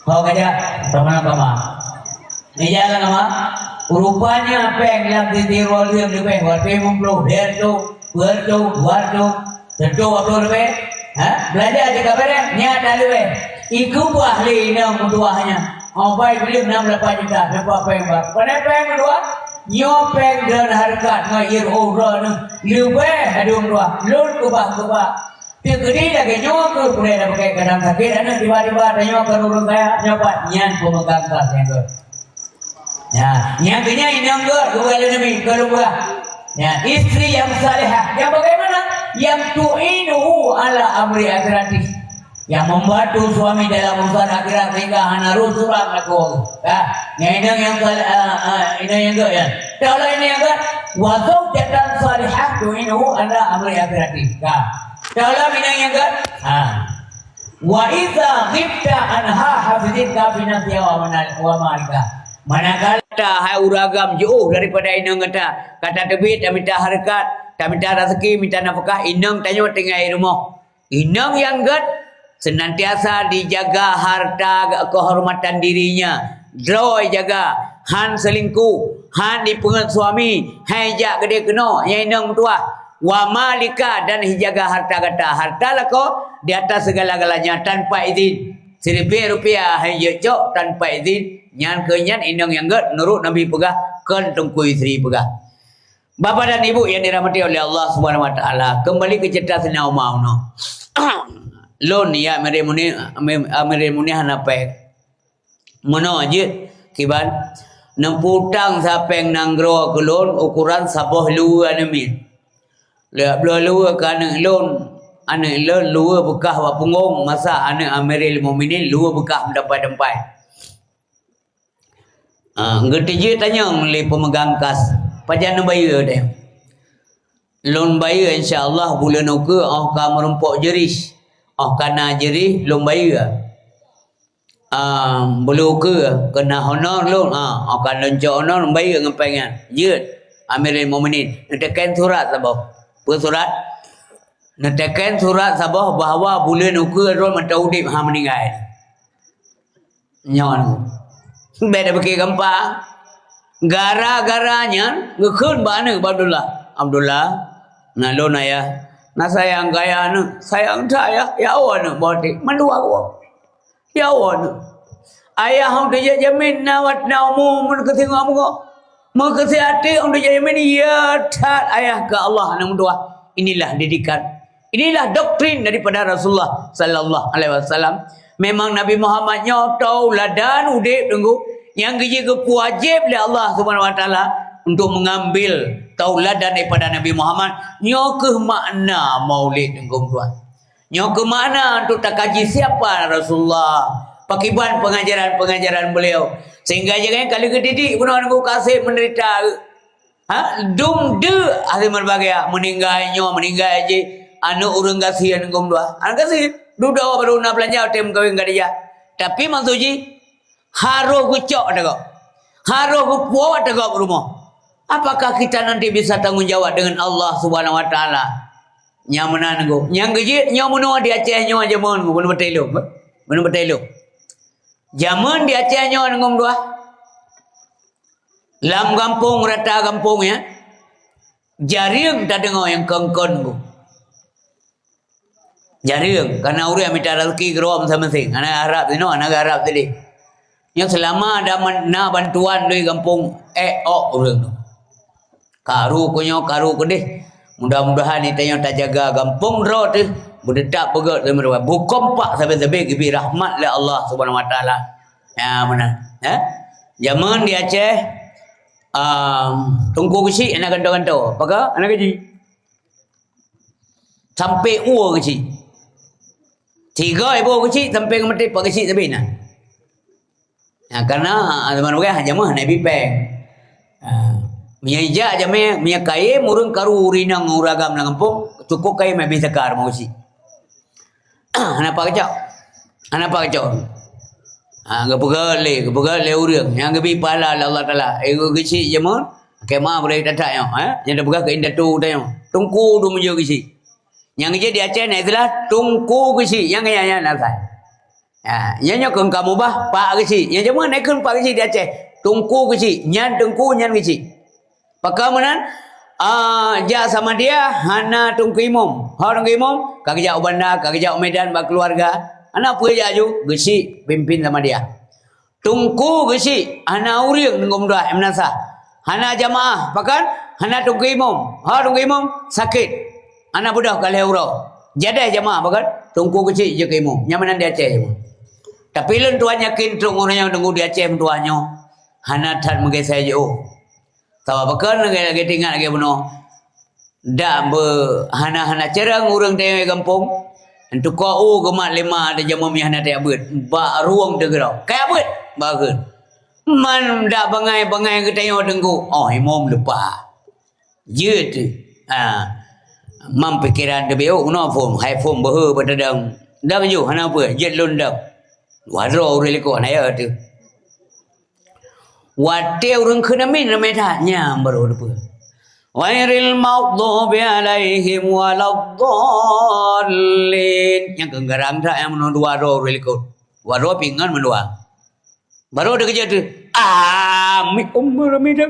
Ho kajak, sama-sama. Ija lagèe ma, rupanya péng lam siti roh lheueh leubeh, watèe limong ploh, lhèe reutôh, dua reutôh, dua reutôh, seureutôh dua ploh leubeh. Ha? Beulanja jih ka bèrèh, nyan that leubeh. Ikeubah lé inong meutuah nyan. Oh, bai bileueng nam lapan juta, dapat péng ba-, pane péng meutuah? Nyoe péng dan hareukat ngon ie reuôh droeneuh. Leubeh adong meutuah, lôn keubah-keubah. Teukeudi lagèe nyoe keuh peureulèe tapakèk kadang sakét aneuk tiba-tiba tanyoe kon ureueng kaya, nyoe pat nyan pemegang kas nyang gèt. Ya, nyang keu nyan inong gèt, geupeugah lé Nabi, keu lôn peugah. Ya, istri yang salihah, yang bagaimana? Yang tu'inuhu ala amri akhiratih. Yang membantu suami dalam urusan akhirat sehingga hana rôh surang lakoe. Ya, nyang inong nyang sal-, ah, ah, inong nyang gèt nyan. Teuh lom inong nyang gèt, Wa zaujatan salihah tu'inuhu ala amri akhirati. Ka. Teulam inong nyang gét? Ha. Wa idza ghibta anha hafizatka fi nafsiha wa manal-, wa malika. Manakala hai ureueng agam jiôh daripada inong gata, ka tateubiet, tamita hareukat, tamita raseuki, mita nafeukah, inong tanyoe tinggai rumoh. Inong nyang gét seunantiasa jijaga harta keuhormatan dirinya, droe jaga, han seulingkuh, han jipeungét suami, han jak keudeh keunoe, nyang inong meutuwah. Wa malika, dan jijaga harta gata, harta lakoe di atas segala-galanya tanpa izin. Siribèe rupiah han jeuet cok tanpa izin, nyan keuh nyan inong nyang gét, nurot Nabi peugah, kon Teungku Yusri peugah. Bapak dan Ibu yang dirahmati oleh Allah Subhanahu Wa Taala, kembali ke cerita Saidina Umar meunoe. Lôn, ya Amirul Mukminin, Amir-, Amirul Mukminin hana péng. Meunoe jeuet kiban, neuputang sapéng nanggroe keu lôn ukuran saboh luweue aneuk miet. Lheueh bloe luweue keu aneuk lôn, aneuk lôn luweue beukah bak punggong, masa aneuk Amirul Mukminin luweue beukah meutampai-tampai. Ah, geuteujeut tanyong lé peumeugang kas, "Pajan neubayeue deh?" "Lôn bayeue insya Allah buleuen ukeue, 'oh ka meurumpok jeurih, 'oh ka na jeurih lôn bayeue. Ah, buleuen ukeue keu na honor lôn, ah, 'oh ka lôn cok honor lôn bayeue ngon péng nyan." "Jeuet, Amirul Mukminin, neuteken surat saboh." "Peue surat?" "Neuteken surat saboh bahwa buleuen ukeue lôn mantong udeb, han meuninggai." Nyan. Bèk tapike gampang. Gara-gara nyan, geukheun bak aneuk bak Abdullah. "Abdullah, na lôn ayah. Na sayang keu ayah aneuk. Sayang that ayah. Ya Allah aneuk boh até. Mandua geuh. Ya Allah aneuk. Ayah hông teujak jamin na wat na umu meukeusingoh meungoh. Meukeusi até hông teujak jamin ya that ayah keu Allah aneuk meutuwah." Inilah didikan. Inilah doktrin daripada Rasulullah sallallahu alaihi wasallam. Memang Nabi Muhammad nyoe tauladan udeb teungku nyang geujeuet geupeuwajéb lé Allah Subhanahu wa Taala untuk mengambil tauladan daripada Nabi Muhammad. Nyoe keuh makna Maulid teungku tuan. Nyoe keuh makna untuk takaji siapa Rasulullah, pakiban pengajaran-pengajaran beliau. Sehingga jangan kali geudidik bunoe teungku kaseb menderita. Ha? Dum deuk akhé meubahgia, meuninggai nyoe, meuninggai jih, aneuk ureueng gasien gom dua. Aneuk gasien, dudoe baru na beulanja watèe meukawen Khadijah. Tapi maksud jih, harôh geucok ata gob. Harôh geupuwoe ata gob rumoh. Apakah kita nanti bisa tanggung jawab dengan Allah Subhanahu wa Taala? Nyang meunan geuh. Nyang geujeuet nyoe meunoe di Aceh nyoe jameun geuh, bunoe batèe lôn. Bunoe batèe lôn. Jameun di Aceh nyoe gom dua. Lam gampông, rata gampông, ya. Jareueng tadeungoe nyang kon-kon bu. Jareueng, karena ureueng mita raseuki keudroe masing-masing. Hana Arab sinoe, hana Arab sideh. Nyoe seulama ada man-, na bantuan dari gampông, eh, ok ureueng tu. Karu keu nyoe, karu keu deh. Mudah-mudahan di tanyoe tajaga gampông droe teuh, beuteutap beugèt lé meureuwa. Bukon pak sabe-sabe geubri rahmat lé Allah Subhanahu wa Taala. Ya, meunan. Ya. Jameun di Aceh, um, Teungku Geuchik hana gantoe-gantoe. Pakon? Hana gaji. Sampai ua Geuchik. Tiga ibu Geuchik sampai ngon maté pak Geuchik sabe na. Ha, karena, ha, zaman ureueng jameun hana bi péng. Ha, meunyo ijak jameun, meunyo kayém ureueng karu ureueng inong ureueng agam lam gampông, cukôp kayém habéh saka rumoh Geuchik. Hana pat geucok. Hana pat geucok. Ha, geupeugah lé, geupeugah lé ureueng nyang geubri pahala lé Allah Taala. Eh, Geuchik jameun, khemah boleh that-that nyoe, eh. Nyang tapeugah keu indatu tanyoe. Teungku dum meujeuet Geuchik. Nyang jeuet di Aceh na istilah Teungku Geuchik. Nyang, nyang, nyang na asai. Ha, nyan nyoe keu kamoe bah, Pak Geuchik. Nyang jameun na ikheun Pak Geuchik di Aceh. Teungku Geuchik. Nyan Teungku, nyan Geuchik. Pakon meunan? Ah, jak Samadiyah hana Teungku Imum. Ho Teungku Imum, ka geujak u Banda, ka geujak u Medan bak keuluwarga. Hana peue jak aju, Geuchik pimpin Samadiyah. Teungku Geuchik, hana ureueng teungku meudoá, eh, meunasah. Hana jamaah, pakon? Hana Teungku Imum. Ha, Teungku Imum sakét. Hana beudôh ka lhèe uroe. Jadeh jamaah, pakon? Teungku Geuchik jeuet keu imum. Nyan meunan di Aceh jameun. Tapi lôn tuan yakin trok uroe nyoe teungku di Aceh meutuah nyoe. Hana that meugeusé jiôh. Sabab pakon lagèe, lagèe teuingat lagèe bunoe. Dak beu hana-hana cireueng ureueng tanyoe gampông. Tukoe u geumat lima ada jameun meuh hana tajak beuet. Bak rueng teugeurok. Kajak beuet. Bak kheun. Man dak bangai-bangai geutanyoe teungku. Oh, imum leupah. Jeuet. Ha. Mam pikeran teubiôk keunoe phôn, hai phôn beuhe peutadong. Dong ju hana peue, jeuet lôn dong. Dua droe ureuëng likot hana ya teuh. Watée ureuëng kheun amin ramé that, nyan baru teupeue. Ghairil maghdubi alaihim waladdallin. Nyang keugarang that nyang meunoe dua droe ureuëng likot. Dua droe pingan meudua. Baru teukeujot teuh. Amin, Umar, amin dah.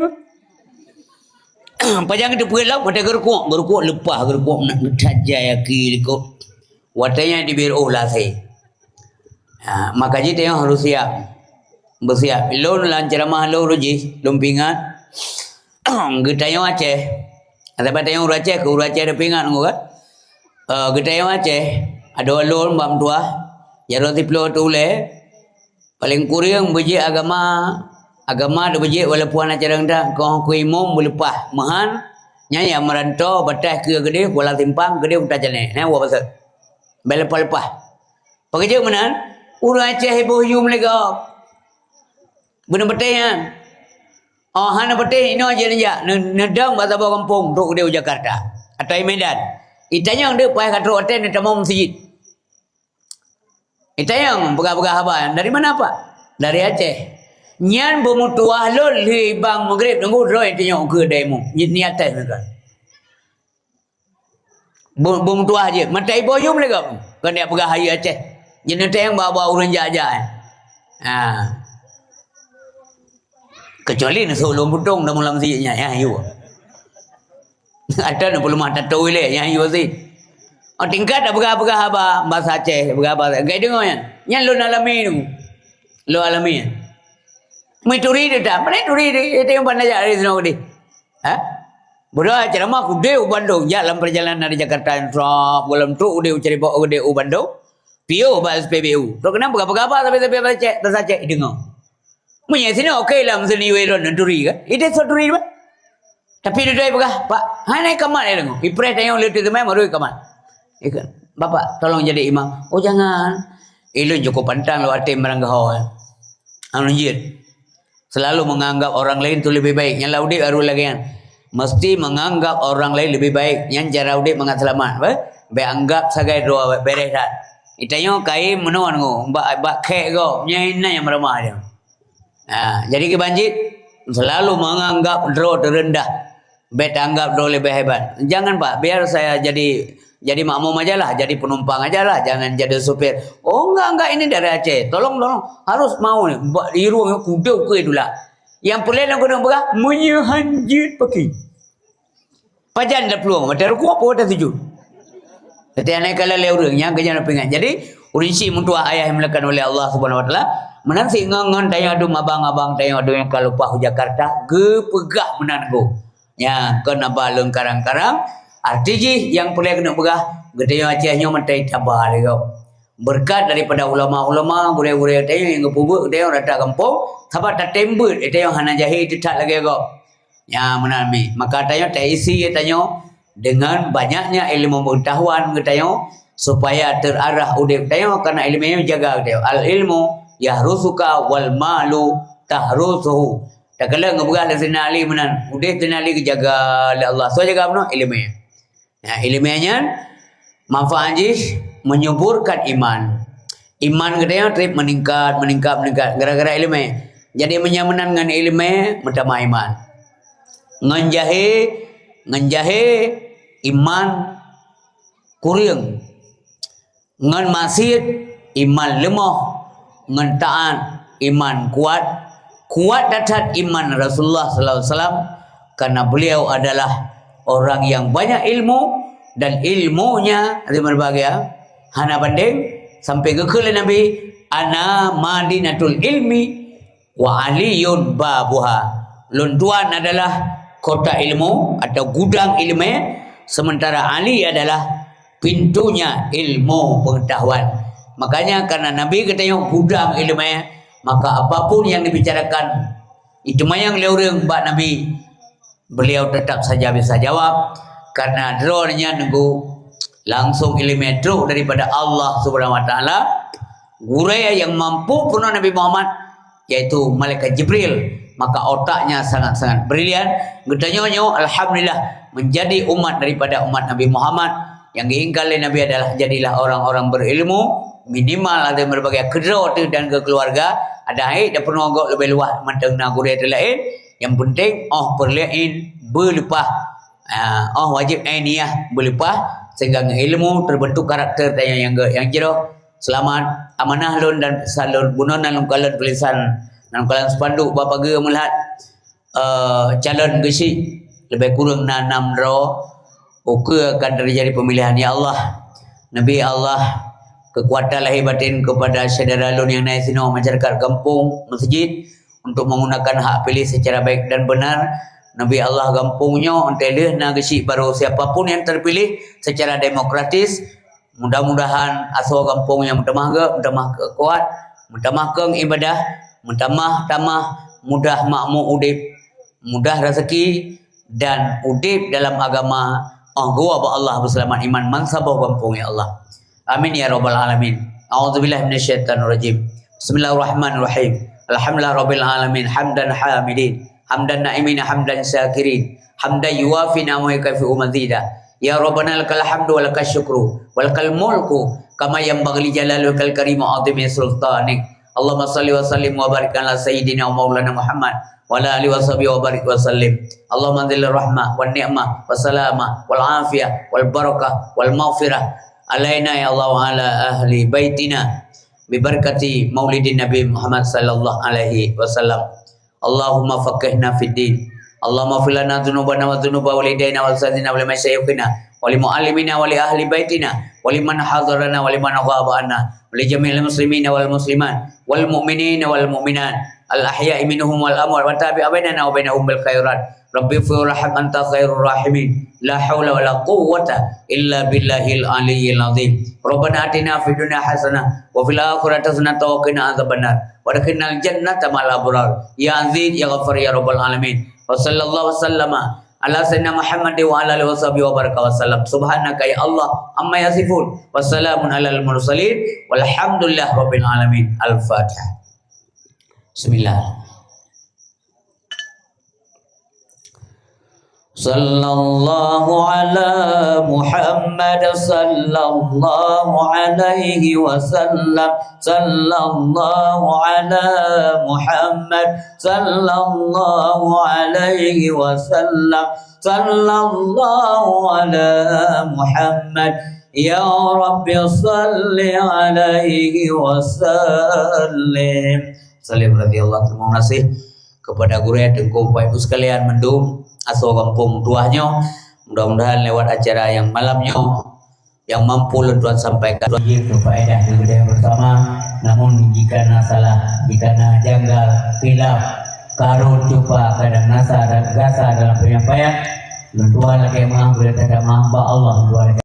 Pajan teupeue lom, watée geurukuek, geurukuek leupah, geurukuek nak geutajai aki likot. Watée nyan dibri oh lasé. Ha, maka jih tanyoe harus siap. Beusiap. Lôn lam ceramah lôn jih, lôn peuingat. Geutanyoe Aceh. Sabab tanyoe ureuëng Aceh, keu ureuëng Aceh ada peuingat ngon kan? Eh, geutanyoe Aceh, adoe lôn bak meutuah, jaroe siplôh teuh ulée, paléng kureueng beujeuet agama, agama teuh beujeuet walaupun hana carông that, keu imum beuleupah meuhan, nyan nyang meuranto, bataih keue keudeh, Kuala Simpang keudeh, Kuta Canneh. Nyan woe pasoe. Bèk leupah-leupah. Pakon jeuet meunan, ureuëng Aceh iboh yum lé gob. Beuneupatéh nyan. Oh, hana patéh inoe jih neujak, ne-, neudong bak saboh gampông trok keudeh u Jakarta. Atau i Medan. Itanyong deuek paih ka trok watèe neutamong meuseujid. Itanyong peugah-peugah haba nyan, "Dari mana, Pak?" "Dari Aceh." Nyan beumeutuwah lôn lheueh bang Maghrib nunggu droe tanyong keu daimu. Ni-, niat tes mereka. Beu-, beumeutuwah jeuet. Mata iboh yum lé gob. Kon jak peugah hayeue Aceh. Jeuet neuteueng bak-bak ureueng jak-jak, eh. Ha. Kecuali neusok lôn putong dalam meuseujid nyan, nyan hayeue. Atau neupeuleumah tatô ilèe, nyan hayeue sit. Oh, tingkat dak peugah-peugah haba bahasa Aceh, peugah bahasa, geudeungoe nyan. Nyan lôn alami tu. Lôn alami nyan. Meuturi dia tak? Mana turi dia? Dia tengok pandai jak dari sinoe keudeh. Ha? Budak ceramah keudeh u Bandung, jak lam perjalanan dari Jakarta, trap, gohlom trok keudeh u Caribok, keudeh u Bandung. Piôh bak S P B U. Trok keunan peugah-peugah haba, tapi-tapi bahasa Aceh, bahasa Aceh, deungoe. Meunyoe sinoe okey lah, meuseu ni wéh lôn neuturi kan? Ideh soe turi, bah? Tapi dudoe peugah, "Pak, hana kamat lé deungoe." Ipreh tanyong leuti teumai, baru kamat. Ikheun, "Bapak, tolong jadi imam." "Oh, jangan. Ilôn cukup pantang lôn até meuranggaho." Anu jeuet. Selalu menganggap orang lain tu lebih baik. Nyang lam udép harôh lagèe nyan. Mesti menganggap orang lain lebih baik. Nyan cara udép mangat seulamat. Beh? Bèk anggap sagai droe, bèk beureh that. Itanyoe kayém meunoe ngon, bak, bak khèk gob. Nyan inan nyang meuramah dia. Ha, jadi kiban cit, selalu menganggap droe terendah. Bèk tanggap droe lebih hebat. Jangan, Pak, biar saya jadi, jadi makmum aja lah, jadi penumpang aja lah, jangan jadi supir. Oh, enggak, enggak, ini dari Aceh. Tolong, tolong. Harus mau ni. Bak irung kuda ke itulah. Nyang peureulèe lôn keuneuk peugah, meunyoe han jeuet paki. Pajan taplueng, watèe rukuk apa watèe sujud. Watèe aneuk kala lé ureueng nyang keujana peuingat. Jadi, ureueng chik meutuah ayah yang dimuliakan oleh Allah Subhanahu Wa Taala, meunan sit ngon, ngon tanyoe dum abang-abang tanyoe dum nyang ka leupah u Jakarta, geupeugah meunan gob. Nyan, kon haba lôn karang-karang, arti jih nyang peureulèe keuneuk peugah, geutanyoe Aceh nyoe mantong taba lé gob. Beureukat daripada ulama-ulama, gurèe-gurèe tanyoe nyang geupeubuet geutanyoe rata gampông, sabab tatém beuet, tanyoe hana jahé teutap lagèe gob. Nyan meunan mi. Maka tanyoe taisi tanyoe dengan banyaknya ilmu pengetahuan geutanyoe supaya terarah udép tanyoe karena ilmu nyan jaga geutanyoe. Al ilmu yahrusuka wal malu tahrusuhu. Takalon geupeugah lé Saidina Ali meunan, udép Saidina Ali geujaga lé Allah. Soe jaga bunoe? Ilmu nyan. Nah, ilmu nyan manfaat jih menyuburkan iman. Iman geutanyoe trép meuningkat, meuningkat, meuningkat gara-gara ileumèe. Jadi meunyoe meunan ngon ileumèe, meutamah iman. Ngon jahé, ngon jahé iman kureueng. Ngon maksiet iman leumoh, ngon taát iman kuat. Kuat that-that iman Rasulullah sallallahu alaihi wasallam karena beliau adalah orang yang banyak ilmu dan ilmunya, hadirin berbahagia, hana banding, sampai geukheun lé Nabi, "Ana madinatul ilmi wa Aliyun babuha." Lôn tuan adalah kota ilmu atau gudang ilmu, sementara Ali adalah pintunya ilmu pengetahuan. Makanya karena Nabi geutanyoe gudang ilmu, maka apapun yang dibicarakan, iteumanyong lé ureueng bak Nabi, beliau tetap saja bisa jawab, karena droe nyan nunggu langsung ilmu trok daripada Allah Subhanahu Wa Taala. Gurèe yang mampu peunoh Nabi Muhammad, yaitu malaikat Jibril. Maka otaknya sangat-sangat brilian. Geutanyoe nyoe, alhamdulillah, menjadi umat daripada umat Nabi Muhammad. Yang diinginkan oleh Nabi adalah jadilah orang-orang berilmu, minimal ada berbagai kedroe dan ke keluarga, ada air dan penuh agak lebih luas manteng na gurée lain. Yang penting, oh, perlu in berlepas. Ah, oh, wajib ain niat berlepas sehingga ilmu terbentuk karakter dan yang, yang, yang jroh. Selamat, amanah lôn dan pesan lôn, bunoe na lôn kalon tulisan, na lôn kalon spanduk bak pageue meulihat, eh, calon geusyik lebih kurang na enam droe. Ukeue akan terjadi pemilihan. Ya Allah, neubri Allah kekuatan lahir batin kepada syedara lôn nyang na sinoe, masyarakat gampông, masjid, untuk menggunakan hak pilih secara baik dan benar. Neubri Allah gampông nyoe, entah lheueh na geusyik baru siapapun yang terpilih secara demokratis, mudah-mudahan asoe gampông nyan meutamah gét, meutamah kuat, meutamah keueng ibadah, meutamah-tamah mudah makmu udeb, mudah raseuki, dan udeb dalam agama, oh, geuwoe bak Allah beuseulamat iman bansaboh gampông, ya Allah. Amin ya rabbal alamin. A'udzubillahi minasyaitonirrajim. Bismillahirrahmanirrahim. Alhamdulillahirabbil alamin, hamdan hamidin, hamdan na'imin, hamdan syakirin, hamdan yuwafi ni'amahu wa yukafi'u mazida. Ya Rabbana, lakal hamdu wa lakal syukru wa lakal mulku kama yanbaghi li jalali wajhikal karim wa 'azimi sultanik. Allahumma shalli wa sallim wa barik ala sayyidina wa maulana Muhammad wa ala alihi wa sahbihi wa barik wa sallim. Allahumma anzil rahmah wa ni'mah wa salamah wal afiyah wal barakah wal maghfirah alaina ya Allah wa ala ahli baitina bi barakati maulidin Nabi Muhammad sallallahu alaihi wasallam. Allahumma faqihna fid din. Allahumma ighfir lana dzunubana wa dzunuba walidaina wa asatidina wa li masyayikhina wa li muallimina wa li ahli baitina wa liman hadarana wa liman ghaba anna wa li jami'il muslimina wal muslimat wal mu'minina wal mu'minat al ahya'i minhum wal amwat wa tabi' bainana wa bainahum bil khairat. Rabbi ighfir warham anta khairur rahimin. La haula wa la quwwata illa billahil aliyyil azim. Rabbana atina fid dunya hasanah wa fil akhirati hasanah wa qina adzabannar. Wa adkhilnal jannata ma'al abrar. Ya Aziz, ya Ghaffar, ya Rabbal alamin. Wa sallallahu wasallama ala sayyidina Muhammad wa ala alihi wa sahbihi wa baraka wa sallam. Subhanaka ya Allah amma yasifun. Wa salamun alal mursalin. Walhamdulillahi rabbil alamin. Al-Fatihah. Bismillah. Sallallahu ala Muhammad, sallallahu alaihi wasallam. Sallallahu ala Muhammad, sallallahu alaihi wasallam. Sallallahu ala Muhammad. Ya Rabbi salli alaihi wasallim. Salim radhiyallahu, terima kasih kepada gurée, Teungku, Bapak Ibu sekalian mandum, asoe gampông tuah nyoe. Mudah-mudahan lewat acara yang malam nyoe yang mampu lôn tuan sampaikan, keufaedah keubeudôh bersama. Namun jika na salah, jika na janggal, khilaf, karot, cupa, kadang nasa dan gasa dalam penyampaian, lôn tuan lakée meu'ah, boleh teuka meu'ah bak Allah, lôn tuan lakée